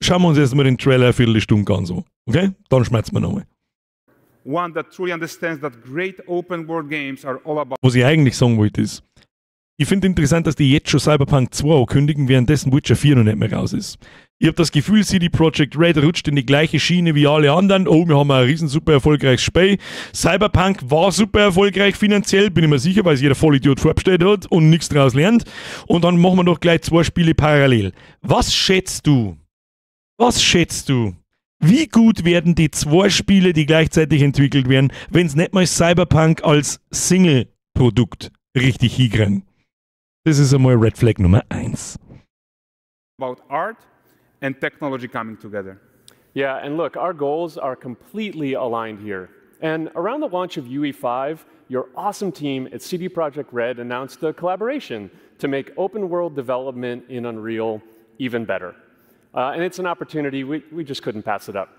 Schauen wir uns erstmal den Trailer eine Viertelstunde an, so. Okay? Dann schmerzen wir nochmal. One that truly understands that great open world games are all about. Was ich eigentlich sagen wollte ist, ich finde interessant, dass die jetzt schon Cyberpunk 2 ankündigen, währenddessen Witcher 4 noch nicht mehr raus ist. Ich habe das Gefühl, CD Projekt Red rutscht in die gleiche Schiene wie alle anderen. Oh, wir haben ein riesen super erfolgreiches Spiel. Cyberpunk war super erfolgreich finanziell, bin ich mir sicher, weil es jeder Vollidiot vorbestellt hat und nichts draus lernt. Und dann machen wir doch gleich zwei Spiele parallel. Was schätzt du? Was schätzt du? Wie gut werden die zwei Spiele, die gleichzeitig entwickelt werden, wenn es nicht mal Cyberpunk als Single-Produkt richtig hinkriegen? Das ist einmal Red Flag Nummer 1. About art and technology coming together. Yeah, and look, our goals are completely aligned here. And around the launch of UE5, your awesome team at CD Projekt Red announced a collaboration to make open world development in Unreal even better. And it's an opportunity we just couldn't pass it up.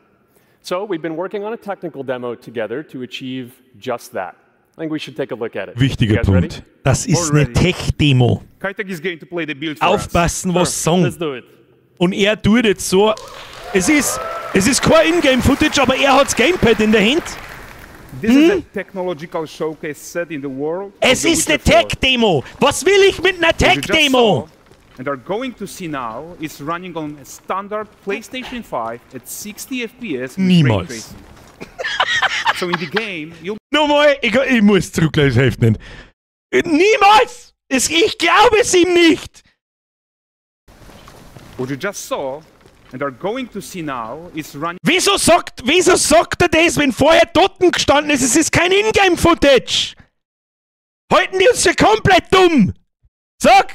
So we've been working on a technical demo together to achieve just that. I think we should take a look at it. Wichtiger Punkt. Das ist eine Tech-Demo. Aufpassen, was sagen. Und er tut jetzt so. Es ist kein Ingame-Footage, aber er hat das Gamepad in der Hand. Es ist eine Tech-Demo. Was will ich mit einer Tech-Demo? And are going to see now is running on a standard PlayStation 5 at 60 FPS. Niemals. So in the game, you'll Nochmal, ich muss zurückgleich, das hilft nicht. Niemals! Ich glaube es ihm nicht! What you just saw and are going to see now is running. Wieso sagt er das, wenn vorher dort gestanden ist? Es ist kein Ingame-Footage! Halten die uns für komplett dumm! Sag!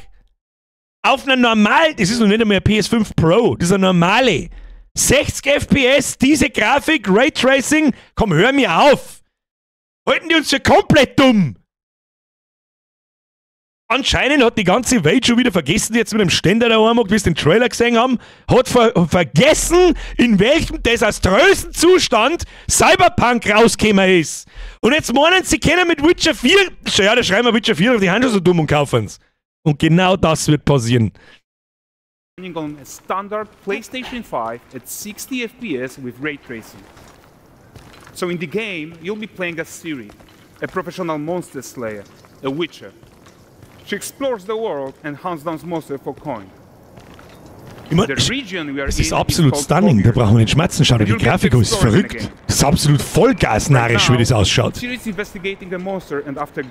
Auf einer normalen, das ist noch nicht einmal eine PS5 Pro, das ist eine normale. 60 FPS, diese Grafik, Raytracing, komm, hör mir auf! Halten die uns für komplett dumm! Anscheinend hat die ganze Welt schon wieder vergessen, die jetzt mit dem Ständer da anmacht, wie sie den Trailer gesehen haben, hat vergessen, in welchem desaströsen Zustand Cyberpunk rausgekommen ist. Und jetzt meinen sie, können mit Witcher 4, ja, da schreiben wir Witcher 4 auf die Hand schon so dumm und kaufen's. Und genau das wird passieren. On a standard PlayStation 5 at 60 FPS with ray tracing. So in the game, you'll be playing as Ciri, a professional monster slayer, a witcher. She explores the world and hunts down monsters for coin. Ich mein, es ist absolut stunning, da brauchen wir nicht schmerzen. Schau dir die Grafik an, ist verrückt. Das ist absolut vollgasnarrisch, wie das ausschaut.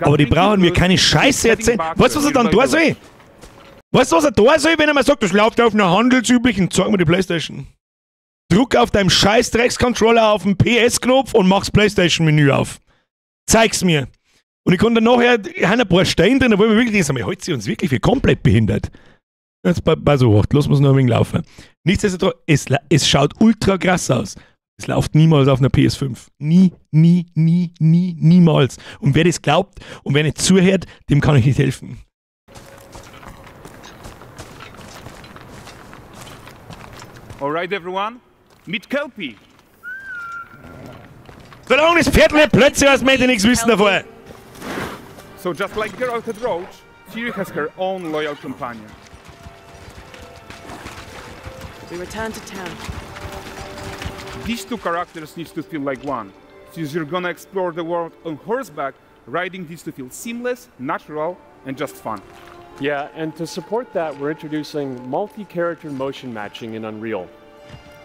Aber die brauchen mir keine Scheiße erzählen. Weißt du, was er dann da soll? Weißt du, was er da soll, wenn er mal sagt, das läuft auf einer handelsüblichen, zeig mir die Playstation. Druck auf deinem scheiß Dreckscontroller auf den PS-Knopf und mach's Playstation-Menü auf. Zeig's mir. Und ich konnte nachher ein paar Steine drin, da wollen wir wirklich denken, heute sie uns wirklich für komplett behindert. Jetzt bei so hoch, lass uns noch ein wenig laufen. Nichtsdestotrotz, es schaut ultra krass aus. Es läuft niemals auf einer PS5. Nie, nie, nie, nie, niemals. Und wer das glaubt und wer nicht zuhört, dem kann ich nicht helfen. Alright everyone, meet Kelpie. Solange das Pferd nicht plötzlich als möchte ich nichts wissen davor. So just like Geralt had Roach, Ciri has her own loyal companion. We return to town. These two characters need to feel like one. Since you're gonna explore the world on horseback, riding needs to feel seamless, natural, and just fun. Yeah, and to support that, we're introducing multi-character motion matching in Unreal.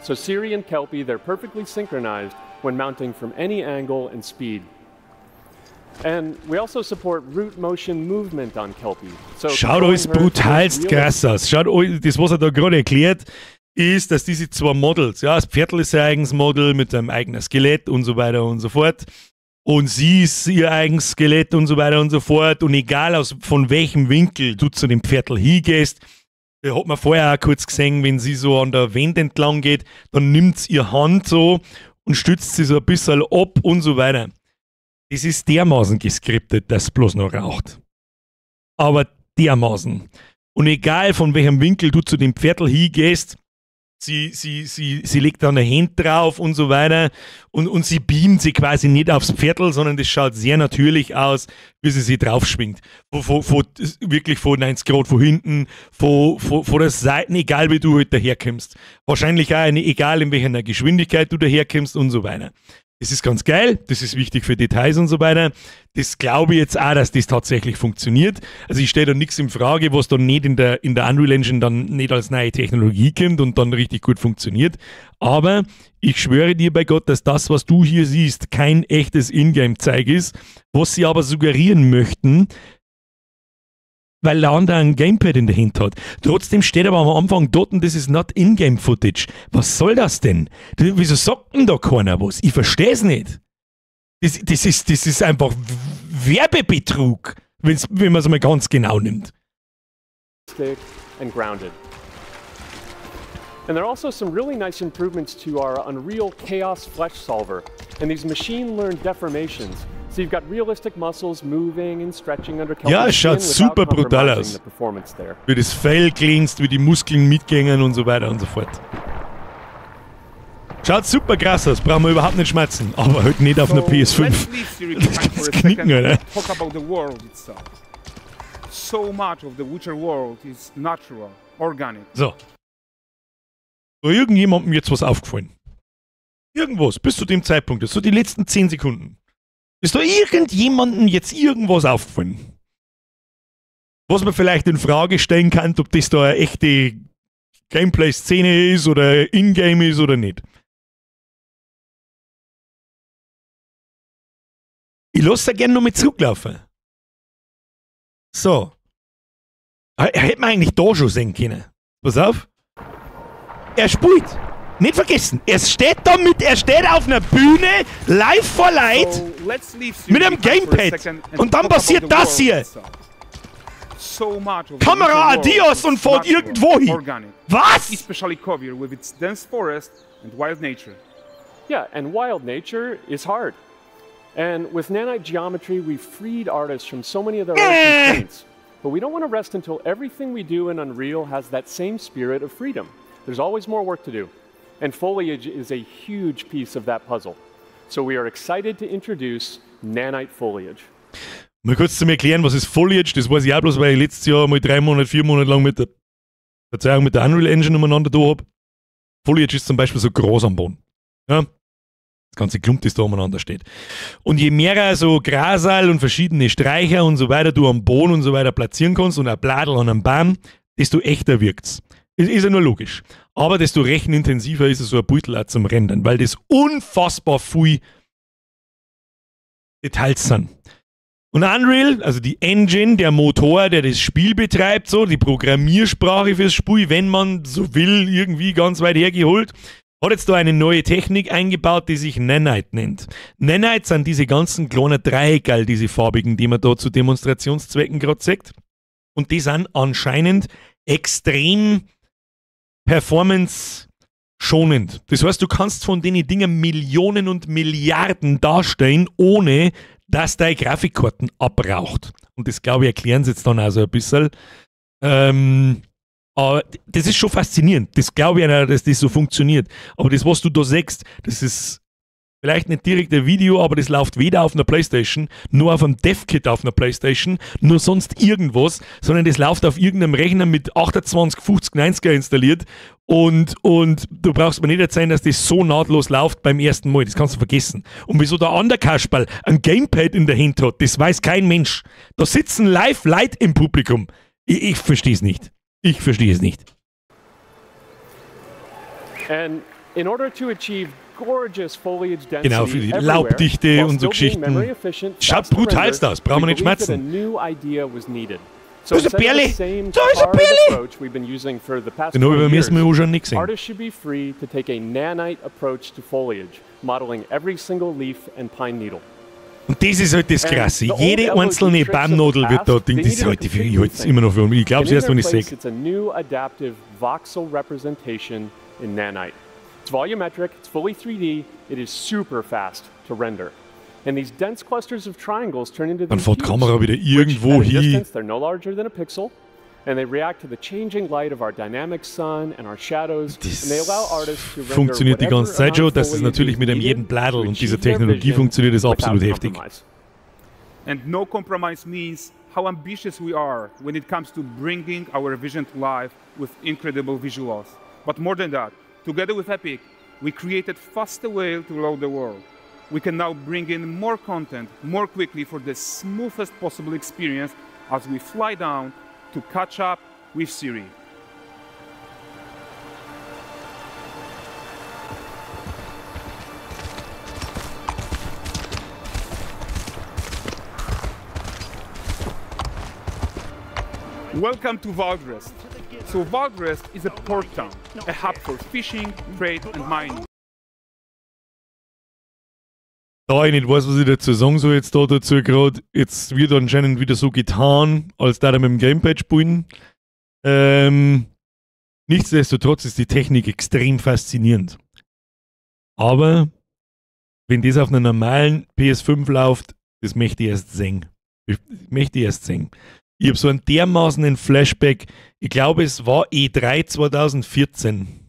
So Ciri and Kelpie, they're perfectly synchronized when mounting from any angle and speed. And we also support root motion movement on Kelpie. So schaut euch brutalst krass aus. Schaut euch, das, was er da gerade erklärt, ist, dass diese zwei Models, ja, das Pferdl ist sein eigenes Model mit seinem eigenen Skelett und so weiter und so fort. Und sie ist ihr eigenes Skelett und so weiter und so fort. Und egal aus, von welchem Winkel du zu dem Pferdl hingehst, da hat man vorher auch kurz gesehen, wenn sie so an der Wand entlang geht, dann nimmt sie ihre Hand so und stützt sie so ein bisschen ab und so weiter. Das ist dermaßen geskriptet, dass es bloß noch raucht. Aber dermaßen. Und egal von welchem Winkel du zu dem Pferdl hingehst, sie legt dann eine Hand drauf und so weiter und sie beamt sie quasi nicht aufs Pferdl, sondern das schaut sehr natürlich aus, wie sie sich draufschwingt. Wirklich von 90 Grad von hinten, von der Seite, egal wie du halt daherkommst. Wahrscheinlich auch egal in welcher Geschwindigkeit du daherkommst und so weiter. Das ist ganz geil, das ist wichtig für Details und so weiter. Das glaube ich jetzt auch, dass das tatsächlich funktioniert. Also ich stelle da nichts in Frage, was dann nicht in der Unreal Engine dann nicht als neue Technologie kommt und dann richtig gut funktioniert. Aber ich schwöre dir bei Gott, dass das, was du hier siehst, kein echtes Ingame-Zeug ist, was sie aber suggerieren möchten, weil der andere ein Gamepad in der Hand hat. Trotzdem steht aber am Anfang dort, und das ist not in-game footage. Was soll das denn? Wieso sagt denn da keiner was? Ich verstehe es nicht. Das ist einfach Werbebetrug, wenn man es mal ganz genau nimmt. And grounded. And there are also some really nice improvements to our Unreal Chaos Flesh Solver and these machine-learned deformations. So you've got realistic muscles moving and stretching under Kelpie's Ja, es schaut super brutal aus. Wie das Fell glänzt, wie die Muskeln mitgängen und so weiter und so fort. Schaut super krass aus, brauchen wir überhaupt nicht schmerzen. Aber halt nicht auf einer PS5. Das knicken, oder? Talk about the world itself. So much of the Witcher world is natural, organic. So. So, irgendjemandem jetzt was aufgefallen. Irgendwas, bis zu dem Zeitpunkt, so die letzten 10 Sekunden. Ist da irgendjemandem jetzt irgendwas aufgefallen? Was man vielleicht in Frage stellen kann, ob das da eine echte Gameplay-Szene ist oder In-Game ist oder nicht. Ich lasse da gerne noch mit zurücklaufen. So. Hätte man eigentlich da schon sehen können. Pass auf. Er spielt. Nicht vergessen, er steht da mit, er steht auf einer Bühne, live vor Leid, mit einem Gamepad. Und dann passiert das hier. Kamera adios und fährt irgendwo hin. Was? Especially Kovir with its dense forest and wild nature. Yeah, and wild nature is hard. And with nanite geometry, we freed artists from so many of their own constraints. But we don't want to rest until everything we do in Unreal has that same spirit of freedom. There's always more work to do. And foliage is a huge piece of that puzzle. So we are excited to introduce nanite foliage. Mal kurz zum Erklären, was ist Foliage, das weiß ich auch bloß, weil ich letztes Jahr mal 3 Monate, 4 Monate lang mit der, Verzeihung, mit der Unreal Engine umeinander da hab. Foliage ist zum Beispiel so Gras am Boden. Ja? Das ganze Klump, das da umeinander steht. Und je mehr so Grasal und verschiedene Streicher und so weiter du am Boden und so weiter platzieren kannst und ein Bladel an einem Baum, desto echter wirkt's. Das ist ja nur logisch. Aber desto rechenintensiver ist es so ein Beutel auch zum Rendern, weil das unfassbar viel Details sind. Und Unreal, also die Engine, der Motor, der das Spiel betreibt, so, die Programmiersprache fürs Spiel, wenn man so will, irgendwie ganz weit hergeholt, hat jetzt da eine neue Technik eingebaut, die sich Nanite nennt. Nanite sind diese ganzen kleinen Dreieckerl, diese farbigen, die man da zu Demonstrationszwecken gerade sieht. Und die sind anscheinend extrem performance-schonend. Das heißt, du kannst von den Dingen Millionen und Milliarden darstellen, ohne dass deine Grafikkarten abraucht. Und das, glaube ich, erklären sie jetzt dann auch so ein bisschen. Aber das ist schon faszinierend. Das glaube ich auch, dass das so funktioniert. Aber das, was du da siehst, das ist vielleicht nicht direkt ein Video, aber das läuft weder auf einer Playstation, nur auf einem Dev-Kit auf einer Playstation, nur sonst irgendwas, sondern das läuft auf irgendeinem Rechner mit 28, 50, 90er installiert und du brauchst mir nicht erzählen, dass das so nahtlos läuft beim ersten Mal. Das kannst du vergessen. Und wieso der andere Kasperl ein Gamepad in der Hand hat, das weiß kein Mensch. Da sitzen live Leute im Publikum. Ich verstehe es nicht. Ich verstehe es nicht. And in order to achieve gorgeous foliage density, genau, für die Laubdichte und so Geschichten. Schaut brutal aus, brauchen wir nicht schmerzen. Da ist ein Bärli! Da ist ein Bärli! Den habe ich beim ersten Mal auch schon nicht gesehen. Artists should be free to take a nanite approach to foliage, modeling every single leaf and pine needle. Und das ist halt das Krasse. Jede einzelne Baumnadel wird da, Ding, das ist halt, ich halte es immer noch für mich. Ich glaube es erst, wenn ich es sehe. It's a new adaptive voxel representation in nanite. It's volumetric, it's fully 3D, it is super fast to render. And these dense clusters of triangles turn into Dann fährt die Kamera wieder irgendwo hin. They're no larger than a pixel, and they react to the changing light of our dynamic sun and our shadows. Das and they allow artists to render funktioniert die ganze Zeit schon, dass es natürlich mit einem jeden Bladel und dieser Technologie funktioniert, ist absolut heftig. And no compromise means how ambitious we are when it comes to bringing our vision to life with incredible visuals. But more than that, together with Epic, we created faster way to load the world. We can now bring in more content more quickly for the smoothest possible experience as we fly down to catch up with Ciri. Welcome to Valdrest. So Valdrest is a port town, a hub for fishing, trade and mining. Da ich nicht weiß, was ich dazu sagen soll, jetzt da dazu gerade, jetzt wird anscheinend wieder so getan, als da er mit dem Gamepad spielen. Nichtsdestotrotz ist die Technik extrem faszinierend. Aber wenn das auf einer normalen PS5 läuft, das möchte ich erst sehen. Ich möchte erst sehen. Ich habe so einen dermaßenen Flashback. Ich glaube, es war E3 2014,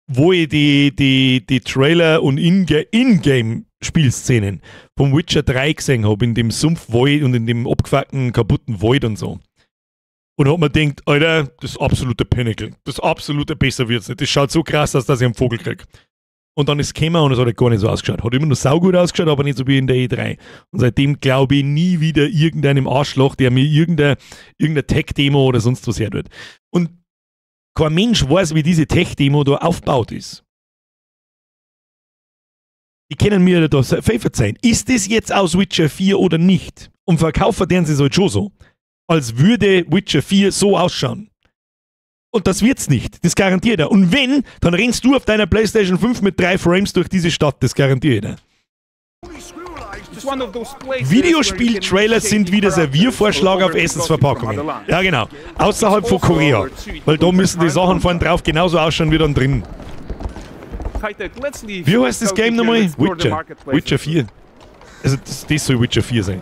wo ich die Trailer und Ingame-Spielszenen vom Witcher 3 gesehen habe, in dem Sumpfwald und in dem abgefuckten, kaputten Wald und so. Und hab mir gedacht, Alter, das ist absolute Pinnacle. Das absolute besser wird's nicht. Das schaut so krass aus, dass ich einen Vogel krieg. Und dann ist es gekommen und es hat halt gar nicht so ausgeschaut. Hat immer noch saugut ausgeschaut, aber nicht so wie in der E3. Und seitdem glaube ich nie wieder irgendeinem Arschloch, der mir irgendeine Tech-Demo oder sonst was hertut. Und kein Mensch weiß, wie diese Tech-Demo da aufgebaut ist. Die können mir da viel verzeihen. Ist das jetzt aus Witcher 4 oder nicht? Und verkaufen deren sie es halt schon so. Als würde Witcher 4 so ausschauen. Und das wird's nicht. Das garantiert er. Und wenn, dann rennst du auf deiner PlayStation 5 mit 3 Frames durch diese Stadt. Das garantiert er. Videospiel-Trailers sind wieder Serviervorschlag auf Essensverpackungen. Ja, genau. Außerhalb von Korea. Weil da müssen die Sachen vorn drauf genauso ausschauen wie dann drin. Wie heißt das Game nochmal? Witcher. Witcher 4. Also das soll Witcher 4 sein.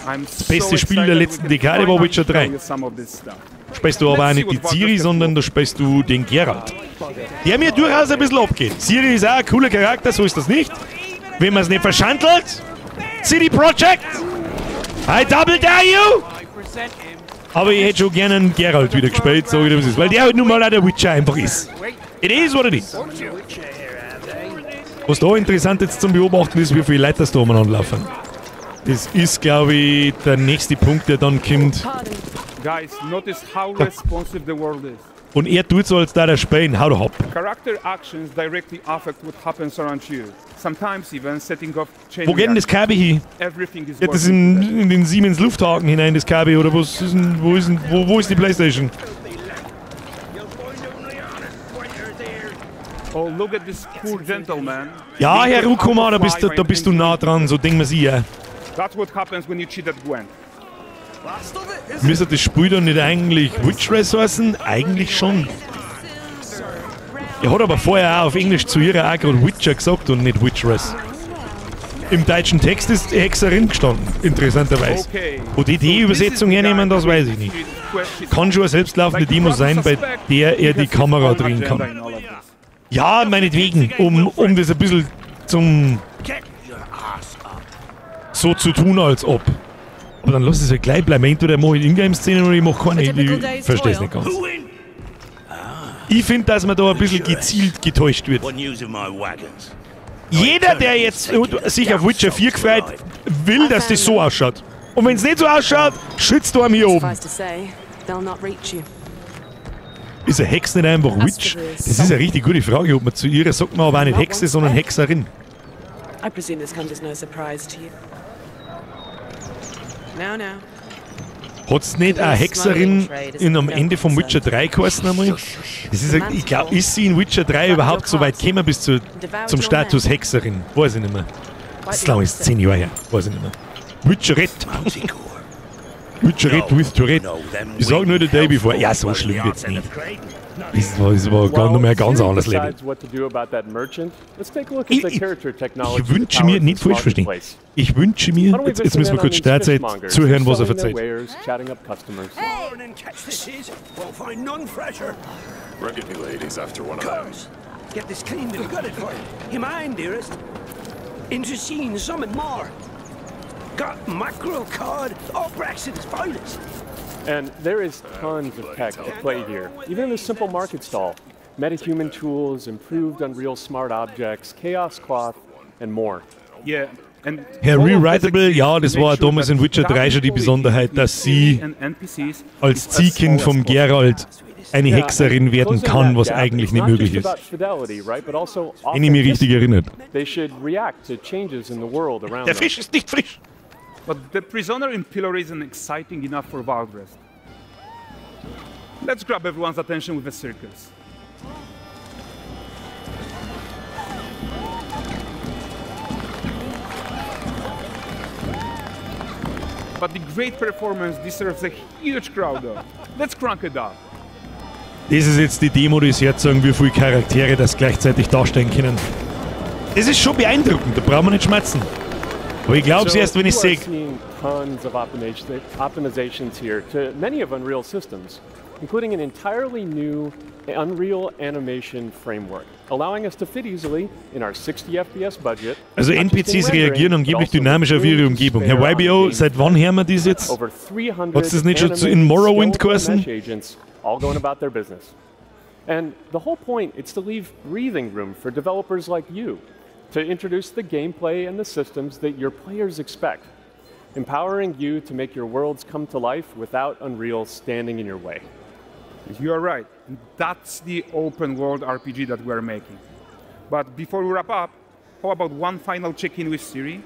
Das beste Spiel der letzten Dekade war Witcher 3. Spielst du aber auch nicht die Ciri, sondern da spielst du den Geralt. Der mir durchaus ein bisschen abgeht. Ciri ist auch ein cooler Charakter, so ist das nicht. Wenn man es nicht verschandelt. CD Projekt! I double dare you! Aber ich hätte schon gerne einen Geralt wieder gespielt, sag ich dir, was ist. Weil der halt nun mal auch der Witcher einfach ist. It is what it is. Was da interessant jetzt zum Beobachten ist, wie viele Leute das da umeinander laufen. Das ist, glaube ich, der nächste Punkt, der dann kommt. Guys, notice how responsive the world is. Und er tut so, als da der spielen. Hau doch ab. Character actions directly affect what happens around you. Sometimes even setting off chain Wo geht denn das Kabel hin? Everything is Geht das in den Siemens Lufthaken hinein, das Kabel? Oder was ist denn, wo ist die Playstation? Oh, look at this poor gentleman. Ja, Herr Rukoma, da bist du nah dran, so denken wir sie ja. That's what happens when you cheat at Gwent. Müsste das Spiel dann nicht eigentlich Witch-Race heißen? Eigentlich schon. Er hat aber vorher auch auf Englisch zu ihrer auch gerade Witcher gesagt und nicht Witchress. Im deutschen Text ist Hexerin gestanden, interessanterweise. Wo die die Übersetzung hernehmen, das weiß ich nicht. Kann schon eine selbstlaufende Demo sein, bei der er die Kamera drehen kann. Ja, meinetwegen, um das ein bisschen zum... so zu tun, als ob. Aber dann lass es ja gleich bleiben. Entweder mache ich Ingame-Szenen oder ich mache keine. Ich verstehe es nicht ganz. Ich finde, dass man da ein bisschen gezielt getäuscht wird. Jeder, der jetzt sich auf Witcher 4 gefreut, will, dass das so ausschaut. Und wenn es nicht so ausschaut, schützt du einem hier oben. Ist eine Hexe nicht einfach Witch? Das ist eine richtig gute Frage, ob man zu ihrer sagt man aber auch nicht Hexe, sondern Hexerin. Hat's nicht eine Hexerin am Ende von Witcher 3 geheißen einmal? Das ist, ich glaube, ist sie in Witcher 3 überhaupt so weit gekommen bis zum Status Hexerin? Weiß ich nicht mehr. Das lang ist 10 Jahre her. Weiß ich nicht mehr. Witcherette. Witcherette with Tourette. Ich sag nur the day before. Ja, so schlimm wird's nicht. Das war gar noch mehr ein ganz anderes Level. Ich wünsche mir, nicht falsch verstehen, ich wünsche mir, jetzt müssen wir kurz Startzeit zuhören, was er verzeiht. And there is tons of tech to play here, even in a simple market stall. MetaHuman tools, improved Unreal Smart Objects, Chaos Cloth and more. Yeah, and Herr Rewritable, ja, das war damals in Witcher 3 schon die Besonderheit, dass sie als Ziehkind vom Geralt eine Hexerin werden kann, was eigentlich nicht möglich ist. Wenn ich mich richtig erinnere. Der Fisch ist nicht frisch! But the prisoner in pillory isn't exciting enough for Valdrest. Let's grab everyone's attention with a circus. But the great performance deserves a huge crowd though. Let's crank it up. Das ist jetzt die Demo, die es herzeigen, wie viele Charaktere das gleichzeitig darstellen können. Das ist schon beeindruckend, da brauchen wir nicht schmerzen. Aber ich glaube es erst, wenn ich es sehe. Tons of optimizations here to many of Unreal systems, including an entirely new Unreal Animation Framework, allowing us to fit easily in our 60 FPS budget. Also NPCs reagieren angeblich dynamisch auf ihre Umgebung. Herr YBO, seit wann hören wir das jetzt? Hat das nicht schon in Morrowind geheißen? All going about their business. And the whole point is to leave breathing room for developers like you to introduce the gameplay and the systems that your players expect, empowering you to make your worlds come to life without Unreal standing in your way. You are right. That's the open world RPG that we are making. But before we wrap up, how about one final check-in with Ciri?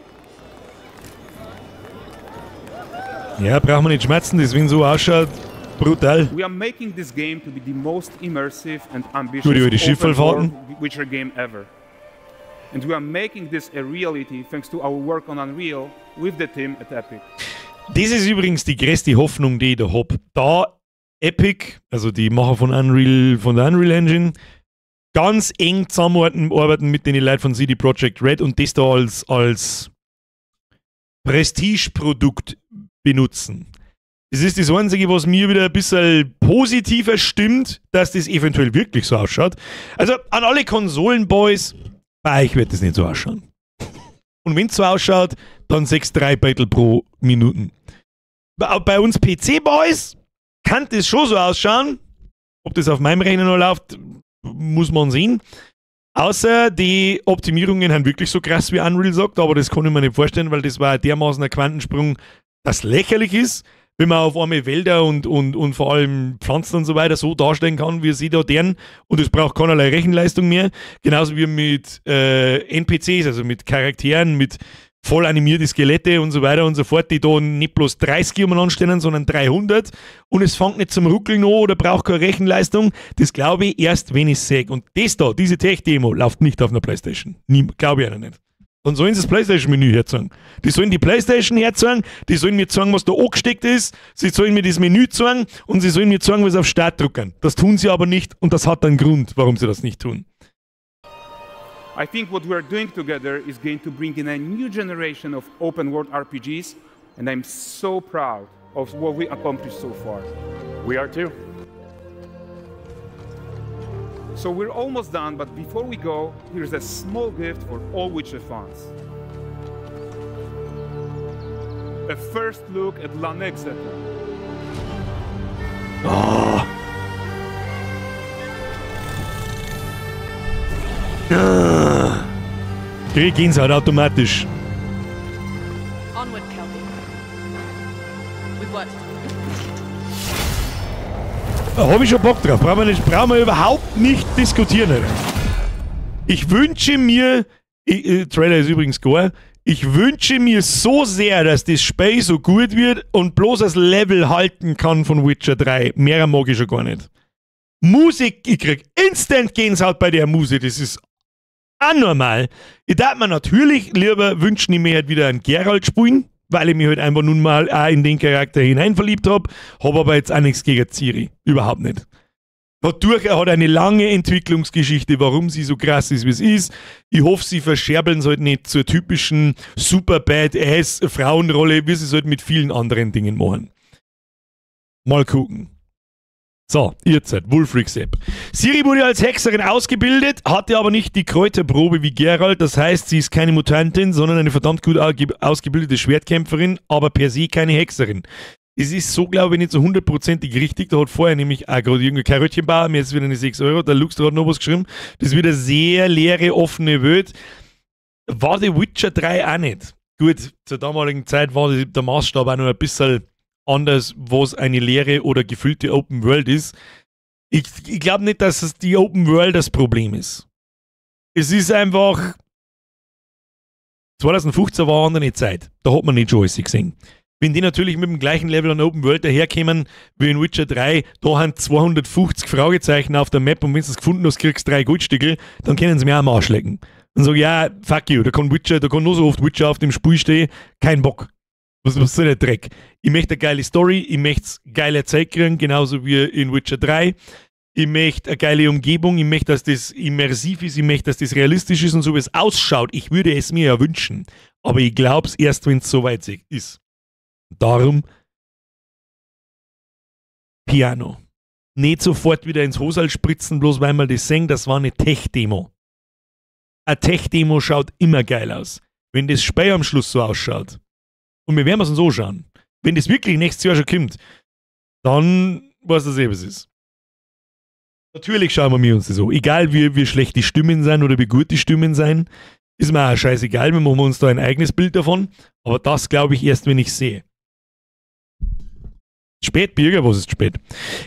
Ja, brauchen wir nicht schmerzen, das wenn so ausschaut, brutal. We are making this game to be the most immersive and ambitious open world Witcher game ever. And we are making this a reality thanks to our work on Unreal with the team at Epic. Das ist übrigens die größte Hoffnung, die ich da hab. Da Epic, also die Macher von Unreal, von der Unreal Engine, ganz eng zusammenarbeiten mit den Leuten von CD Projekt Red und das da als Prestigeprodukt benutzen. Das ist das Einzige, was mir wieder ein bisschen positiver stimmt, dass das eventuell wirklich so ausschaut. Also an alle Konsolenboys, bei euch wird das nicht so ausschauen. Und wenn es so ausschaut, dann 6,3 Battle pro Minuten. Bei uns PC-Boys kann das schon so ausschauen. Ob das auf meinem Rechner noch läuft, muss man sehen. Außer die Optimierungen sind wirklich so krass, wie Unreal sagt, aber das kann ich mir nicht vorstellen, weil das war dermaßen ein Quantensprung, das lächerlich ist, wenn man auf einmal Wälder und vor allem Pflanzen und so weiter so darstellen kann, wie sie da deren, und es braucht keinerlei Rechenleistung mehr. Genauso wie mit NPCs, also mit Charakteren, mit voll animierte Skelette und so weiter und so fort, die da nicht bloß 30 umeinander stehen, sondern 300, und es fängt nicht zum Ruckeln an oder braucht keine Rechenleistung. Das glaube ich erst, wenn ich es sehe. Und das da, diese Tech-Demo, läuft nicht auf einer Playstation. Glaube ich auch nicht. Dann sollen sie das Playstation-Menü herzeigen. Die sollen die Playstation herzeigen, die sollen mir zeigen, was da angesteckt ist, sie sollen mir das Menü zeigen und sie sollen mir zeigen, was auf Start drücken. Das tun sie aber nicht, und das hat einen Grund, warum sie das nicht tun. I think what we are doing together is going to bring in a new generation of open world RPGs, and I'm so proud of what we accomplished so far. We are too. So we're almost done, but before we go, here's a small gift for all Witcher fans. A first look at La Exeter. Oh. Krieg gehen's halt automatisch. Onward, Kelby. We've worked. Da hab ich schon Bock drauf. Brauchen wir überhaupt nicht diskutieren. Alter. Ich wünsche mir, Trailer ist übrigens gar, ich wünsche mir so sehr, dass das Spiel so gut wird und bloß das Level halten kann von Witcher 3. Mehr mag ich schon gar nicht. Musik, ich krieg instant Gänsehaut bei der Musik, das ist anormal. Ich darf mir natürlich lieber wünschen, ich mir halt wieder einen Geralt spielen, weil ich mich halt einfach nun mal auch in den Charakter hinein verliebt hab, hab aber jetzt auch nichts gegen Ciri. Überhaupt nicht. Hat eine lange Entwicklungsgeschichte, warum sie so krass ist, wie es ist. Ich hoffe, sie verscherbeln es halt nicht zur typischen super badass Frauenrolle, wie sie es halt mit vielen anderen Dingen machen. Mal gucken. So, ihr seid Wulfric Sepp. Ciri wurde als Hexerin ausgebildet, hatte aber nicht die Kräuterprobe wie Geralt. Das heißt, sie ist keine Mutantin, sondern eine verdammt gut ausgebildete Schwertkämpferin, aber per se keine Hexerin. Es ist so, glaube ich, nicht so hundertprozentig richtig. Da hat vorher nämlich auch gerade irgendein Karöttchenbauer mir jetzt wieder eine 6 Euro, der Lux, der hat noch was geschrieben. Das wird eine sehr leere, offene Welt. War The Witcher 3 auch nicht. Gut, zur damaligen Zeit war der Maßstab auch noch ein bisschen anders, was eine leere oder gefüllte Open World ist. Ich glaube nicht, dass es die Open World das Problem ist. Es ist einfach... 2015 war eine andere Zeit. Da hat man nicht schon alles gesehen. Wenn die natürlich mit dem gleichen Level an Open World daherkommen wie in Witcher 3, da haben 250 Fragezeichen auf der Map und wenn du es gefunden hast, kriegst du 3 Goldstücke, dann können sie mir auch am Arsch lecken. Dann sag ich, ja, fuck you, da kann Witcher, da kann nur so oft Witcher auf dem Spiel stehen, kein Bock. Was soll der Dreck? Ich möchte eine geile Story, ich möchte geile Zeit kriegen, genauso wie in Witcher 3. Ich möchte eine geile Umgebung, ich möchte, dass das immersiv ist, ich möchte, dass das realistisch ist und so, wie es ausschaut. Ich würde es mir ja wünschen, aber ich glaube es erst, wenn es soweit ist. Darum Piano. Nicht sofort wieder ins Hosal spritzen, bloß weil man das sehen, das war eine Tech-Demo. Eine Tech-Demo schaut immer geil aus. Wenn das Spiel am Schluss so ausschaut, und wir werden es uns so schauen, wenn das wirklich nächstes Jahr schon kommt, dann weiß das eh, was es ist. Natürlich schauen wir uns das so. Egal wie schlecht die Stimmen sind oder wie gut die Stimmen sind, ist mir auch scheißegal, wir machen uns da ein eigenes Bild davon. Aber das glaube ich erst, wenn ich sehe. Spät, Bürger, was ist spät?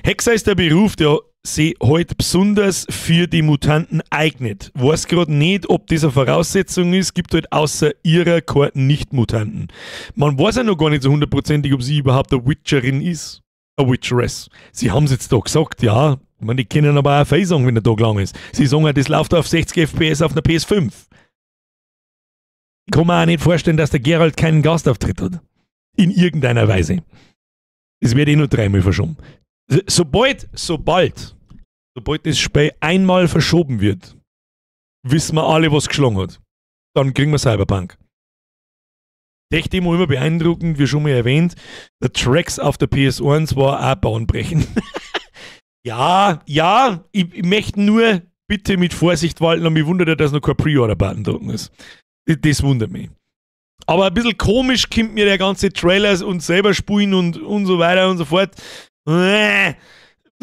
Hexer ist der Beruf, der sich heute besonders für die Mutanten eignet. Weiß gerade nicht, ob das eine Voraussetzung ist, gibt halt außer ihrer keine Nicht-Mutanten. Man weiß ja noch gar nicht so hundertprozentig, ob sie überhaupt eine Witcherin ist. Eine Witcheress. Sie haben es jetzt da gesagt, ja. Ich meine, die können aber auch viel sagen, wenn der Tag lang ist. Sie sagen ja, das läuft auf 60 FPS auf einer PS5. Ich kann mir auch nicht vorstellen, dass der Geralt keinen Gastauftritt hat. In irgendeiner Weise. Es wird eh nur dreimal verschoben. Sobald das Spiel einmal verschoben wird, wissen wir alle, was geschlagen hat. Dann kriegen wir Cyberpunk. Tech-Demo immer beeindruckend, wie schon mal erwähnt. Der Tracks auf der PS1 war auch bahnbrechend. Ja, ich möchte nur bitte mit Vorsicht walten und mich wundert ja, dass noch kein Pre-Order-Button drücken ist. Das wundert mich. Aber ein bisschen komisch kommt mir der ganze Trailer und selber spielen und so weiter und so fort.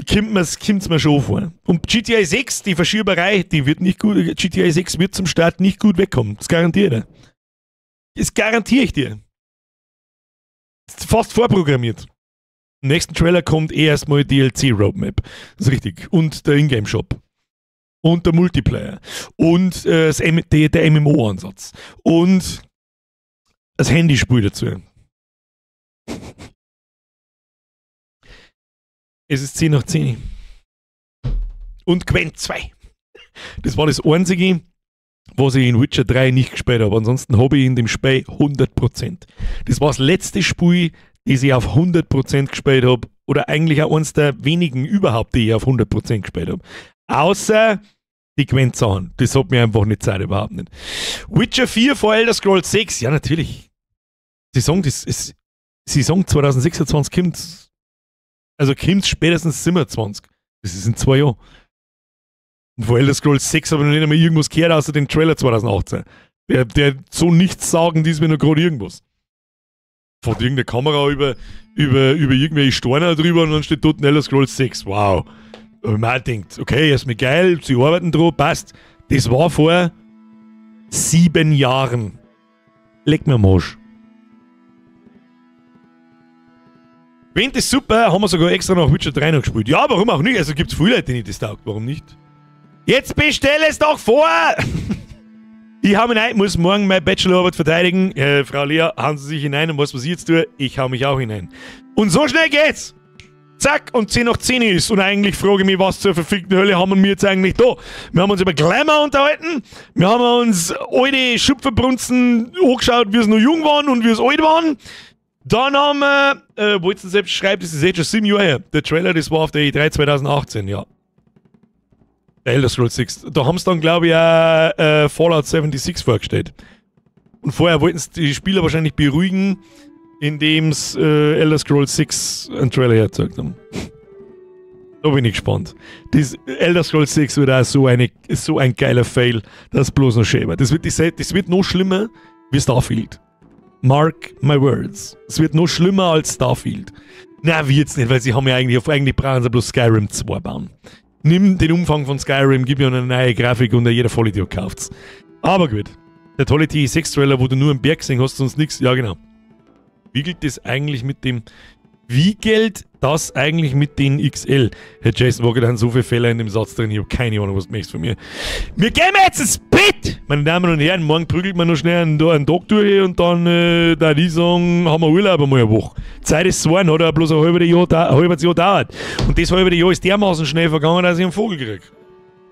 Kommt's mir schon vor. Und GTA 6, die Verschieberei, die wird nicht gut, GTA 6 wird zum Start nicht gut wegkommen. Das garantiere ich dir. Das garantiere ich dir. Das ist fast vorprogrammiert. Im nächsten Trailer kommt eh erstmal DLC Roadmap. Das ist richtig. Und der Ingame-Shop. Und der Multiplayer. Und der MMO-Ansatz. Und das Handyspiel dazu. Es ist 10:10. Und Gwent 2. Das war das Einzige, was ich in Witcher 3 nicht gespielt habe. Ansonsten habe ich in dem Spiel 100%. Das war das letzte Spiel, das ich auf 100% gespielt habe. Oder eigentlich auch eins der wenigen überhaupt, die ich auf 100% gespielt habe. Außer die Gwent-Sachen. Das hat mir einfach nicht Zeit, überhaupt nicht. Witcher 4 vor Elder Scrolls 6. Ja, natürlich. Sie sagen, das ist, sie sagen 2026 kommt's. Also kommt's spätestens 27. Das ist in 2 Jahren. Und vor Elder Scrolls 6 habe ich noch nicht einmal irgendwas gehört, außer den Trailer 2018. Der so nichts sagen, ist mir noch gerade irgendwas. Fährt irgendeine Kamera über irgendwelche Steine drüber und dann steht dort Elder Scrolls 6. Wow. Und man denkt, okay, erstmal geil, sie arbeiten dran, passt. Das war vor 7 Jahren. Leck mir am Arsch. Gwent ist super, haben wir sogar extra nach Witcher 3 noch gespielt. Ja, warum auch nicht? Also gibt's viele Leute, denen das taugt. Warum nicht? Jetzt bestell es doch vor! Ich hau mich rein, muss morgen meine Bachelorarbeit verteidigen. Frau Lea, hauen Sie sich hinein und was ich jetzt tue? Ich hau mich auch hinein. Und so schnell geht's! Zack, und 10:10 ist. Und eigentlich frage ich mich, was zur verfickten Hölle haben wir jetzt eigentlich da? Wir haben uns über Glamour unterhalten, wir haben uns alte Schupferbrunzen angeschaut, wie es noch jung waren und wie es alt waren. Dann haben wir, wo jetzt selbst schreibt, das ist jetzt schon 7 Jahre her. Der Trailer, das war auf der E3 2018, ja. Der Elder Scrolls 6. Da haben sie dann, glaube ich, auch Fallout 76 vorgestellt. Und vorher wollten sie die Spieler wahrscheinlich beruhigen, indem sie Elder Scrolls 6 einen Trailer hergezeigt haben. Da bin ich gespannt. Das Elder Scrolls 6 wird auch so ein geiler Fail, das ist bloß noch schön. Das wird noch schlimmer wie Starfield. Mark my words. Es wird noch schlimmer als Starfield. Na, wird's nicht, weil sie haben ja eigentlich brauchen sie bloß Skyrim 2 bauen. Nimm den Umfang von Skyrim, gib mir eine neue Grafik und jeder Vollidiot kauft's. Aber gut. Der tolle TI6-Trailer, wo du nur einen Berg gesehen hast, sonst nichts. Ja, genau. Wie gilt das eigentlich mit dem... Wie gilt das eigentlich mit den XL? Herr Jason Walker, da sind so viele Fehler in dem Satz drin, ich habe keine Ahnung, was du möchtest von mir. Wir gehen jetzt ins Bett! Meine Damen und Herren, morgen prügelt man noch schnell einen Tag durch und dann, da die sagen, haben wir Urlaub einmal eine Woche. Zeit ist zwar, hat er bloß ein halbes Jahr, dauert. Und das halbe Jahr ist dermaßen schnell vergangen, dass ich einen Vogel kriege.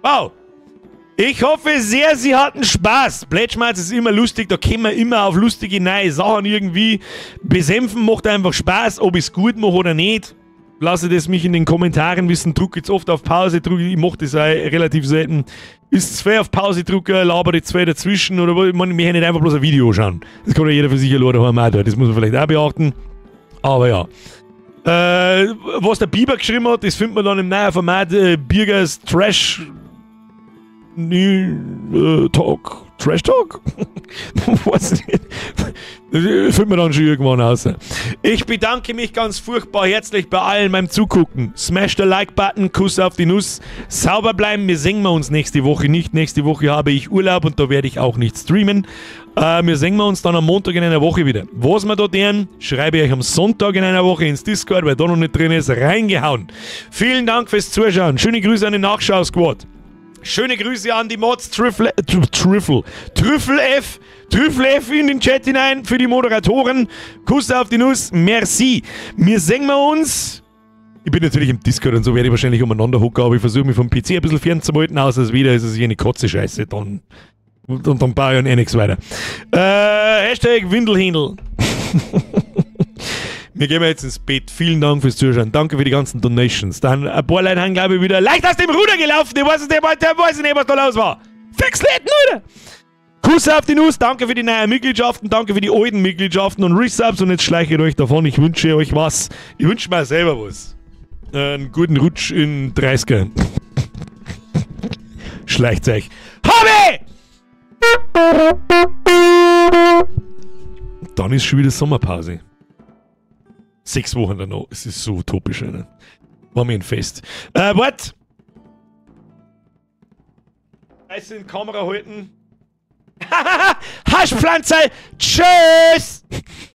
Wow! Ich hoffe sehr, Sie hatten Spaß. Plätschmerz ist immer lustig, da kommen wir immer auf lustige neue Sachen irgendwie. Besänfen macht einfach Spaß, ob ich es gut mache oder nicht. Lasse das mich in den Kommentaren wissen. Druck jetzt oft auf Pause, ich mache das auch relativ selten. Ist es fair auf Pause drucken, labert die zwei dazwischen oder was? Ich meine, wir nicht einfach bloß ein Video schauen. Das kann ja jeder für sich alleine daheim auch tun. Das muss man vielleicht auch beachten. Aber ja. Was der Biber geschrieben hat, das findet man dann im neuen Format Birgers Trash... Talk. Trash Talk? Weiß nicht. Das findet man dann schon irgendwann raus. Ich bedanke mich ganz furchtbar herzlich bei allen beim Zugucken. Smash the Like-Button, Kuss auf die Nuss. Sauber bleiben, wir sehen wir uns nächste Woche nicht. Nächste Woche habe ich Urlaub und da werde ich auch nicht streamen. Wir sehen wir uns dann am Montag in einer Woche wieder. Was wir da tun, schreibe ich euch am Sonntag in einer Woche ins Discord, weil da noch nicht drin ist, reingehauen. Vielen Dank fürs Zuschauen. Schöne Grüße an den Nachschau-Squad. Schöne Grüße an die Mods, Trüffel F in den Chat hinein für die Moderatoren. Kuss auf die Nuss, merci. Wir sehen wir uns. Ich bin natürlich im Discord und so werde ich wahrscheinlich umeinander hocken, aber ich versuche mich vom PC ein bisschen fernzuhalten, außer es wieder ist es eine Kotze-Scheiße. Dann, und dann baue ich eh nichts weiter. Hashtag Windelhändel. Wir gehen jetzt ins Bett. Vielen Dank fürs Zuschauen. Danke für die ganzen Donations. Dann ein paar Leute haben, glaube ich, wieder leicht aus dem Ruder gelaufen. Ich weiß nicht, was da los war. Fix Läden, Alter! Kuss auf die Nuss. Danke für die neuen Mitgliedschaften. Danke für die alten Mitgliedschaften und Resubs. Und jetzt schleiche ich euch davon. Ich wünsche euch was. Ich wünsche mir selber was. Einen guten Rutsch in 30er. Schleicht euch. Hobby! Und dann ist schon wieder Sommerpause. 6 Wochen danach. Es ist so utopisch, Alter. War mir ein Fest. What? Scheiße in Kamera halten. Haschpflanze! Tschüss!